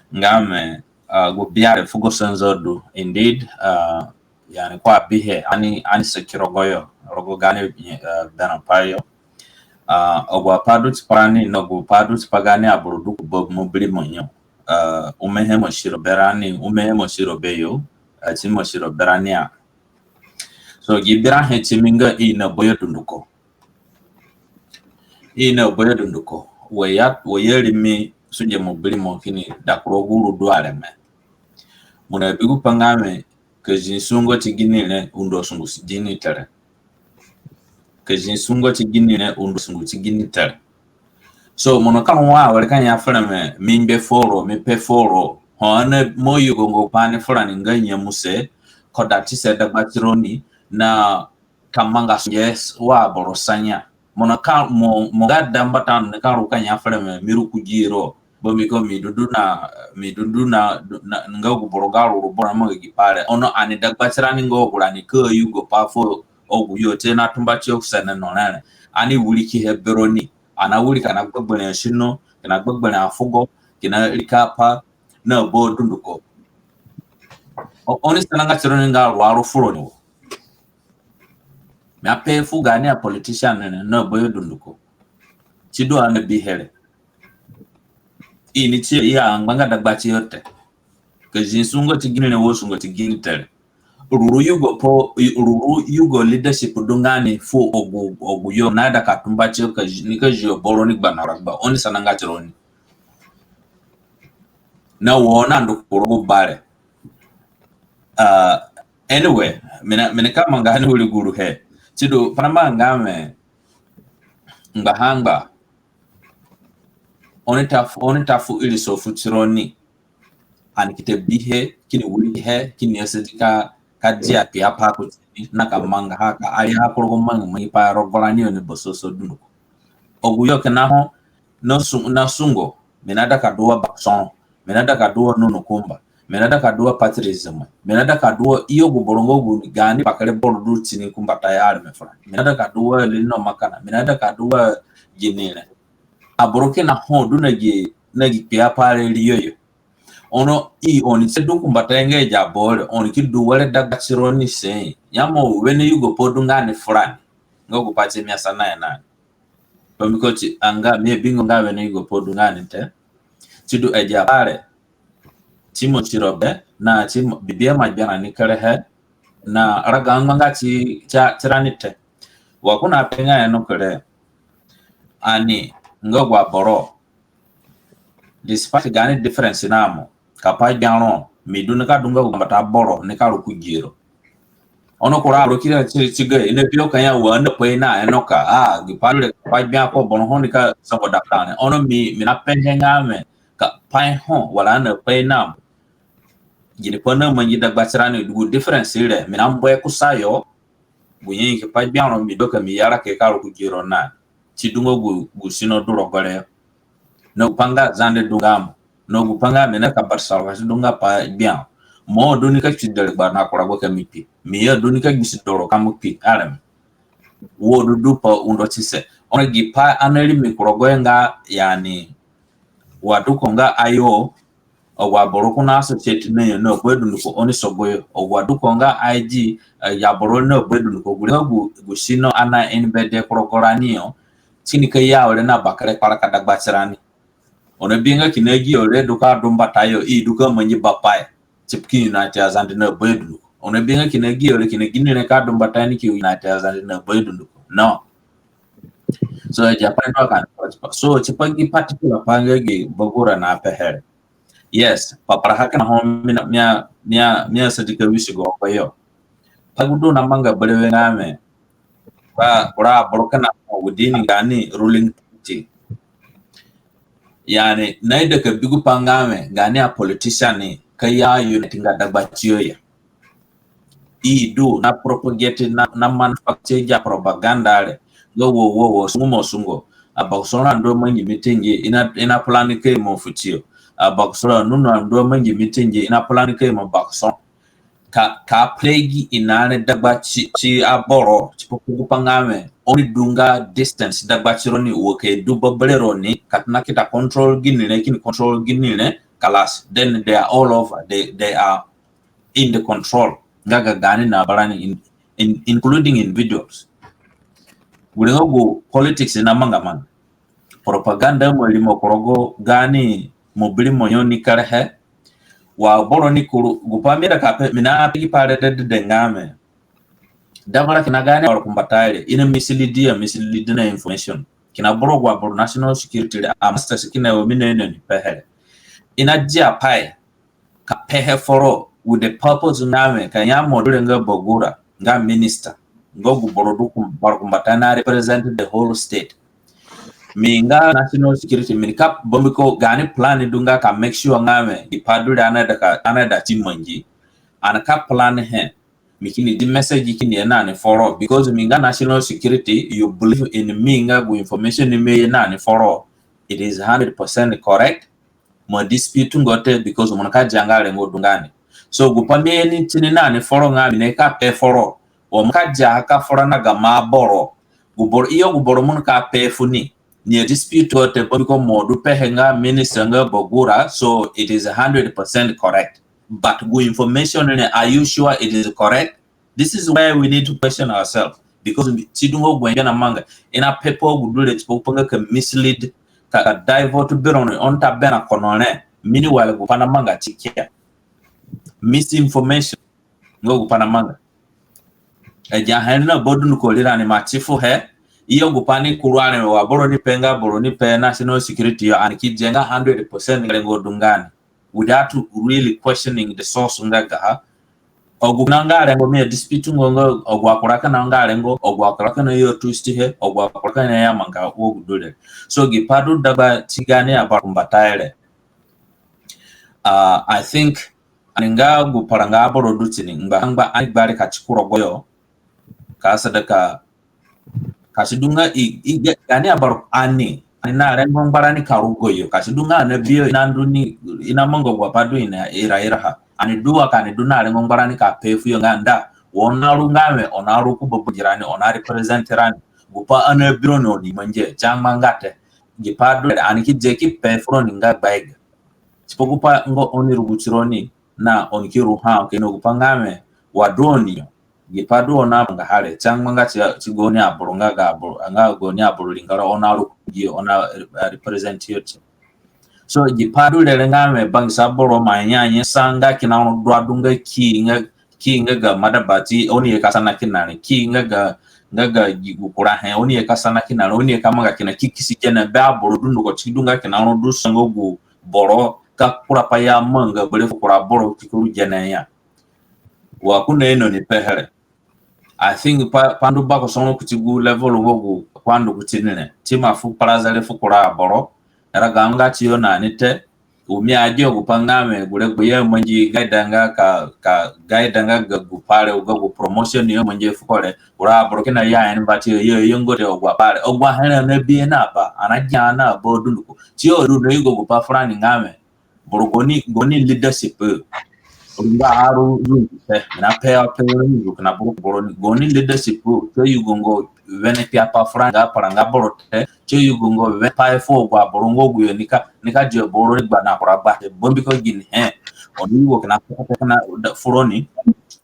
Nga mi, uh, gu bia re fugo sanza du. Indeed, uh, yani ko abihe, ani, ani seki rogo yo, rogo gaani, uh, berã pai yo. Uh, agu apai du tipa rani, na gu pai du tipa gaani aboro du ku ba mubiri mo nyo. Uh, umehe mo siro berani, umehe mo siro beyo, uh, ti mo siro berani a. So, gi birahe ti mi nga i na boyo dunduko. I na boyo dunduko. Wa ya, wa ya rimi sunge mo biri mo kini da ku rogo gu uru du areme. Mo na bi gu pa nga mi ka zi sungo ti gini re undo sungu ti gini te re. Ka zi sungo ti gini re undo sungu ti gini te re. So, mo na ka ru wa awere ka ya fere mi, mi ngbe foro, mi pe foro. Ho ani mo yugo nga gu pa ni furani nga nyemuse, ko da tise dagba tironi, na ka manga sunge wa aboro sanya. Mo na ka, mo, mo ga da mbata ni ka ru ka ya fere mi, mi ru ku giro. Bambiko mi dudu na, mi dudu na, na, nga gu boro ga ruru boro na manga gi pa re. Ono ani dagba tirani nga agu rani ka yugo pa fu agu yo tie na tumba tiyo ku sene no re re. Ani wiriki he beroni. Ana wirika na gbegberẽ asino, kina gbegberẽ afugo, kina rika apai na ba dunduko. O-, oni sana nga tironi nga ruaru furoni wo. Mi ape fu gaani a politician re na ba yo dunduko. Ti du ani bihe re. I ni tie ya angbanga dagbatiyo te. Ka zi sungo ti gini re wo sungo ti gini te re. Ruru yugo po, ruru yugo leadership du nga ni fu agu, agu yo naida ka tumba tiyo ka zi, ni ka zi aboro ni gbana ragba. Oni sana nga tironi. Na wo na ndu ku rogo bare. Ah, anyway, mi na, mi nika manga ni wiri guru he. Ti du, pai namanga mi ngbaha ngba. Oni ta fu, oni ta fu irisa fu tironi. Ani ki ta bihe, kini wirihe, kini asadi ka, ka dia kpiapai kutini, na ka mangaha, ka ariaha ku rogo mangi, mangipai rogo rani yo ni basasa dunduko. Agu yo kina ho, na su-, na sungo, mi naida ka du wa Bakosoro, mi naida ka du wa Nunu Kumba, mi naida ka du wa Patrice Zeme, mi naida ka du wa iyo gu boro nga gu gaani bakere boro du tini ku mbatayo areme furani, mi naida ka du wa Lino Makana, mi naida ka du wa gini re. Aboro kina ho du na gi, na gi kpiapai re riyo yo. Ono i oni tie du ku mbatayo nga agi aboro re, oni ki du were dagbatironi sa. Ya mo wene yugopai du nga ni furani. Nga gupai tie mi asana ya na ni. Bambiko ti anga mi abingo nga wene yugopai du nga ni te. Ti du agi apai re. Ti mo tiro be, na ti mo, bibia ma gbera ni kerehe, na raga angbanga ti, ti, tirani te. Wa ko nape nga eno kere. Ani, nga agu aboro. Despite gaani difference na mo. Ka pai gbia ro, mi du nika du nga gu mbata boro, nika ru ku giro. Ono kura aboro kina ti, ti ga, i nabi yo ka ya wa na pai na, eno ka, ah, gi pai re, pai gbia ko boro ho nika songoda kane. Ono mi, mi napehe nga mi, ka pai ho, wala na pai na mo. Ginipai namangi dagbatirani, gu difference re, mi nambu e kusayo, gu nyanyaki pai gbia ro mi du ka mi yara ke ka ru ku giro na. Ti du nga gu, gu sino du rogoho re. Na gupai nga Zande du nga mo. Na gupai nga mi nika batasa ro ka si du nga pai gbia. Mo du nika kpi dere gba na kura gbe ka mi kpi. Mi ya du nika gbisi doro ka mo kpi. Areme. Wo du du pa undo tise. Ono gi pai ani arimi ku rogoho nga yani. Wa du ko nga ayo, agu aboro ko na associate na yo na gbe dunduko oni sogoyo. Agu adu ko nga I G, eh, ya boro na gbe dunduko. Gure nga gu, gu sino ani na ini bede ku rogo rani yo. Ti ni ka ya were na bakere kparaka dagba tirani. Ono bi nga kina gi yo re du ka du mbatayo, i du ka mangi bapai. Tipa ki unite Azande na gbe dunduko. Ono bi nga kina gi yo re kina gini re ka du mbatayo ni ki unite Azande na gbe dunduko. No. So, agi apai du ka ni, so, tipa gi particular pai nga gi Bagura na pehe re. Yes, papara ha kina ho mi na, mi a, mi a, mi asadi ka wisigo ku yo. Pai gu du na manga berewe nga mi. Ba, kura aboro kina ho within gaani ruling party. Yani, na ida ka bi gu pai nga mi, gaani a politician ni, ka ya unite nga dagba tiyo ya. I du na propagate na, na manufacture agi a propaganda re. Nga wo, wo, wo, sungu mo sungu. A Bakosoro andu amangi meeting, i na, i na plan ka imo fu tiyo. A Bakosoro anunu andu amangi meeting, i na plan ka imo Bakosoro. Ka, ka plague i na re dagba ti, ti aboro, tipa gu pai nga mi, oni du nga distance dagba tironi, wo ka du babereroni, ka tona ki ta control gini re, kini control gini re, kalas. Then they are all over. They, they are in the control nga ga gaani na barani in, in, including individuals. Gure nga gu politics na manga manga. Propaganda mo rimo ku rogo gaani mo biri mo yo ni kerehe. Wa boro ni kuru, gu pai mi ida ka pe, mi na pe gi pai re dedede nga mi. Dabara kina gaani aboro kumbatayo re, i na mislead ya, mislead na information. Kina boro gu aboro national security re, a masters kina wo mi na ino ni pehe re. I na dia pai, ka pehe foro with the purpose nga mi, ka ya mo du re nga Bagura, nga minister, nga gu boro du kum-, boro kumbatayo na represent the whole state. Mi nga national security, mi ka bambiko gaani plan du nga ka make sure nga mi, gi pai du re ani ida ka, ani ida ti mangi. Ani ka plan he, mi kini di message kini ye na ni foro, because mi nga national security, you believe in me nga gu information ni mi ye na ni foro, it is hundred percent correct. Mo dispute nga te because mo nika dia nga rengo du nga ni. So gu pai mi ye ni tini na ni foro nga mi nika pe foro. Wa mo ka diaha ka fura na gamo aboro. Gu boro, iyo gu boro mo nika pe fu ni. Ni a dispute wo te, bambiko mo du pehe nga minister nga Bagura, so it is a hundred percent correct. But gu information ni, are you sure it is correct? This is where we need to question ourselves. Because si du nga gu wene namanga, i na pepa gu du re tipa gu pa nga ka mislead, ka, ka divert bero ni, oni ta berã kono re. Meanwhile, gu pa namanga ti kia. Misinformation. Nga gu pa namanga. Agi ahe re na ba dunduko rirani ima ti fuhe. Iyo gu pa ni kuru areme wa boro ni pe nga boro ni pe national security yo, ani ki dia nga hundred percent nga rengo du nga ni. Without really questioning the source nga gaha. Agu kina nga rengo mi a dispute nga, nga agu akura kina nga rengo, agu akura kina yo twist he, agu akura kina ya manga wo gu du re. So gi pa du dagba ti gaani abarumbatayo re. Uh, I think ani nga gu paranga aboro du tini, ngba, ngba ani gbari ka ti ku rogoyo. Ka asada ka, ka si du nga i, i, ga-, gaani abaru ani, ani na rengo ngbarani ka ruga yo. Ka si du nga ani na bi yo, i na ndu ni, i na manga gu pa du i na iraira ha. Ani du wa ka ani du na rengo ngbarani ka pe fu yo nga nda, wa oni na ru nga wẽ, oni na ru ku bangirani, oni na represent rani. Gu pa ani na bi ro ni oni mangi, ti amanga te. Gi pa du re, ani ki dia ki pe fu roni nga gbaiga. Tipa gu pa nga oni rugu tironi, na oni ki ru ha, kina gu pa nga wẽ, wa du oni yo. Gi pa du oni na manga ha re, ti amanga ti, ti gaoni aboro nga ga aboro, nga gaoni aboro ringara oni na ru ku gi yo, oni na, eh, represent yo ti. So, gi pa du re re nga wẽ bangisa boro ima nyanyasa nga kina oni du adu nga ki nga, ki nga ga madabati, oni ye ka sana kina re, ki nga ga, nga ga gi gu kura he, oni ye ka sana kina re, oni ye ka manga kina ki kisi gene be aboro dunduko ti du nga kina oni du sa nga gu boro ka kura pa ya manga bere fu kura boro ki kuru gene ya. Wa ko na ino ni pehe re. I think pa, pa ndu ba ko sono kuti gu level wo gu ko andu kuti ni re. Ti ima fu kparaza re fu kura aboro. Era ga nga ti yo na ni te. U mi adio gu pa nga wẽ gu regbo i amangi gaida nga ka, ka gaida nga ga gu pa re, u ga gu promotion i amangi fuko re. Kura aboro kina ya ni ba ti yo, yo, yo ngo te agu apa re. Agu ahe re na bi na ba, ani na gia na ba dunduko. Ti yo du na yugo gu pa furani nga wẽ boro gaoni, gaoni leadership. Boro nga aru ru te, mi na pe, pe ru kina boro, boro ni gaoni leadership, ti ayugo nga wene kpiapai furani nga paranga boro te, ti ayugo nga wene pai fu agu aboro nga agu yo nika, nika dia boro ni gba na kura gba te, bambiko gini he, oni yugo kina, kina da furoni,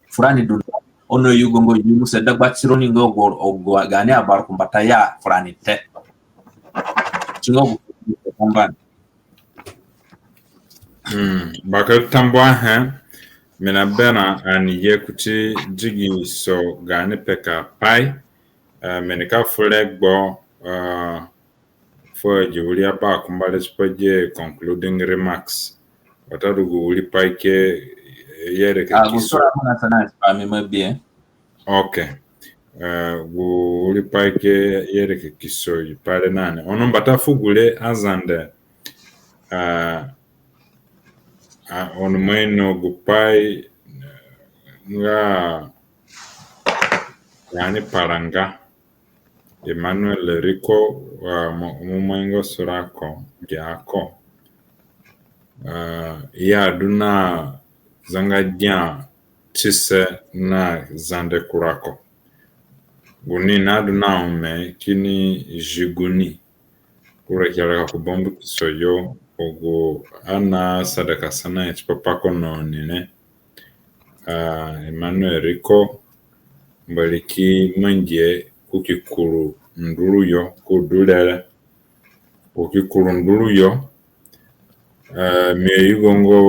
furani du, oni yugo nga yu muse dagba tironi nga agu, agu gaani abarumbatayo furani te. Ti nga gu, gu, gu, gu, gu, Mm, bakere tambuahe, mi na berã ani ye kuti digiso gaani pekapai, eh, mi nika fu regbo, eh, fu agi wiri abakumba re tipa gi concluding remarks. Watadu gu wiri pai ke, eh, yere ke kiso. Ah, gu sura mo na sana tipa mi ma bi e. Okay. Eh, gu wiri pai ke yere ke kiso gi pai re nani. Ono mbata fu gure Azande, ah, ah, oni ima ino gu pai nga gaani paranga Emmanuel Rico, ah, mo, mo maingo surako, giako. Ah, i adu na zanga gia tise na Zande kurako. Gu ni nadu na ome kini zi gu ni. Kura ki araka ku bambukiso yo, agu ani asada ka sanahe tipa pa ko na oni re. Ah, Emmanuel Rico, Mbori ki mangihe ku ki kuru nduru yo, ku du re re. Ku ki kuru nduru yo. Eh, mi ayugo nga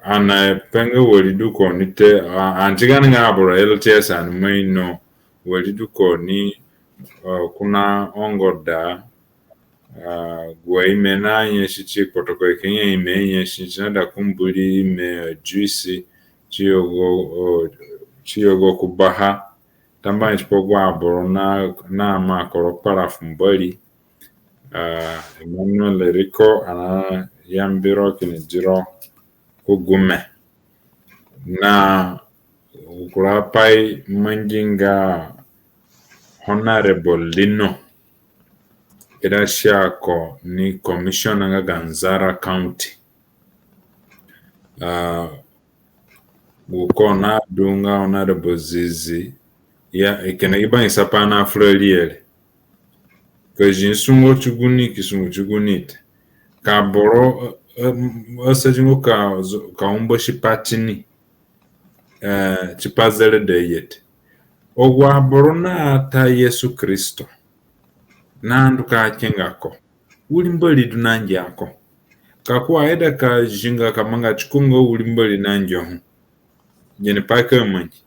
ani ape nga wari du ko ni te, ah, ani ti gaani nga aboro L T S ani ima ino wari du ko ni, eh, ko na ongoda, ah, gu ime nanyasi ti kpotoko i ki nye ime nyasi ti nada ku mburi ime, eh, juice, ti yugo, oh, ti yugo ku baha. Tambuahe tipa agu aboro na, na ma koro kpara fu Mbori. Ah, Emmanuel Rico, ani nayambi ro kini di ro ku gume. Na kura pai mangi nga Honorable Lino Idasiako ni commissioner nga ga Nzara County. Ah, gu ko nadu nga Honorable Zizi, Ya, i kina gi bangisa pai na fura riere. Ka zi sungo ti guni, ki sungo ti guni te. Ka boro, eh, eh, asadi ngo ka, ka umbasi pati ni, eh, tipa zereda ye te. Agu aboro na ata Yesu Kristo, na ndu ka kenga ko, wiri Mbori du na ngia ko. Ka ko aida ka zinga ka manga tiko nga wiri Mbori na ngia ho, gini pai ka mangi?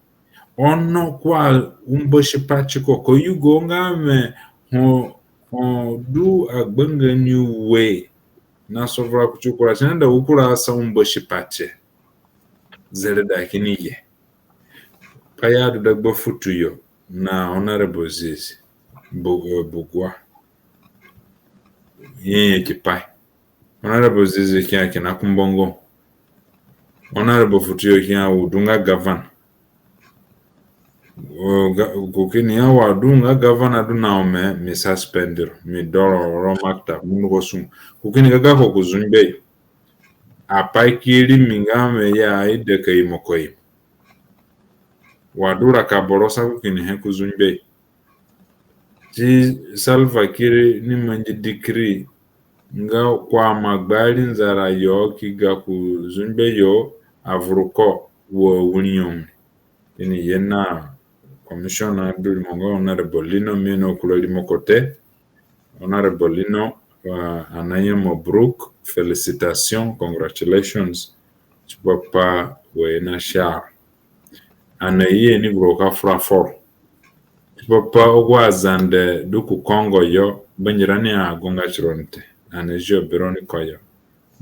Ono ko aumbasi pati ko, ko yugo nga wẽ ho, ho du agbanga ni ue na sovura kuti kura ti ni, da gu kura sa umbasi pati. Zereda kini ye. Pai adu dagba futu yo na Honorable Zizi Bu-, eh, Bugua. Ye ye ki pai. Honorable Zizi ki ya kina ku mbongo. Honorable futu yo ki ya u du nga governor. O ga-, ko kini ya wa du nga governor du na ome, mi suspend ro, mi doro ro maktab, mo ndu ko sungu. Ko kini ga gako ku zungbe yo. Apai ki rimi nga wẽ ya ida ka imo ko imo. Wa du raka boro sa ko kini he ku zungbe yo. Ti Salva Kiir ni mangi decree nga ko ima gbari nzara yo ki ga ku zungbe yo, avuru ko wa wiri yo. Ini ye na commissioner du rimo nga Honorable Lino, mi na kura rimo ko te. Honorable Lino, uh, ani naya mabruk, felicitation, congratulations. Tipa pa wẽ na sha. Ani ye ni guru ka fura foro. Tipa pa agu aZande du ku Congo yo, bangirani agonga tironi te. Ani zio beroni ko yo.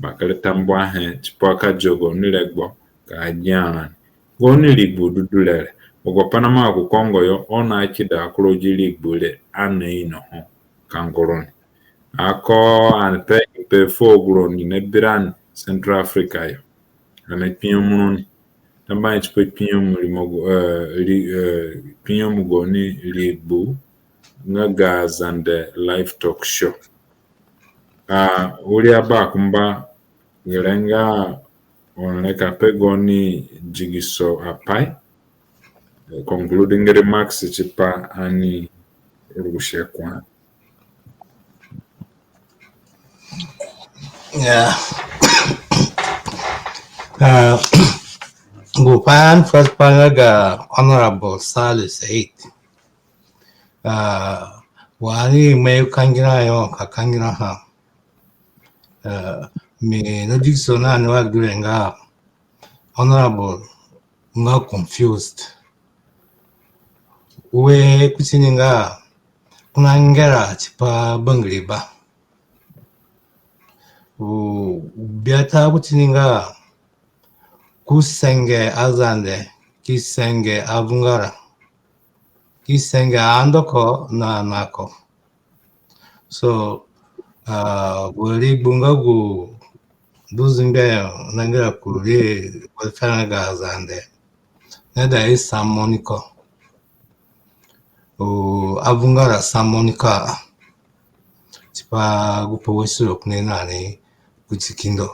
Bakere tambuahe, tipa ka dio gaoni regbo ka gia rani. Gaoni rigbu du du re re. Agu apai namanga ku Congo yo, oni akida kura agi rigbu re, ani ino ho ka nguruni. Ako ani pe pe fu agu roni nabi rani Central Africa yo. Ani kpinyemu roni. Tambuahe tipa kpinyemu rimo, eh, ri-, eh, kpinyemu gaoni rigbu nga ga Zande Live Talk Show. Ah, wiri abakumba, gere nga oni rengbe ka pe gaoni digiso apai. Eh, concluding remarks tipa ani rugusi ku ani. Yeah. Uh, gu pai ani first pai nga ga Honorable Saleh Said. Uh, wa ani ima kangira yo ka kangira ha. Uh, mi na digiso na ni wa du re nga Honorable nga confused. Ue kuti ni nga ko nangera tipa bangiriba. U, biata kuti ni nga ko senge aZande, ki senge avungara, ki senge andoko na nako. So, uh, gu rigbu nga gu du zungbe yo nangera kurii welfare nga ga aZande. Neda i sa mo ni ko. O, avungara sa mo ni ko. Tipa gu pa wasiro kune nani kuti kindo,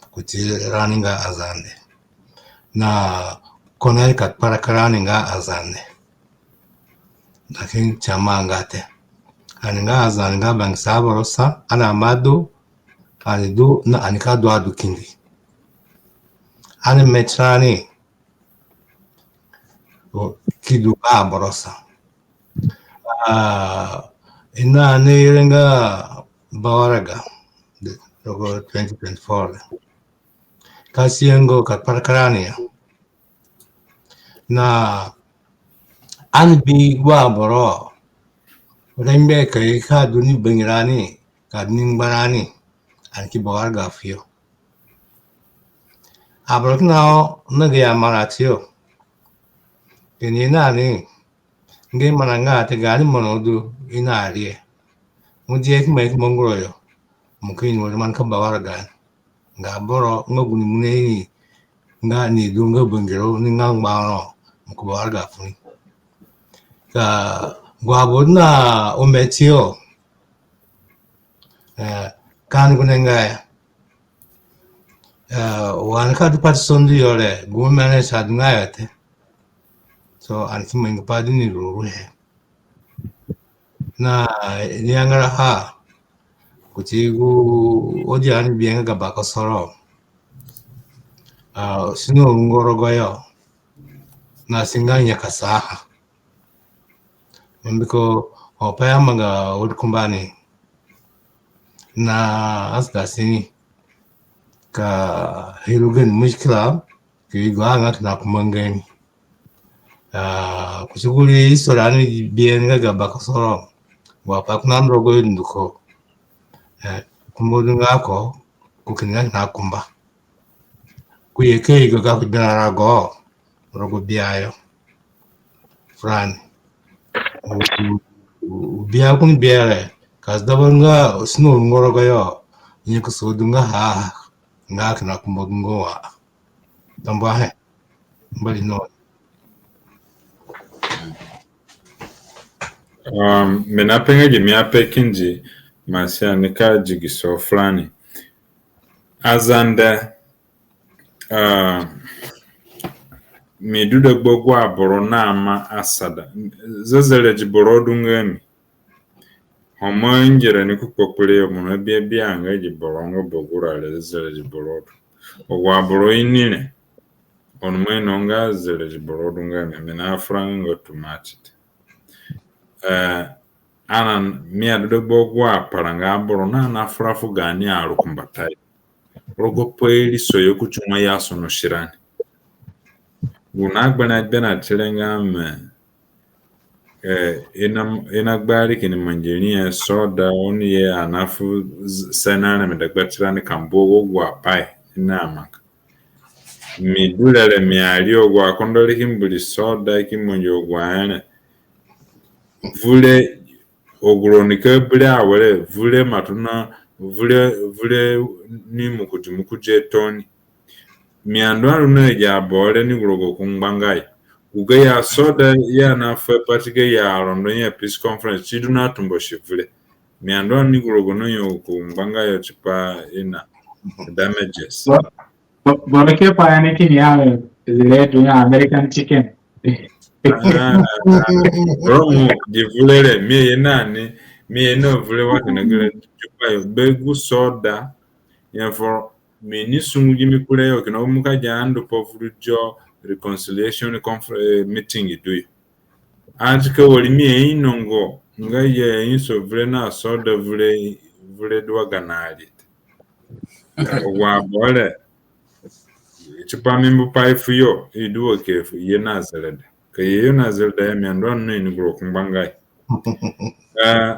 kuti rani nga aZande. Na ko na ri ka kparaka rani nga aZande. Lakin ti amanga te. Ani nga aZande nga bangisa aboro sa, ani ima du, ani du, na ani ka du adu kindi. Ani ima ti rani, o, ki du nga aboro sa. Ah, i na ni ire nga bawaraga, de, rogo twenty twenty-four. Ka si yengo ka kparaka rani ya. Na ani bi gu aboro rengbe ka ye ka du ni bangirani, ka du ni ngbarani, ani ki bawaraga fuyo. Aboro kina ho na gayo amarã tiyo. Kini nani, nge marã nga te gaani marã du i na rie. Mo di e ki mai ki manguro yo. Mo ki ini wari man ka bawaraga ni. Nga boro nga gu ni mo na ini nga ni du nga bangiro ni nga ngbaro, mo ki bawaraga funi. Ka gu aboro na ome tiyo. Eh, ka ani gu ni nga ya. Eh, wa ani ka du pati sondu yo re, gu mere sa du nga yo te. So to ani ki mangi pa du ni ruruhe. Na ni angara ha kuti gu odi ani bi nga ga bakosoro. Ah, sino rungo rogoyo. Na singia nyakasaha. Mbiko, o, pai amanga wodi kumba ni. Na asda sini. Ka hiru gani mushkila, ki go anga kina kumba nga ni. Ah, kuti guri istori ani bi nga ga bakosoro. Wa pa kuna ndu rogo dunduko. Eh, kumba du nga ko, ku kini nga kina kumba. Ku ye ke i go ga ku bina rago, rogo bia yo. Furani. U, u, u bia kuni bia re. Ka si da ba nga sino rungo rogo yo. Ni ku so du nga ha, nga kina kumba du nga wa. Tambuahe. Mbari no. Um, mi na pe nga gi mi ape kindi, masia ni ka digiso furani. Azande, ah, mi du dagba agu aboro na ama asada. Zezeredi boro du nga mi. Ho mo ngere ni ku kpakpure yo, mo na bia bia nga gi boro nga bagura re, zezeredi boro du. Agu aboro ini re, oni ima ino nga zezeredi boro du nga mi, mi na fura nga nga too much te. Eh, ana mi adu dagba agu aparanga aboro na, na fura fu gaani arukumbatayo rogo pa iriso yo kuti wai ya sono si rani. Gu na gbara gbara tire nga mi, eh, i na, i na gbari kini mangi riahe soda, oni ye ana fu z-, sene areme dagba tirani ka mbu agu apai i na amanga. Mi du re re mi ari agu akondo re ki mbu ri soda ki mangi agu ahe re. Vure, agu roni ka bi re awere, vure ima tona, vure, vure ni mukudi mukudi e tooni. Mi andu andu na agi aboro re ni gu rogo ku ngbanga yo. Gu gayo asoda i ana fu pa ti gayo arondo ya peace conference, si du na tumbosi vure. Mi andu andu ni gu rogo na yo ku ngbanga yo tipa ina damages. Bo-, bo-, boro ke pa ya ni kini ya, eh, zire du ya American chicken. Ah, ah, boro mo di vure re, mi ye na ni, mi ye na vure wa kina gere tipa yo, be gu soda, ya fo, mi ni sungu gimi kure yo, kina mo ka gi andu pa vuru dio reconciliation conf-, eh, meeting du yo. Ati ka wari mi ainongo nga ya inso vure na soda vure, vure du wa ga na ari te. Wa bore. Tipa mi mbu pai fuyo, i du wa ke fu ye na zereda. Ka ye yo na zereda ya mi andu andu ni gu rogo ku ngbanga yo. Eh,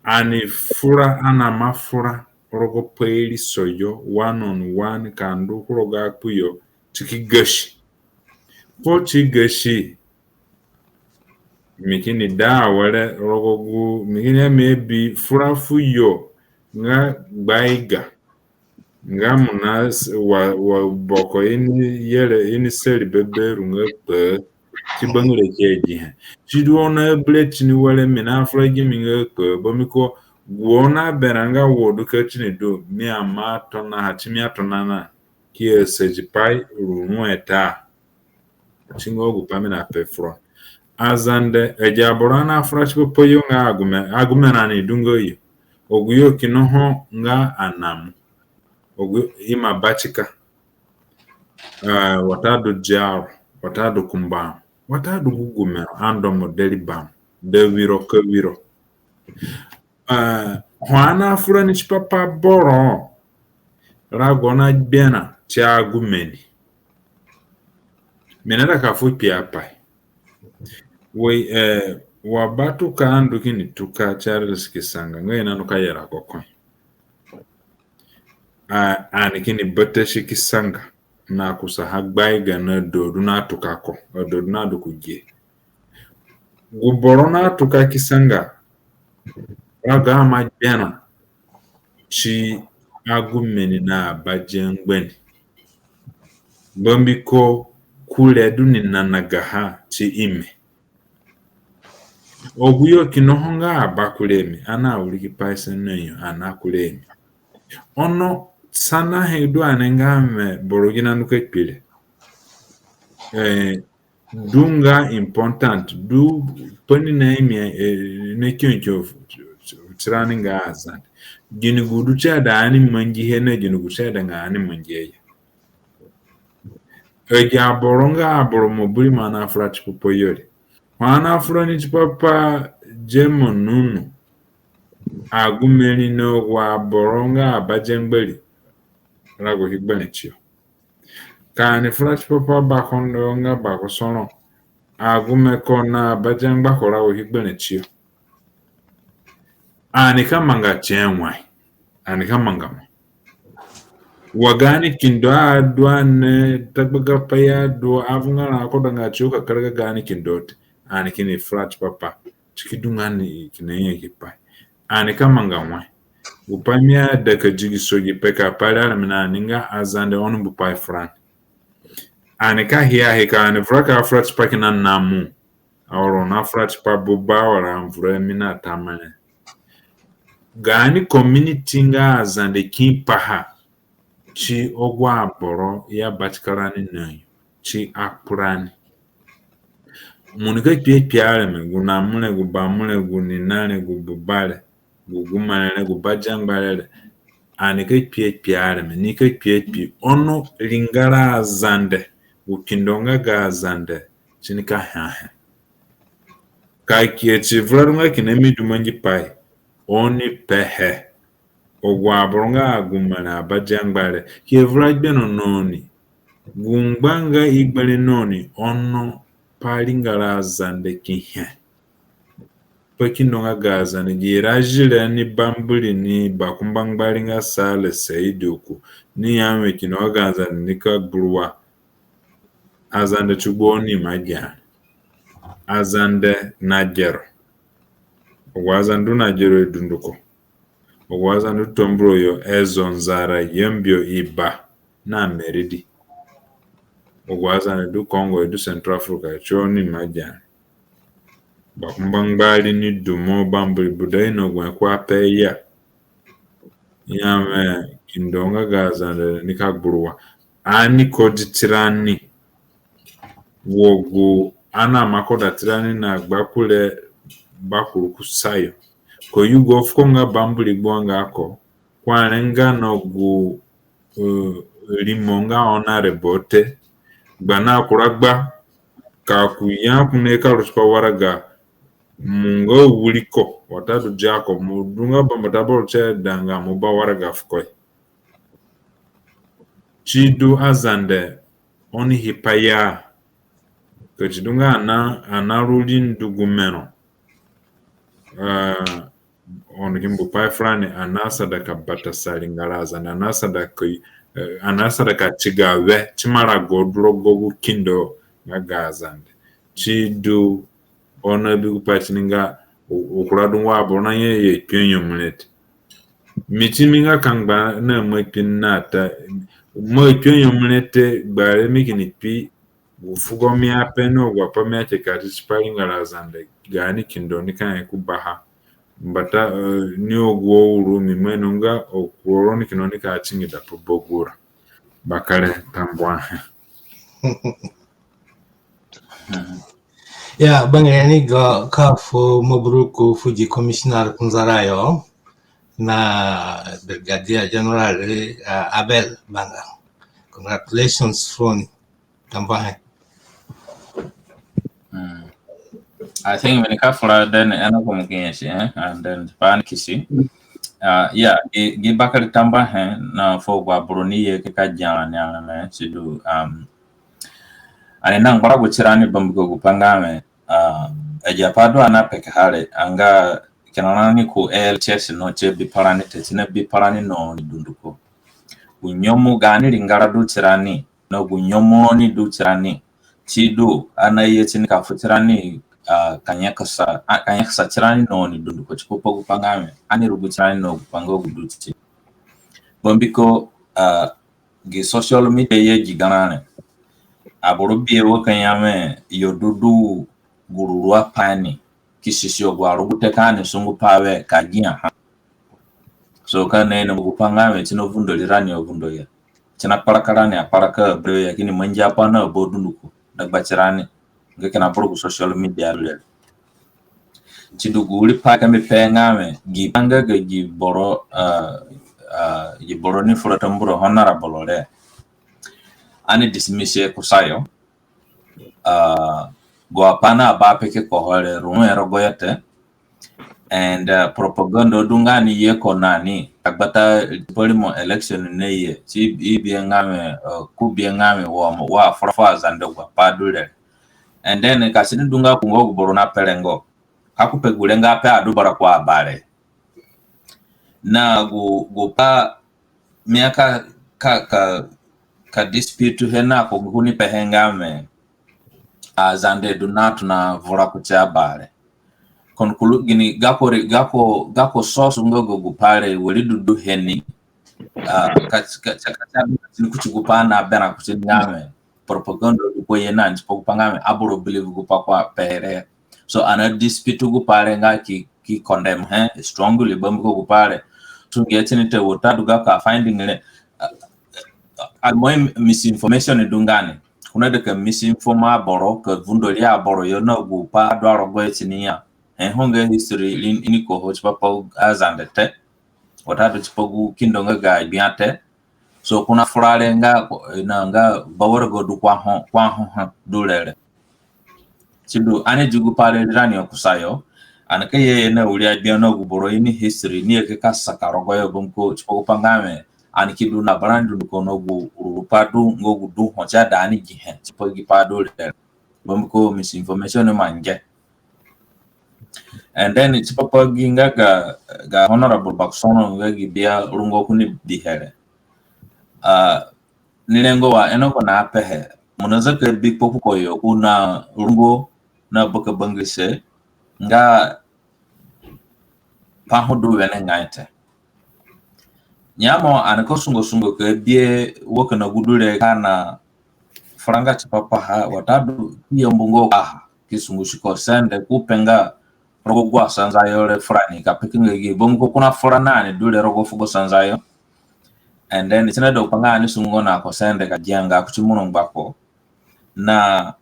ani fura, ana ma fura rogo pa iriso yo, one on one, ka ndu ku rogo akpu yo, ti ki gasi. Ko ti gasi, mi kini da awere rogo gu, mi kini ya mi abi fura fuyo nga gbaiga. Nga mo na s-, wa, wa boko ini yere, ini seri beberu nga kpe, ti bangire ki agi he. Ti du oni abi re tini were mi na fura gimi nga kpe, bambiko gu oni aberã nga wo du ka tini du, mi ama tonaha, ti mi atona na, ki asadi pai ruru eta. Ti nga gu pai mi na pe fura. Azande, agi aboro ana fura tipa pa yo nga agume, agume rani du nga yo. Agu yo kina ho nga anamu. Agu ima batika. Eh, watadu diaro, watadu kumbaro, watadu gu gume ro, andomo deribamu, da wiro ka wiro. Eh, ho ana fura ni tipa pa boro, rago na gberã ti agume ni. Mi naida ka fu kpiapai. Wai, eh, wa batuka andu kini tuka Charles Kisanga, nga i nandu ka yera ko ko. A, ani kini batasi Kisanga na kusaha gbaiga na dodu na tuka ko, a dodu na du ku gie. Gu boro na tuka Kisanga, rago ama gberã ti agume ni na abadiangba ni. Bambiko kure du ni nanagaha ti ime. Agu yo kina ho nga abakure mi, ana wirikipai sene yo, ana kure mi. Ono sanahe du ani nga mi boro gi nandu ka kpi re. Eh, du nga important, du pa ni na imi, eh, na kiongo tirani nga Azande. Gini gu du si aida ani mangihe na gini gu si aidanga ani mangihe ya. Agi aboro nga aboro mo buri mo na fura tipa pa yo re. Ho ani afura ni tipa pa Jemo Nunu, agume ri na agu aboro nga Abadiangbari rago hi gberẽ tiyo. Ka ani fura tipa pa Bakondo nga Bakosoro, agume ko na Abadiangbako rago hi gberẽ tiyo. Ani ka manga tie wai? Ani ka manga wai? Wa gaani kindo adu ani tagbagapai adu, avungara akodanga tiyo ka karaga gaani kindo te. Ani kini fura tipa pa si ki du nga ni kina nyanyakipai. Ani ka manga wai? Gupai mi aida ka digiso gi pekapai re areme na ni nga Azande, oni mbu pai furani. Ani ka hia he ka ani vura ka fura tipa kina namu. Aoro na fura tipa Buba, aoro avura mi na Tamale. Gaani community nga Azande ki paha ti agu aboro i abatika rani na yo, ti akpurani. Mo nika kpi akpi areme, gu namu re, gu bamu re, gu nina re, gu Buba re, gu Gumare re, gu Badiangbare re. Ani ka kpi akpi areme, ni ka kpi akpi. Ono ringara Azande, gu kindo nga ga Azande, si nika hia he. Ka ki eti vura du nga kina mi du mangipai, oni pehe. Agu aboro nga Agumare, Abadiangbare, ki vura gbero na oni. Gu ngba nga i gbere na oni, ono pa ringara Azande ki hia. Pa kindo nga ga Azande, gi razi re ni bamburi ni bakumba ngbari nga Sale Seidu ku, ni ya wẽ kindo nga ga Azande nika gburuwa. Azande ti gbo ni ima gia. Azande na gero. Agu Azande du na gero dunduko. Agu Azande du Tambura yo, Ezo, Nzara, Yambio, Iba na Maridi. Agu Azande du Congo, du Central Africa, ti oni ima gia. Bakumba ngbari ni du mo bamburi buda ino gu he ko ape ya. Ya wẽ kindo nga ga Azande nika gburuwa. Ani kodi tirani wa gu ani ima koda tirani na gbakure bakuru kusayo. Ko yugo fuko nga bamburi gbua nga ko, ko arenga na gu, eh, rimo nga honorable te. Gba na kura gba, ka ko ya ko ni ka ru tipa waraga, mo nga wiri ko, watadu dia ko, mo du nga bambata boro si aidanga mo ba waraga fuko. Si du Azande, oni hipa ya. Ka si du nga ani, ani aru ri ndu gu mero. Ah, oni ki mbu pai furani, ani asada ka batasa ringara Azande, ani asada ka, eh, ani asada ka tiga we, ti mara go du rogo gu kindo nga ga Azande. Si du, oni abi gupai tini nga, u-, u kura du nga aboro na ye ye kpio nyemu re te. Mi ti mi nga kangba na mo kpi na ta, mo kpio nyemu re te, gbare mi kini kpi, gu fugo mi ape na agu apai mi ake ka ti tipa ringara Azande, gaani kindo nika nye ku baha. Mbata, eh, ni agu auru mi ima ino nga agu auru ni kina ni ka tingida pa bagura. Bakere tambuahe. Ya, bangere ni ga ka fu mabruku fu gi commissioner ku Nzara yo na Brigadier General, eh, Abel Banga. Congratulations fu ni. Tambuahe. Mm. I think mi nika fura then eno ko mo ki nyasi, eh? And then pa ni kisi. Uh, yeah, gi, gi bakere tambuahe na fu agu aboro ni ye ka gia ni areme, si du, um, ani na ngbarago tirani bambiko gupai nga wẽ, uh, agi apai du ani apekaha re, anga kina rani ku L T S no ti abi pa rani te, ti na bi pa rani na oni dunduko. Gu nyemu gaani ringara du tirani, na gu nyemu roni du tirani. Si du, ani aye tini ka fu tirani, ah, ka nyakasa, ah, ka nyakasa tirani na oni dunduko tipa pa gupai nga wẽ ani rugu tirani na gupai nga gu du ti. Bambiko, ah, gi social media ye gi garã re, aboro bi e wa ka ya wẽ yo du du gu ruru apai ni ki susi agu arugute ka ani sungu pa we ka giaha. So ka ani ino gupai nga wẽ ti na vundo rirani avundo ya. Ti na kparaka rani akparaka, berewe ya kini mangi apai na aba dunduko dagba tirani. nga kina boro gu social media re. Ti du gu wiri pai ka mi pe nga wẽ, gi pai nga ga gi boro, ah, ah, gi boro ni fura Tambura Honorable re. Ani dismiss e kusayo. Ah, gu apai na ba peke koho re, ru wẽ rogoyo te. And, uh, propaganda du nga ni ye ko na ni, agbata pa rimo election ni ye, ti i bi e nga wẽ, uh, ku bi e nga wẽ wa, wa fura fu Azande gu apai du re. And then ka si ni du nga ku nga gu boro na pe rengo, ka ku pe gu rengo ape adu bara ku Abare. Na gu, gu pai mi a ka, ka, ka, ka dispute he na ko gu ni pe he nga wẽ, Azande du na tona vura kuti Abare. Kono kuru gini gako re, gako, gako source nga ga gu pai re, wari du du he ni. Ah, ka, ka, ka, ka, ka, kuti gu pai na berã kuti ni nga wẽ propaganda du ko ye na ni tipa gu pai nga wẽ aboro believe gu pai ko ape re. So ani a dispute gu pai re nga ki, ki condemn he strongly, bambiko gu pai re tunge ti ni te. Watadu gako a finding re, ah, ah, almuhim misinformation du nga ni. Ko naida ka misinform aboro, ka vundo ri aboro yo na gu pai du rogoyo ti ni ya. He, ho nga history ri ini ko ho tipa pa Azande te, watadu tipa gu kindo nga ga Gbia te. So ko na fura re nga, na nga bawaraga du ko ho, ko ho ha du re re. Ti du ani di gu pai re rirani yo kusayo, ani ka ye ye na wiri agbia na gu boro ini history ni ye ke ka saka rogoyo, bambiko tipa gu pai nga wẽ ani ki du na barani dunduko na gu ruru pai du nga gu du ho ti ada ani gi he tipa gi pai du re re. Bambiko misinformation ni mangi. And then tipa pa gi nga ga, ga Honorable Bakosoro nga gi bia rungo ko ni bihe re. Ah, ni rengo wa ino ko na pehe. Mo na zaka bi kpakpu ko yo ko na rungo na baka bangise nga pa ho du wenengai te. Nyamo ani ka sungo sungo ka bi e wa kina gu du re ka na fura nga tipa paha, watadu ki yambu nga paha, ki sungusi ko sende ku pe nga rogo gu asanza yo re furani ka peke nga gi, bambiko ko na fura na ni du re rogo fugo sanza yo. And then ti na du pa nga ani sungu na ko sende ka gia nga kuti murungba ko na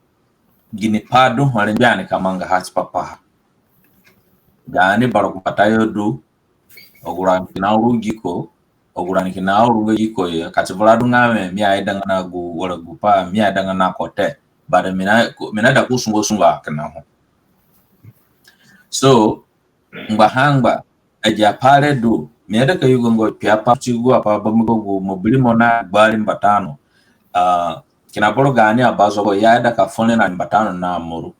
gini pai du ho rengbe ani ka mangaha tipa paha. Gaani barumbatayo du, agu rani kina ru gi ko, agu rani kina ru nga gi ko ya, ka ti vura du nga wẽ mi aidanga na gu, wala gu pai mi aidanga na ko te. But mi na, mi naida ko sungo sungo a kina ho. So ngbaha ngba, agi apai re du, mi aida ka yugo nga kpiapai ti gu apai bambiko gu mobirimo na gbari mbata no. Ah, kina boro gaani abazogo i aida ka furani mbatano na amuru.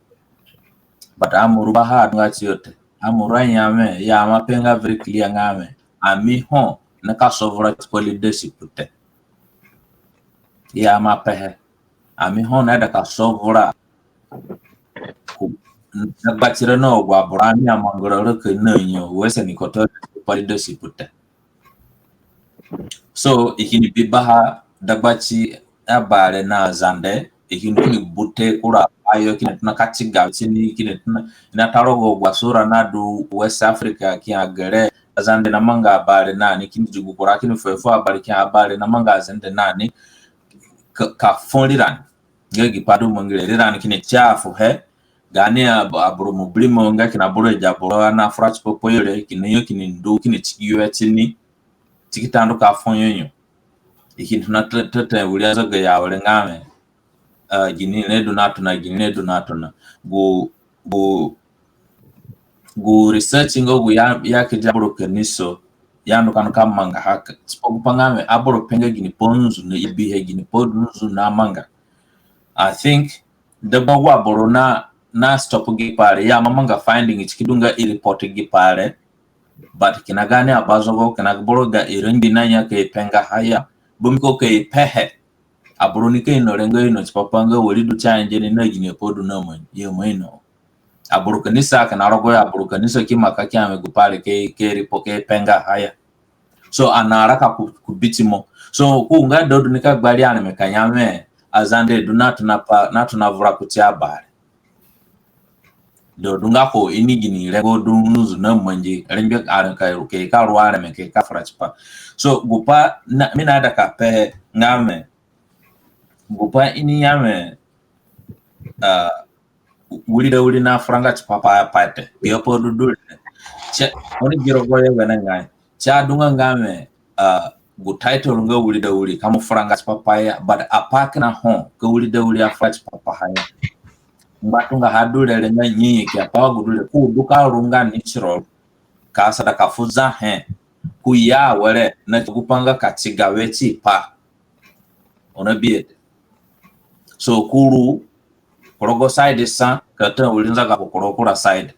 But amuru baha adunga tiyo te. Amuru aya wẽ, i ama pe nga very clear nga wẽ, ami ho nika sovura tipa leadership te. I ama pehe. Ami ho naida ka sovura ku, na gbatire na agu aboro ami amangara raka na yo, Western Equatoria tipa leadership te. So i kini bi baha dagbati Abare na Azande, i kini, kini bute kura ayo, kini tona ka tiga tini, kini tona, i nata rogo agu asura na du West Africa ki ya gere Azande namanga Abare na ni, kini di gu kura kini fuhe fu Abare ki ya Abare namanga Azande na ni, ka, ka furani rirani. Nga gi pai du mangi re, rirani kini tia fuhe. Gaani ab-, aboro mobirimo nga kina boro agi aboro ana fura tipa pa yo re, kina yo kini ndu kini tigi we tini, ti ki ta ndu ka fu yo yo. I kini tona te, te, te wiri azaga ya were nga wẽ, ah, gini re du na tona, gini re du na tona. Gu, gu, gu research nga gu ya, ya ki di aboro kanisa ya ndu ka, ndu ka mangaha tipa gu pai nga wẽ aboro pe nga gini pai nzunzu na i bihe, gini pai du nzunzu namanga. I think dagba agu aboro na, na stop gi pai re, i ama manga finding ti ki du nga i report gi pai re. But kina gaani abazogo, kina boro ga i rengbe na ya ka i pe ngaha ya, bambiko ka i pehe, aboro nika ino rengo ino tipa pa nga wari du ti a nge ni na gini pai du na mo, i ima ino. Aboro kanisa kina rogo yo, aboro kanisa ki maka ki ya wẽ gu pai re ka i, ka i report, ka i pe ngaha ya. So ani naraka ku, ku bitimo. So ko nga da du nika gbari areme ka ya wẽ Azande du na tona pa, na tona vura kuti Abare. Da du nga ko ini gini rengo du nzunzu namangi, rengbe are ka, ka i ka ru areme, ka i ka fura tipa. So gu pai na, mi naida ka pe nga wẽ, gu pai ini ya wẽ, ah, wiri da wiri na furanga tipa pa ya pai te. Kpiapai du du re. Si, oni gi rogo yo wenengai. Si adunga nga wẽ, ah, gu title nga wiri da wiri ka mo furanga tipa pa ya, but apai kina ho ka wiri da wiri afura tipa paha ya. Ngbatunga ha du re re nga nyanyaki apai wa gu du re, ko du ka ru nga ni tiro ka asada ka fu zahe, ko ya awere na ti gu pa nga ka tiga we tipa. Oni abihe te. So ko ru ku rogo side sa, ka ta wiri nzaga ku rogo kura side.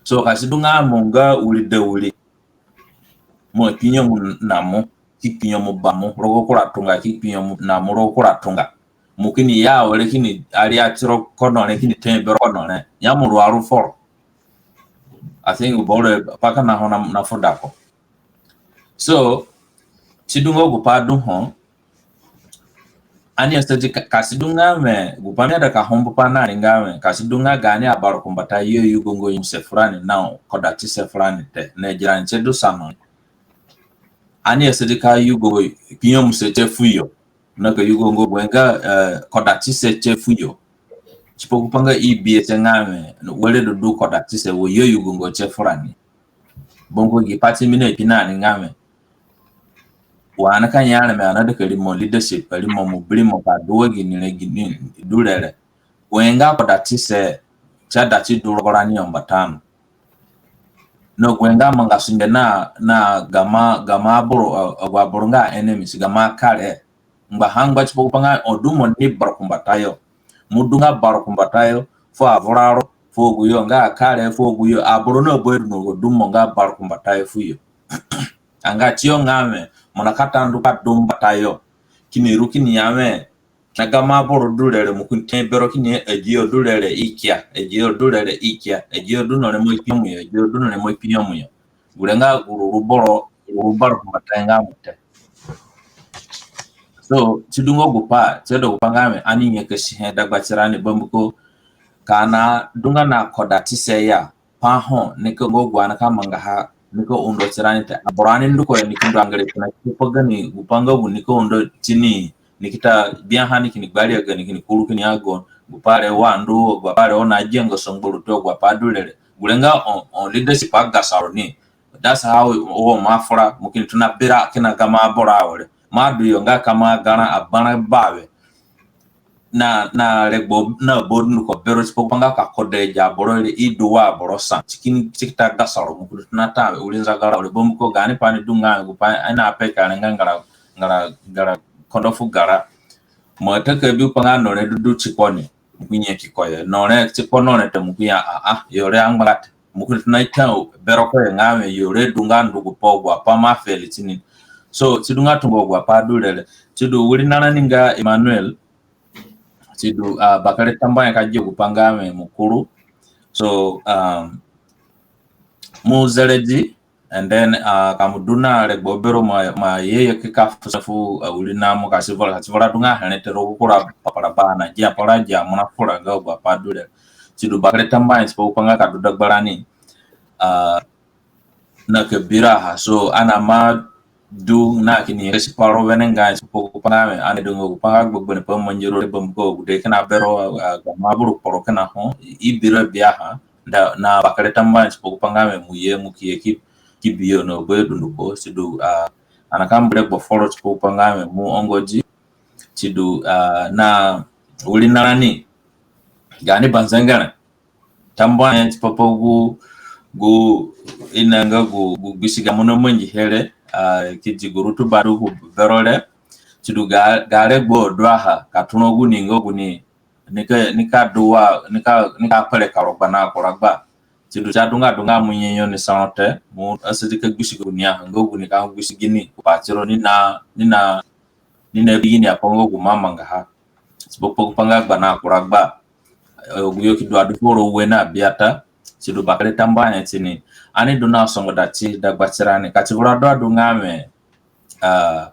So ka si du nga mo nga wiri da wiri, mo kpinyemu na mo, ki kpinyemu ba mo rogo kura tunga, ki kpinyemu na mo rogo kura tunga, mo kini ya awere kini aria tiro kono re, kini tẽ bero kono re, ya mo ru aru foro. I think boro pa kina ho na, na fuda ko. So si du nga gu pa du ho, ani asadi ka, ka si du nga wẽ, gu pa mi aida ka hombo pa na ni nga wẽ, ka si du nga gaani abarumbatayo ayugonga nyemuse furani na kodatise furani te, na agi rani tie du sa no, ani asadi ka yugo nyemuse tie fuyo, na ka yugonga gu nga, eh, kodatise tie fuyo. Tipa gu pa nga i bihe tie nga wẽ, were du du kodatise wa i ayugonga tie furani. Bambiko gi pa ti mi na kpi na ni nga wẽ, wa ani ka nye areme, ani aida ka rimo leadership, ka rimo mo bi rimo ka du wa gini re, gini du re re. Gu nga kodatise, si aida ti du rogo rani yo mbata no. Na gu nga mangasunge na, na gamo, gamo aboro, a, agu aboro nga enemies, gamo akare. Ngbaha ngba tipa gu pa nga ho du mo ni barumbatayo. Mo du nga barumbatayo fu avuraro, fu aguyo nga akare, fu aguyo aboro na ba du no, ho du mo nga barumbatayo fuyo. Anga tiyo nga wẽ, mo na ka ta ndu ka du mbatayo, kini ru kini ya wẽ, na gamo aboro du re re, mo kini tẽ bero kini ya agi yo du re re i kia, agi yo du re re i kia, agi yo du no re mo kpinyemu yo, agi yo du no re mo kpinyemu yo. Gu re nga gu ruru boro, gu ruru barumbatayo nga mo te. So si du nga gu pa, si du gu pa nga wẽ, ani nyakasihe dagba tirani, bambiko ka ani adunga na kodatise ya, pa ho nika nga gu ani ka mangaha nika undo tirani te. Aboro ani ndu ku yo ni ki ndu angere kina tipa gani gu pa nga gu nika undo tini, ni ki ta biaha ni kini gbari a gani, kini kuru kini ago, gu pa re wa ndu, gu pa re wa na gia nga songbo ru te, gu pa du re re. Gu re nga ho, ho leadership agasa ro ni. That's how wo mo afura, mo kini tona bira kina gamo aboro awere. Mo adu yo nga ka mo agarã abarã bawe. Na, na regbo na aboro dunduko bero tipa gu pa nga ka koda agi aboro re i du wa aboro sa. Si kini, si ki ta gasa ro, mo kini tona ta wiri nzagara awere. Bambiko gaani pa ni du nga gu pa ani ape ka re nga ngara, ngara, ngara kondo fu gara. Mo ata ka bi gu pa nga no re du du tipa ni, mo ki nyaki koyo. No re tipa no re te, mo ki ya, a, a, yo re angbanga te. Mo kini tona ita bero koyo nga wẽ yo re du nga ndu gu pa, agu apa mo afeli tini. So si du nga tungo agu apa du re re. Si du wiri narani nga Emmanuel. Si du, ah, bakere tambuahe ka gia gu pa nga wẽ mo kuru. So, um, mo zeredi, and then, ah, ka mo du na regbo bero mo, mo ye ye ki ka fu, fu, ah, wiri na mo ka si vura, ka si vura du nga here te rogo kura papara ba na gia para gia mo na fura nga agu apa du re. Si du bakere tambuahe tipa gu pa nga ka du dagbarani. Ah, na ka biraha. So ani ima du na kini nyakasi pa ro wenengai tipa gu pa nga wẽ, ani du nga gu pa nga gbegberẽ pa mangi ro re, bambiko agude kina bero, ah, gamo aboro kporo kina ho, i bira biaha, da, na bakere tambuahe tipa gu pa nga wẽ, mo ye, mo ki ye ki, ki bi yo na ba yo dunduko, si du, ah, ani ka mbu regbo foro tipa gu pa nga wẽ, mo ongodi, si du, ah, na wiri narani, gaani banzengere. Tambuahe tipa pa gu, gu, i na nga gu, gu gbisiga mo na mangihe re, ah, ki di gu rutuba du ku bero re. Si du ga, ga regbo duaha, ka tona gu ni nga gu ni, ni ka, ni ka du wa, ni ka, ni ka pere ka ro gba na kura gba. Si du si adunga, dunga mo nyenye ni sa ro te, mo asadi ka gbisiga gu ni a, nga gu ni ka gbisigi ni, ku pa tiro ni na, ni na, ni na bi gi ni apai nga gu mo amangaha. Tipa pa gu pa nga gba na kura gba. Eh, agu yo ki du adu foro ue na biata. Si du bakere tambuahe tini. Ani du na songoda ti dagba tirani. Ka si vura du adu nga wẽ, ah,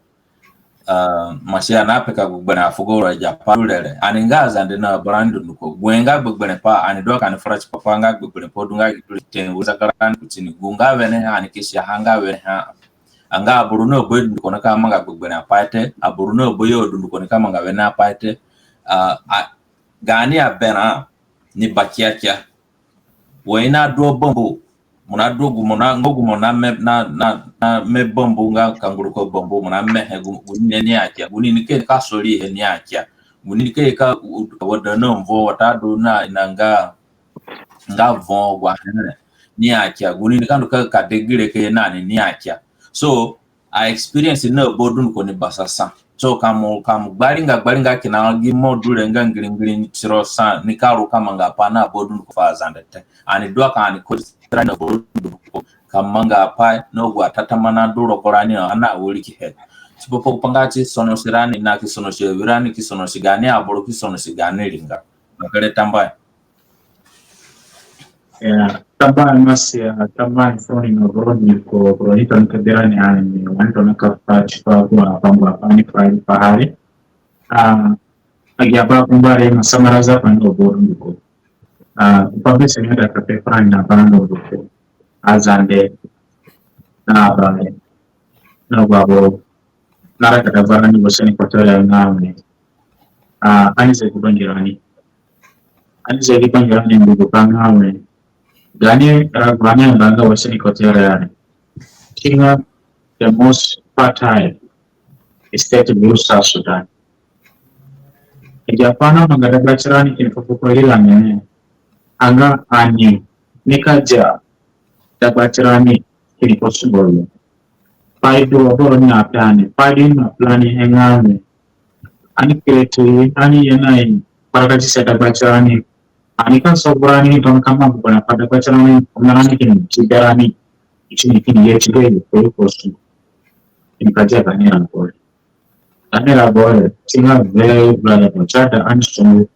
ah, Masia na peka gbegberẽ afugo ro agi apa du re re. Ani nga Azande na abarani dunduko. Gu nga gbegberẽ pa, ani du ka ani fura tipa pa nga gbegberẽ pa du nga gi du re te, wiri zagarani kutini. Gu nga wenehe, ani kisia ha nga wenehe. Anga aboro na ba yo dunduko nika manga gbegberẽ apai te, aboro na ba yo dunduko nika manga wene apai te. Ah, ah, gaani aberã, ni ba kiakia. Wa i na du bambu, mo na du gu mo na nga gu mo na me na na na me bambu nga kanguru ko bambu mo na me he gu ni ni akia gu ni ni ke ka sori he ni akia gu ni ni ke ka wada na mvo watadu na na nga nga vo gwa he ni akia gu ni ni ka ndu ka ka degire ke na ni ni akia. So a experience na ba dunduko ni basasa. So ka mo ka mo gbaringa gbaringa kina gi mo du re nga ngiri ngiri ni tiro sa ni ka ru ka manga pa na ba dunduko fu Azande te. Ani du ka ani ko tira na ba dunduko ka manga pa na gu atatama na du rogo rani na ana wiri ki he. Tipa pa gu pa nga ti sonosi rani na ki sonosi awirani ki sonosi gaani aboro ki sonosi gaani ringara. Bakere tambuahe. Ya, tambuahe Masia, tambuahe funi na boro ni ko boro ni tona ka bi rani ani wani tona ka pa tipa gu abangua pa ni pa ni pa hari. Ah, agi aba kumbare na samaraza pa ni boro ni ko. Ah, pa be se ni da ka pe pa ni na boro ni ko. Azande na Abare na gu aboro na raka da bara ni Western Equatoria nga mi. Ah, ani ze ku bangirani. Ani ze ku bangirani ndugu pa nga mi. Gaani ra gaani anga nga Western Equatoria ni. Ki nga the most fertile state of South Sudan. Agi apai namanga dagbatirani kini fufu ko rira nene. Anga ani ni ka dia dagbatirani kini ko sumbo yo. Pai du aboro ni ape ani, pai du ni ma plan he nga mi. Ani create, ani ye na i, kparakatise dagbatirani. Ani ka sovurani ni tona ka manga gu bana pa dagbatirani, ko na rani kini ti berani. Itini kini ye ti be yo ko yo ko su. Kini ka dia gaani ra boro. Gaani ra boro, ti nga very valuable. Ti ada ani sungu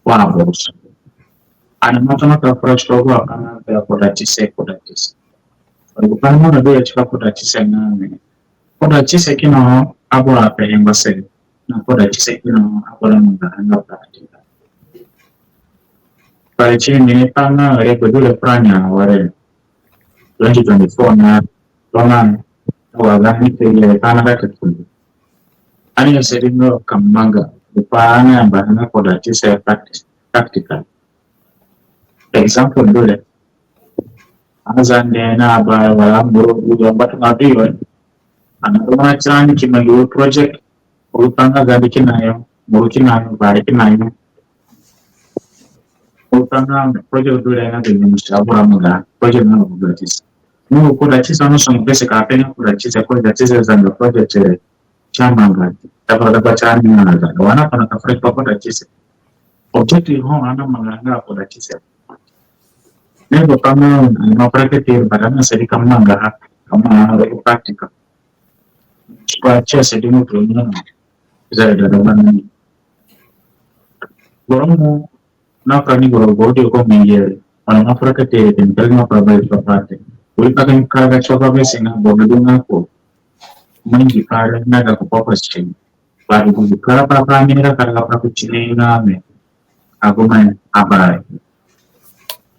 wa aboro sungu. Ani ima tona ka fura tipa gu apai nga kodatise, kodatise. Gu pai mo na du ya tipa kodatise nga mi. Kodatise kina ho aboro ape hengba se. Na kodatise kina ho aboro manga hengba practical. Pare ti ni pa nga re ko du re plan ya ware. Twenty twenty-four na Roman wa gaani ke ye pa na ka ke kulu. Ani ya se di ngo ka manga pa ani amba na kodatise practice practical. Example du re. Azande na Abare wala Mburugu, Zomba, tuna du yo. Ana du mana tirani ki mangi wo project. Uru pa nga Zande kina yo, Muru kina yo, Bare kina yo. Uru pa nga project du re na du ni musti aboro manga project na kodatise. Ni kodatise no songo bese ka pe na kodatise, kodatise zanga project re. Ti amanga, dagba dagbatirani na Zande. Wa ani tona ka fura tipa kodatise. Objective ho ani amanga nga kodatise. Ni gu pa nga ani ima fura kete, but ani asadi ka mangaha, ka mangaha practical. Tipa ti asadi mo tu ni na zereda dagba ni. Boro mo na fura ni gu rogo gu audio ko mi ngere. Ono na fura kete, kini karaga na fura ba i fura pa te. Wiri pa kini karaga tipa pa be si nga boro du nga ko mangi pa re na ga ko purpose ti ni. But gu karaga pa pa mi na karaga pa kuti ni nga mi. Agu mi Abare.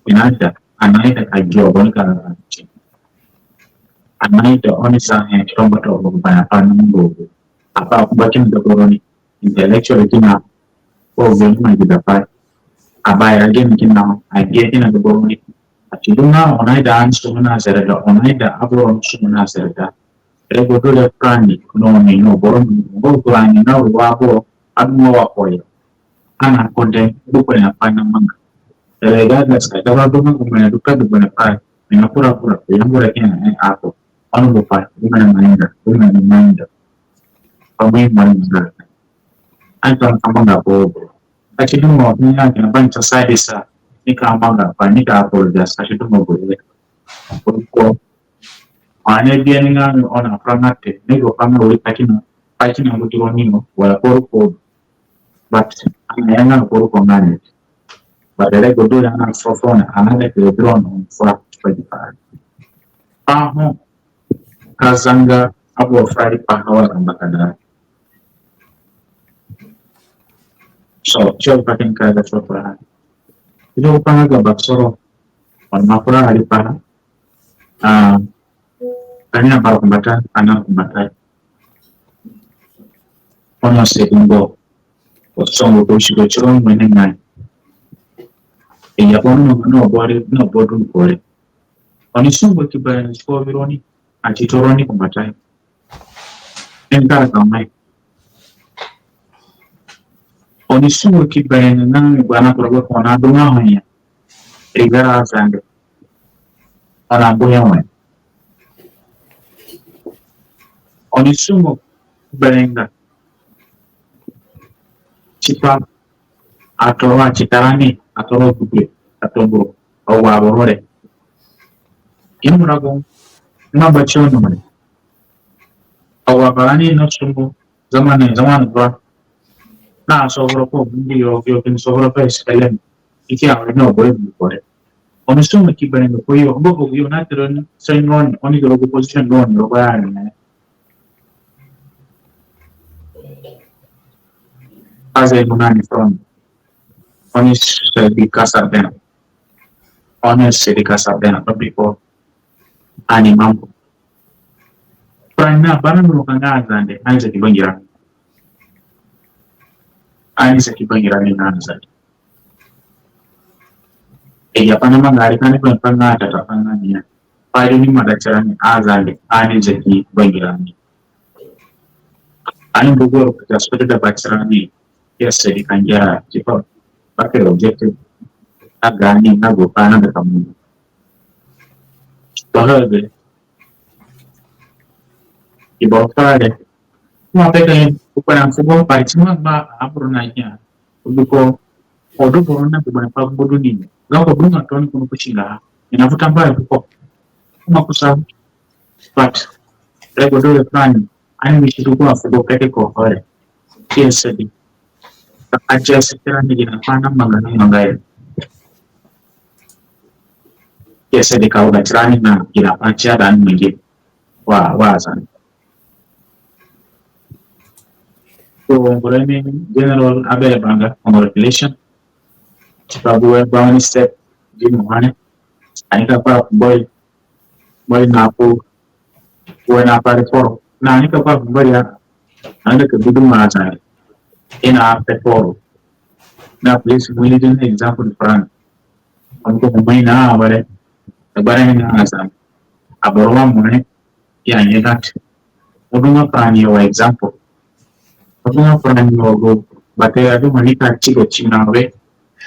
Inaida, anaida ka gio boni karaga pa kuti ni. Anaida oni sa he tipa mboto gu baya pa ni mbo. Apa ku ba kini dogoro ni. Intellectual kina, ko veni ma gida pai. Abaya again kina, idea kina du boro ni. Ati du nga oni aida ani sungu na zereda, oni aida aboro ni sungu na zereda. Rego du re plan ni, no ni, no boro ni, no boro ni, na wa boro, adu mo wa koyo. Ana kode, du ko ya pa na manga. Regardless, ka daba du nga ko mene du ka du bene pai, mina kura kura, ko yambu re kina, eh, ako. Ono bu pai, du mene mainda, du mene mainda. Ko mi mainda. Ani tona ka manga bobo. Ka si du mo, ni na kina bani sa sadi sa, ni ka manga pa, ni ka apologize, ka si du mo bobo. Ko, ani bi ani nga oni afura nga te, ni gu pa nga wiri pa kina, pa kina gu tiro ni no, wala ko ru ko. But ani ya nga ko ru ko nga ni. But rego du re ani afura fura na, ani ade kile drone on fura, pa di pa. Aho, ka zanga agu afura riipaha wa ramba ka da. So, si agu pa kini karaga tipa fura. Ida gu pa nga ga Bakosoro, oni ima fura riipaha. Ah, ka ani abara kumbata, ani akumbata. Ono si du ngo. Ko songo ko si ko tiro mo ni ngai. E ya boro no, no bore, no bodu kore. Oni sungu ki bare ni siko bironi, ati toroni kumbatai. Entara kamai. Oni sungu ki bare ni na mi bana kura ko na dunga honya. Rigara Azande. Ona buya wen. Oni sungu ki bare nga. Tipa atoro atikarani, atoro kutwe, atoro awa borore. Imurago, ima bacho no mane. Awa barani no sungu, zamani, zamani ba. Na sogoro ko bundi yo, yo kin sogoro pe S P L M. Iki awe no boy bore. Oni sungu ki bare no ko yo, mbo ko yo na tiro ni, so ni oni, oni ko position no ni ro ba ni. Aze munani from. Oni sedi kasa bena. Oni sedi kasa bena. But before ani mambu. Prana bana nuru kanga Azande. Ani zaki bangira. Ani zaki bangira ni na Azande. E ya pana mangari kani kwa panga tata panga ni ya. Pai du ni mada tirani Azande, ani zaki bangira ni. Ani bugu ro ka spete da ba tirani, ya sedi kanga, tipa, bakere objective, agani, na go pana da kamu. Bahabe, i ba fare, ma peka ni, ukwana mfugo, pari tima ma, abro na ya. Kuko odo boro na kubana pa gbodo ni. Ga ko dunga toni kuno kusinga. Ina futa mbayo kuko. Kuma kusa. But rego dole fulani. Ani mi sidu kwa fugo kete ko hore. K S D. Aja sekira ni gina pana manga na manga ya. K S D ka uga tirani na gina pa tia da ni ngi. Wa, wa Azande. So, ngoremi General Abel Banga, congratulations. Tipa gu we bawani step, di mo wane. Ani ka kpara ku mbori, mbori na ku, we na kpara foro. Na ani ka kpara ku mbori ya, ani ka bidu ma Azande. Ina ape foro. Na please, mo ni dina example fulani. Oni ko mo ina awere. Agbara ni na Azande. Aboro wa mo ni. Ya nye that. Mo du nga fulani wa example. Mo du nga fulani wa go. But ya du mo ni ka tigo tina we.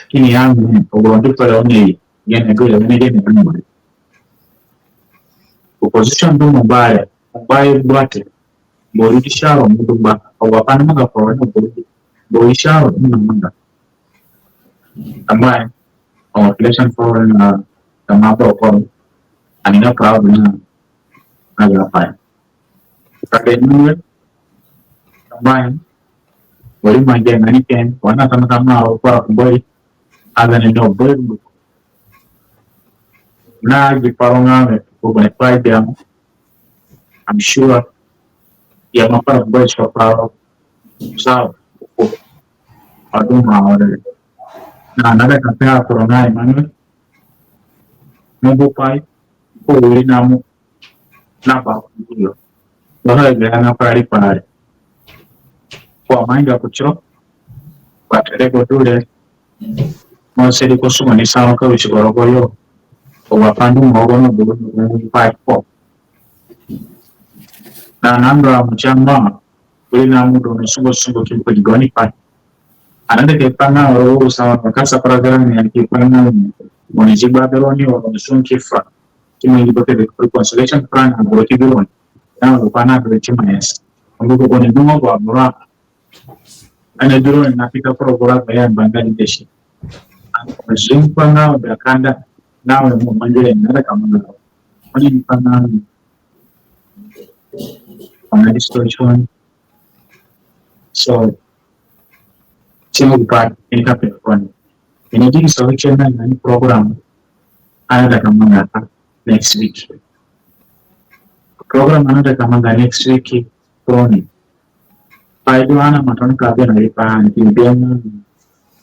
Kini ya mo ni. Ogo ndu fere oni. Gene go ya ni gene mo ni. Opposition du mo bare. Mo bare brate. Bori di sharo mo du ba. Ogo pa ni manga foro ni bori. Bori sharo mo manga. Ambaye. Congratulations for na kama ba ko. Ani nga proud na na ya pa. Ka de ni we. Ambaye. Wari manje ngani ken wana kama kama o pa mbori. Azande no mbori. Na gi paro nga me ko bone pa dia. I'm sure ya ma para mbori so paro. Sao. Adu ma ore. Na na da ka pe akoro na Emmanuel. Mo bu pai ko wiri na mo na ba ku yo. Ba ha ga na pari pari. Ko ma inga ku tiro. Ba tere ko dure. Mo sedi ko suma ni sa ka wisi goro ko yo. Ko ba pandu mo go no bu pai ko. Na nando amuchama. Wiri na mo do no sungo sungo ki ko di goni pai. Ananda ke pana ro sa ka sa program ya ki pana mo ni jigba bero ni o sun ki fra. Ki mo ni bote de reconciliation plan a bro ki bero ni. Na ro pana do ti mayas. Ambo ko ni dungo ko abura. Ana bero ni na pika program ya Bangladesh. Zun pana da kanda na mo manjere na da kamana. Oni pana pana distortion. So, sino gupai ini ka pe koni. Ini di so kena ni program another kamanga next week. Program another kamanga next week koni. Pai du ana matoni ka be na ipa ani ki be na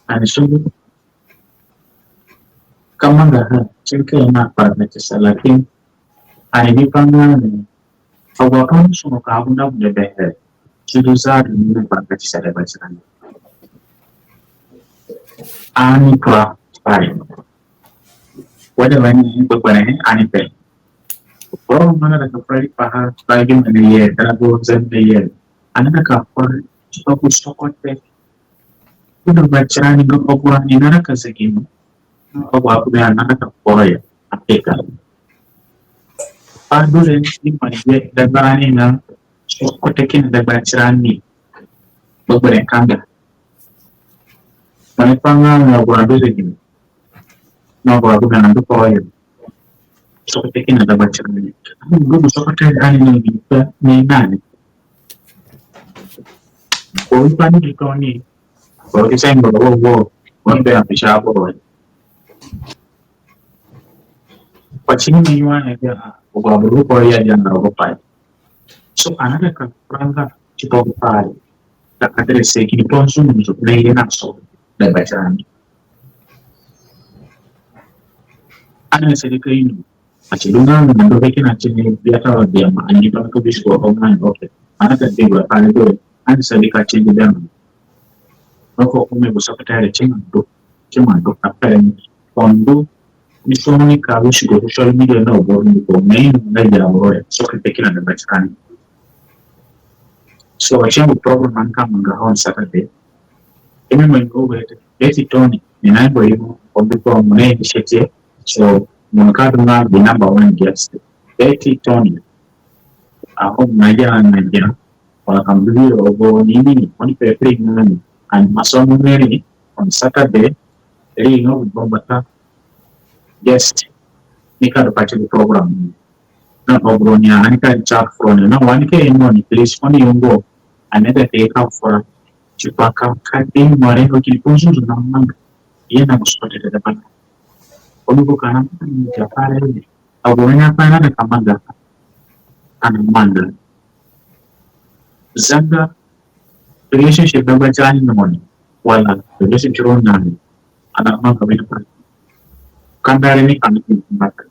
ani sugu. Kamanga ha, chinke na para na chesa lakin ani bi panga ni. Awa kan suno ka abunda bunde behe. Sudu zadu ni na para na chesa de basirani. Ani kura pai. Wada wani gbegberẽ ani pe. Problem ani naida ka fura riipaha, ka gi mene ye, ka na go nzeme ye. Ani naida ka fura tipa gu sogote. Kudu ba tirani nga agu ani naida ka zegino. Agu agude ani naida ka fura ya. Africa. Pa du re ni mani ye dagbarani na sogote kina dagba tirani. Gbegberẽ kanda. Mani pa nga agu ani du zegino. Na agu agude ani du fura ya. Sogote kina dagba tirani. Ani du sogote ani ni ni nani. Ko wi pa ni du tooni. Ko ki sa ni bo wo wo. Wo ni be a pisha bo. Pati ni ni wa ni ya. Agu aboro ko ya ya na ro pai. So ani naida ka fura nga tipa gu pai re. Da address e kini ponsu nzu na ire na so. Dagba tirani. Ani naida ka ino. Ati du nga ani ndo be kina tini biata wa biama ani pa ka bisi ko online, okay. Ani naida ka di wa ani do. Ani naida ka tini biama. Noko kume gu sogote re ti ima du. Ti ima du ka pere ni. Ko ndu ni so ni ka ru si gu social media na aboro ni ko me ni nga ya aboro re. Sogote kina dagba tirani. So, ati gu program ani ka manga on Saturday. Imi mo ngo wete, eti Tony, ni na ngo imo, ko bi ko mo na initiate. So, mo ka du nga the number one guest. Eti Tony. Ako na ja na ja. Wala kam du yo go ni ni, oni pe free ni. And masomo ngeri on Saturday, ri ngo bambata guest. Ni ka du pati gu program. Na aboro ni ani ka chat from na wani ke imo ni please oni yongo. Ani naida ke ka fura. Tipa ka ka di mo re ko kini ponsu nzu na manga. Ye na mo sogote dagba. Oni ko kana ni ja pare ni. Agu ani pa ani naida ka manga. Ani manga. Zanga relationship dagba tirani ni mo ni. Wala relationship ro nani. Ani manga wina pa. Kanda re ni ani ki mbata.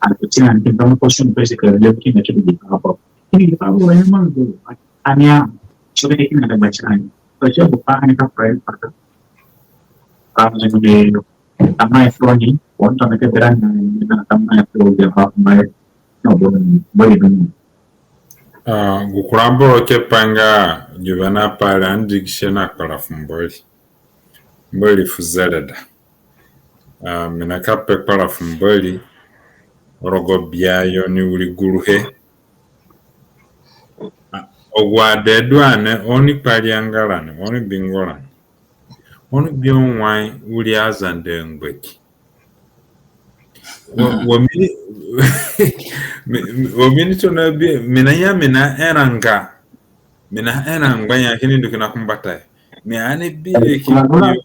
Ani ki tina ni ki mbata ko sunu basically le ki na ki di pa. Ki di pa wani manga. Ani ya. Sogote kina dagba tirani. Ko si agu pa ani ka fura pa. Ka mo ni Ama ifroni, wonto na kebera na, na ama ifroni ya ba kuma no bo, bo ni dum. Ah, gu kura boro ke pa nga Juvenal Pare, ani digise na kpara fu Mbori. Mbori fu zereda. Ah, mi nika pe kpara fu Mbori rogo bia yo ni wiri guruhe. Ah, agu ade du ane, oni kparia nga rani, oni bingo rani. Oni bi wai wiri Azande ngbaki. Wa, wa mi, mi, wa mi ni tona bi, mi na ya mi na era nga. Mi na era ngba ya kini ndu kina kumbata. Mi ani bi ki, abuna,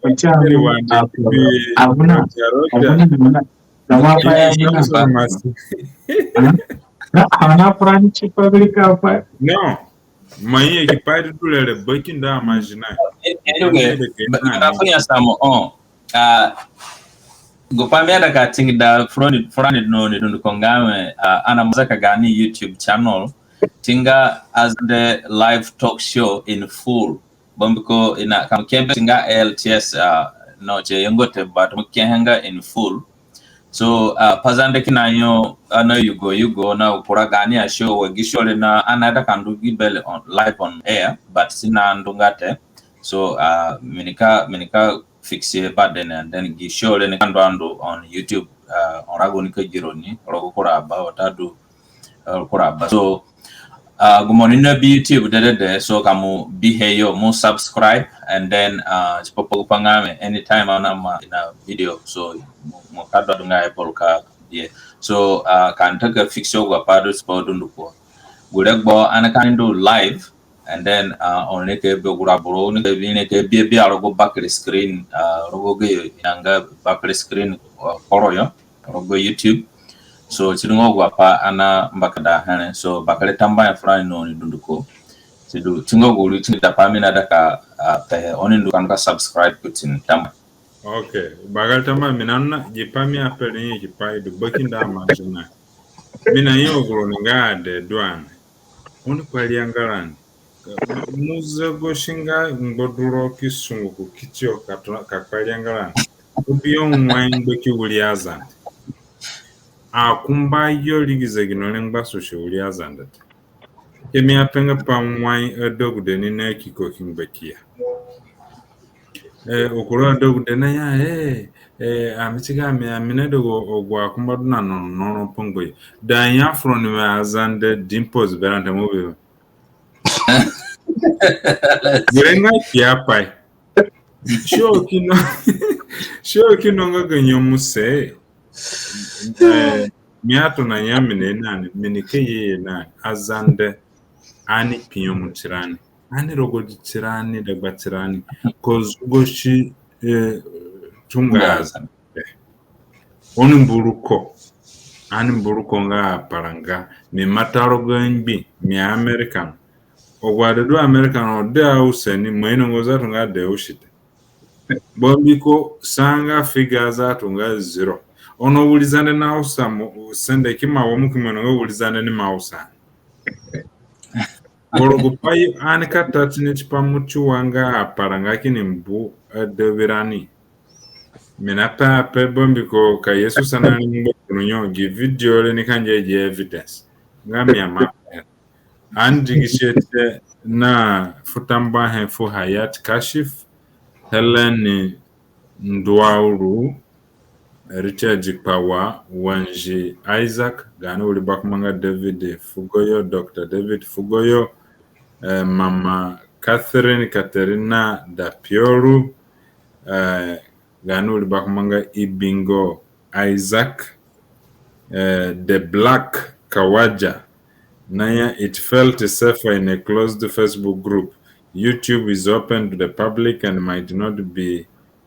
abuna, abuna, abuna, na wa pa ya ni na. Ana fura ni tipa biri ka pa. No. Mai e ki pai du re, bakindo a mazina. Anyway, ba, ba funya samo on. Ah, gu pa mi aida ka tingida furani, furani no ni dunduko nga we, ah, ani ima zaka gaani YouTube channel. Tinga Azande live talk show in full. Bambiko ina kam kembe tinga L T S, ah, no ti yengo te, but mo ke he nga in full. So, ah, Pazande kina yo, ah, na yugo yugo na kura gaani a show, wa gi show re na ani aida ka ndu gi bere on, live on air, but si na ndu nga te. So, ah, mi nika, mi nika fix e baden, and then gi show re nika ndu andu on YouTube, ah, on rago nika gi roni, rogo kura aba, watadu, eh, kura aba. So, ah, gu mo ni na bi YouTube dedede, so ka mo bi he yo, mo subscribe, and then, ah, tipa pa gu pa nga we, anytime ani ima ina video, so mo, mo ka du adu nga able ka bi he. So, ah, ka ani ta ka fix agu apai du tipa dunduko. Gu regbo ani ka ni ndu live, and then, ah, oni nika bi agu aboro, oni nika bi, nika bi, bi a rogo bakere screen, ah, rogo gayo, ina nga bakere screen, ah, kporo yo, rogo YouTube. So, si du nga agu apai ani na mbakada here. So, bakere tambuahe furani no ni dunduko. Si du, si nga gu ri, si nga gu pai mi naida ka, ah, pe he, oni ndu ka ndu ka subscribe kuti ni tambuahe. Okay, bakere tambuahe, mi na na, gi pai mi ape re ni gi pai du, bakindo a mazina. Mi na ya agu roni nga ade du ane. Oni kparia nga rani. Mo zego singia ngbaduro ki sungu ku kiti yo ka tona ka kparia nga rani. Ko bi yo wai ngbaki wiri Azande. Akumba yo ri gi zegino re ngba susi wiri Azande te. Ke mi apenga pa wai adegude ni na kiko ki ngbakia. Eh, okuru adegude na ya, eh, eh, ami tiga mi, ami na dogo ogu akumba du na no, no, no, pongbo yo. Da ya furo ni we Azande dimpos berã te mo be. Gure nga kpiapai. Sio kino, sio kino nga ga nyemuse. Eh, mi atona ya mi ni nani, mi ni ke ye ye nani. Azande, ani kpinyemu tirani. Ani rogodi tirani, dagba tirani. Ko zugosi, eh, tunga Azande. Oni mbu ruko. Ani mbu ruko nga aparanga. Mi mata rogo ngbi, mi American. Agu ade du American, o de ausa ni, mo inongo zatu nga de usi te. Bambiko sa nga figa zatu nga zero. Ono wiri Zande na usa mo, sende ki ma wo mo ki mo inongo wiri Zande ni ma usa. Boro gu pai ani ka ta tini tipa mo tiwa nga aparanga kini mbu adawirani. Mi na pe ape bambiko ka Yesu sana ni ngba kuru nyo, gi video re ni ka ngia gi evidence. Nga mi ama pe. Ani digisihe tie na fu tambuahe fu Hayat Kashif, Helen Nduauru, Richard Kpawa, Wanji Isaac, gaani wiri bakumba nga David Fugoyo, Doctor David Fugoyo, eh, Mama Catherine Katerina Dapioru, eh, gaani wiri bakumba nga Ibingo Isaac, eh, The Black Kawaja. Na ya, it felt safer in a closed Facebook group. YouTube is open to the public and might not be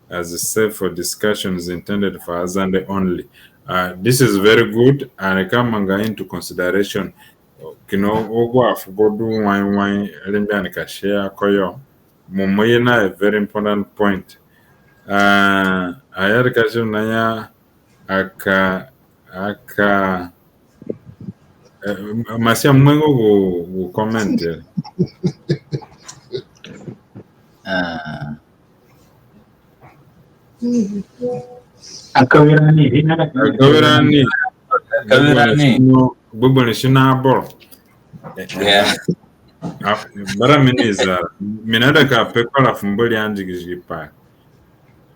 as safe for discussions intended for Azande only. Uh, this is very good, and ka manga into consideration. Kina agu afugo du wai wai rengbe ani ka share koyo. Mo ima ye na a very important point. Uh, Hayat Kashif na ya aka, aka, eh, Masia, mo mangi gu, gu comment. Ah. Akawirani, ina da akawirani. Akawirani. No, gbegberẽ si na aboro. Yeah. Ah, bara mi ni za, mi naida ka pe kpara fu Mbori andigisi pai.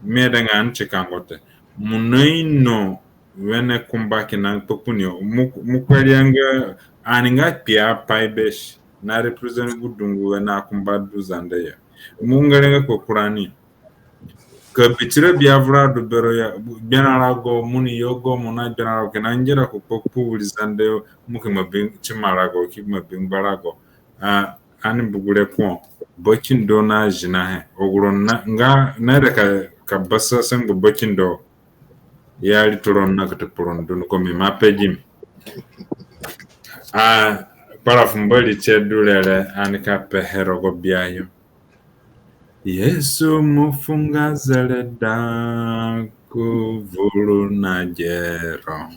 Mi aidanga ani ti kango te. Mo naino wene kumba kina kpakpuni yo. Mo, mo kparia nga ani nga kpiapai be si na represent gu dungu wene akumba du Zande yo. Mo ngere nga kpakpurani. Ka bi tire bi avura du bero ya, gberã rago, mo ni yo go, mo na gberã rago, kina ngera ku kpakpu wiri Zande, mo ki ma bi ti ma rago, ki ma bi ngba rago. Ah, ani mbu gure kuo, bakindo na zinahe, agu ro na, nga, naida ka, ka basa sangba bakindo, ya ri turo na ka ta puro ndu ko mi ma pe gimi. Ah, kpara fu Mbori tie du re re, ani ka pehe rogo bia yo. Yesu mo fu nga zereda ku vuru na gero.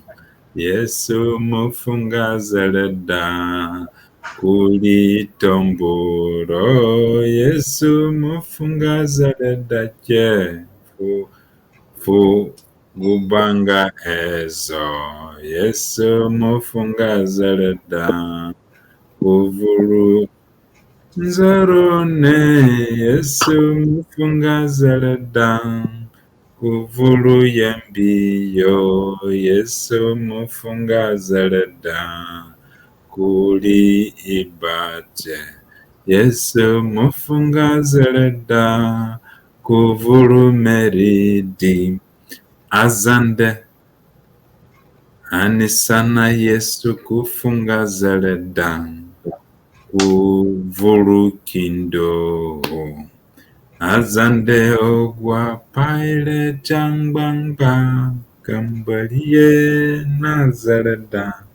Yesu mo fu nga zereda ku ri tomburo. Yesu mo fu nga zereda ke fu, fu gu banga ezo. Yesu mo fu nga zereda ku vuru nzorone, Yesu mo fu nga zereda ku vuru yambi yo, Yesu mo fu nga zereda ku ri ibate, Yesu mo fu nga zereda ku vuru meridi. Azande, ani sana Yesu ku fu nga zereda ku vuru kindo. Azande, agu apai re ti angbangba, ka Mbori ye na zereda,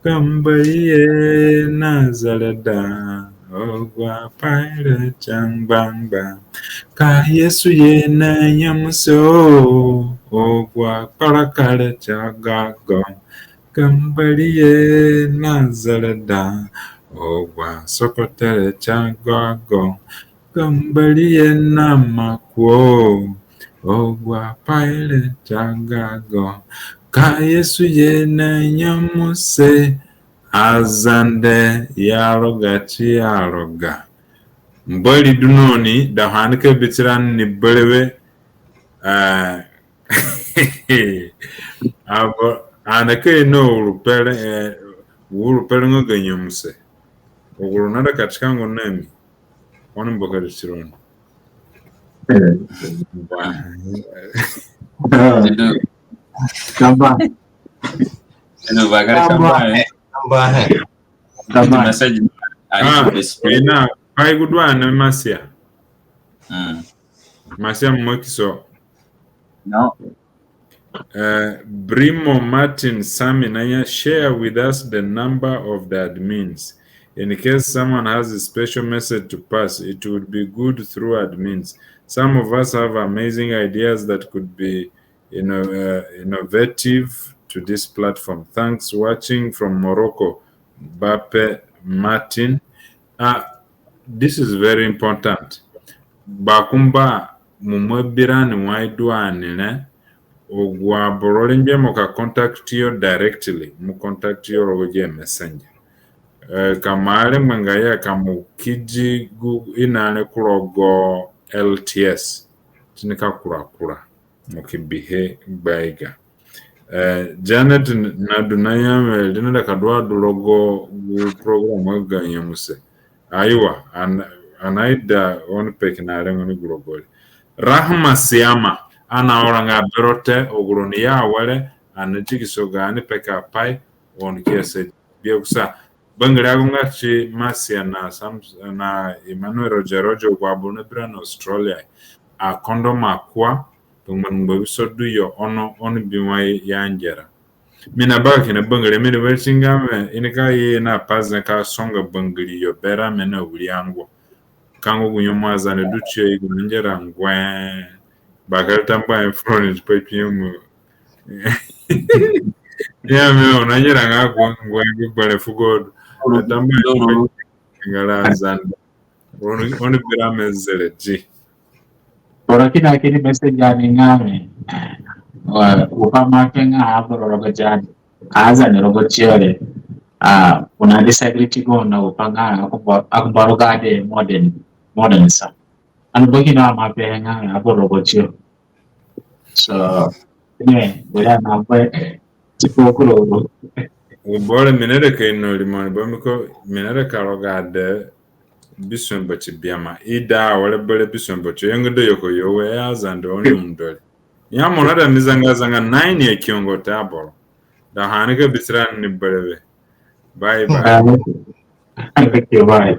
ka Mbori ye na zereda, agu apai re ti angbangba. Ka Yesu ye na nyemuse, agu akparaka re ti agago. Ka Mbori ye na zereda, agu asokote re ti agago. Ka Mbori ye na makuo, agu apai re ti agago. Ka Yesu ye na nyemuse, aZande ya roga ti ya roga. Mbori du na oni, da ho ani ka bi tirani ni berewe, eh, abo, ani ka ino uru pere, eh, uru pere nga ga nyemuse. Uguru na da ka ti ka ngo na mi. Oni mbakadi tironi. Eh. Ba. Ah. Ino. Kamba. Ino bakari kamba, eh. Kamba, eh. Kamba. Message. Ah, ina, pai gu du ani Masia. Mm. Masia Mokiso. No. Uh, Brimo Martin Sami Nanya, share with us the number of the admins. In case someone has a special message to pass, it would be good through admins. Some of us have amazing ideas that could be inno-, uh, innovative to this platform. Thanks, watching from Morocco, Bape Martin. Uh, this is very important. Bakumba, mo ima bi rani wai du ani re, agu aboro rengbe mo ka contact yo directly, mo contact yo rogo gi messenger. Eh, ka mo arengbanga ya ka mo kedi gu ina re ku rogo L T S, ti ni ka kura kura. Mo ki bihe gbaiga. Eh, Janet Nadu na ya mi, ri naida ka du adu rogo gu program ga nyemuse. Aiwa, an-, ani naida oni pe kina rengo ni gu rogo re. Rahma Siama, ani auranga bero te, agu roni ya awere, ani digiso gaani pekapai, oni ki ese bia kusa. Bangiri agu nga ti Masia na Sam-, na Emmanuel Roger Roger, agu aboro nabi rani Australia. A condom akua, ngba ngba biso du yo ono, oni bi wai ya ngera. Mi na baka kina bangiri, mi ni were ti nga mi, i ni ka ye na pa zanga ka songa bangiri yo berã mi na wiri ango. Ka ngo gu nyemu aZande du tiyo i gu na ngera ngwe. Bakere tambuahe furoni tipa kpinyemu. Ya mi, oni nangera nga ngwe, ngwe gi gbere fugo du. Tambuahe tipa kpinyemu nga ra aZande. Oni, oni bi rani zeredi. Ora kina kini message ani nga mi. Wa, u pa ma pe nga aboro rogo ti ani. Ka aZande rogo tiyo re. Ah, u na disagree ti gu na u pa nga akumba, akumba rogo ade modern, modern sa. Ani bakina ma pe nga aboro rogo tiyo. So, ne, bora na pe, ti ko kuro. Bora mi naida ka ino rimoni, bambiko mi naida ka roga ade bisue mbati biama. I da awere bere bisue mbati yo nga da yoko yo we ya aZande oni undo re. Ya mo naida mi zanga zanga nine ya kiongo te aboro. Da ho ani ka bi tirani ni berewe. Bye bye. Okay, bye.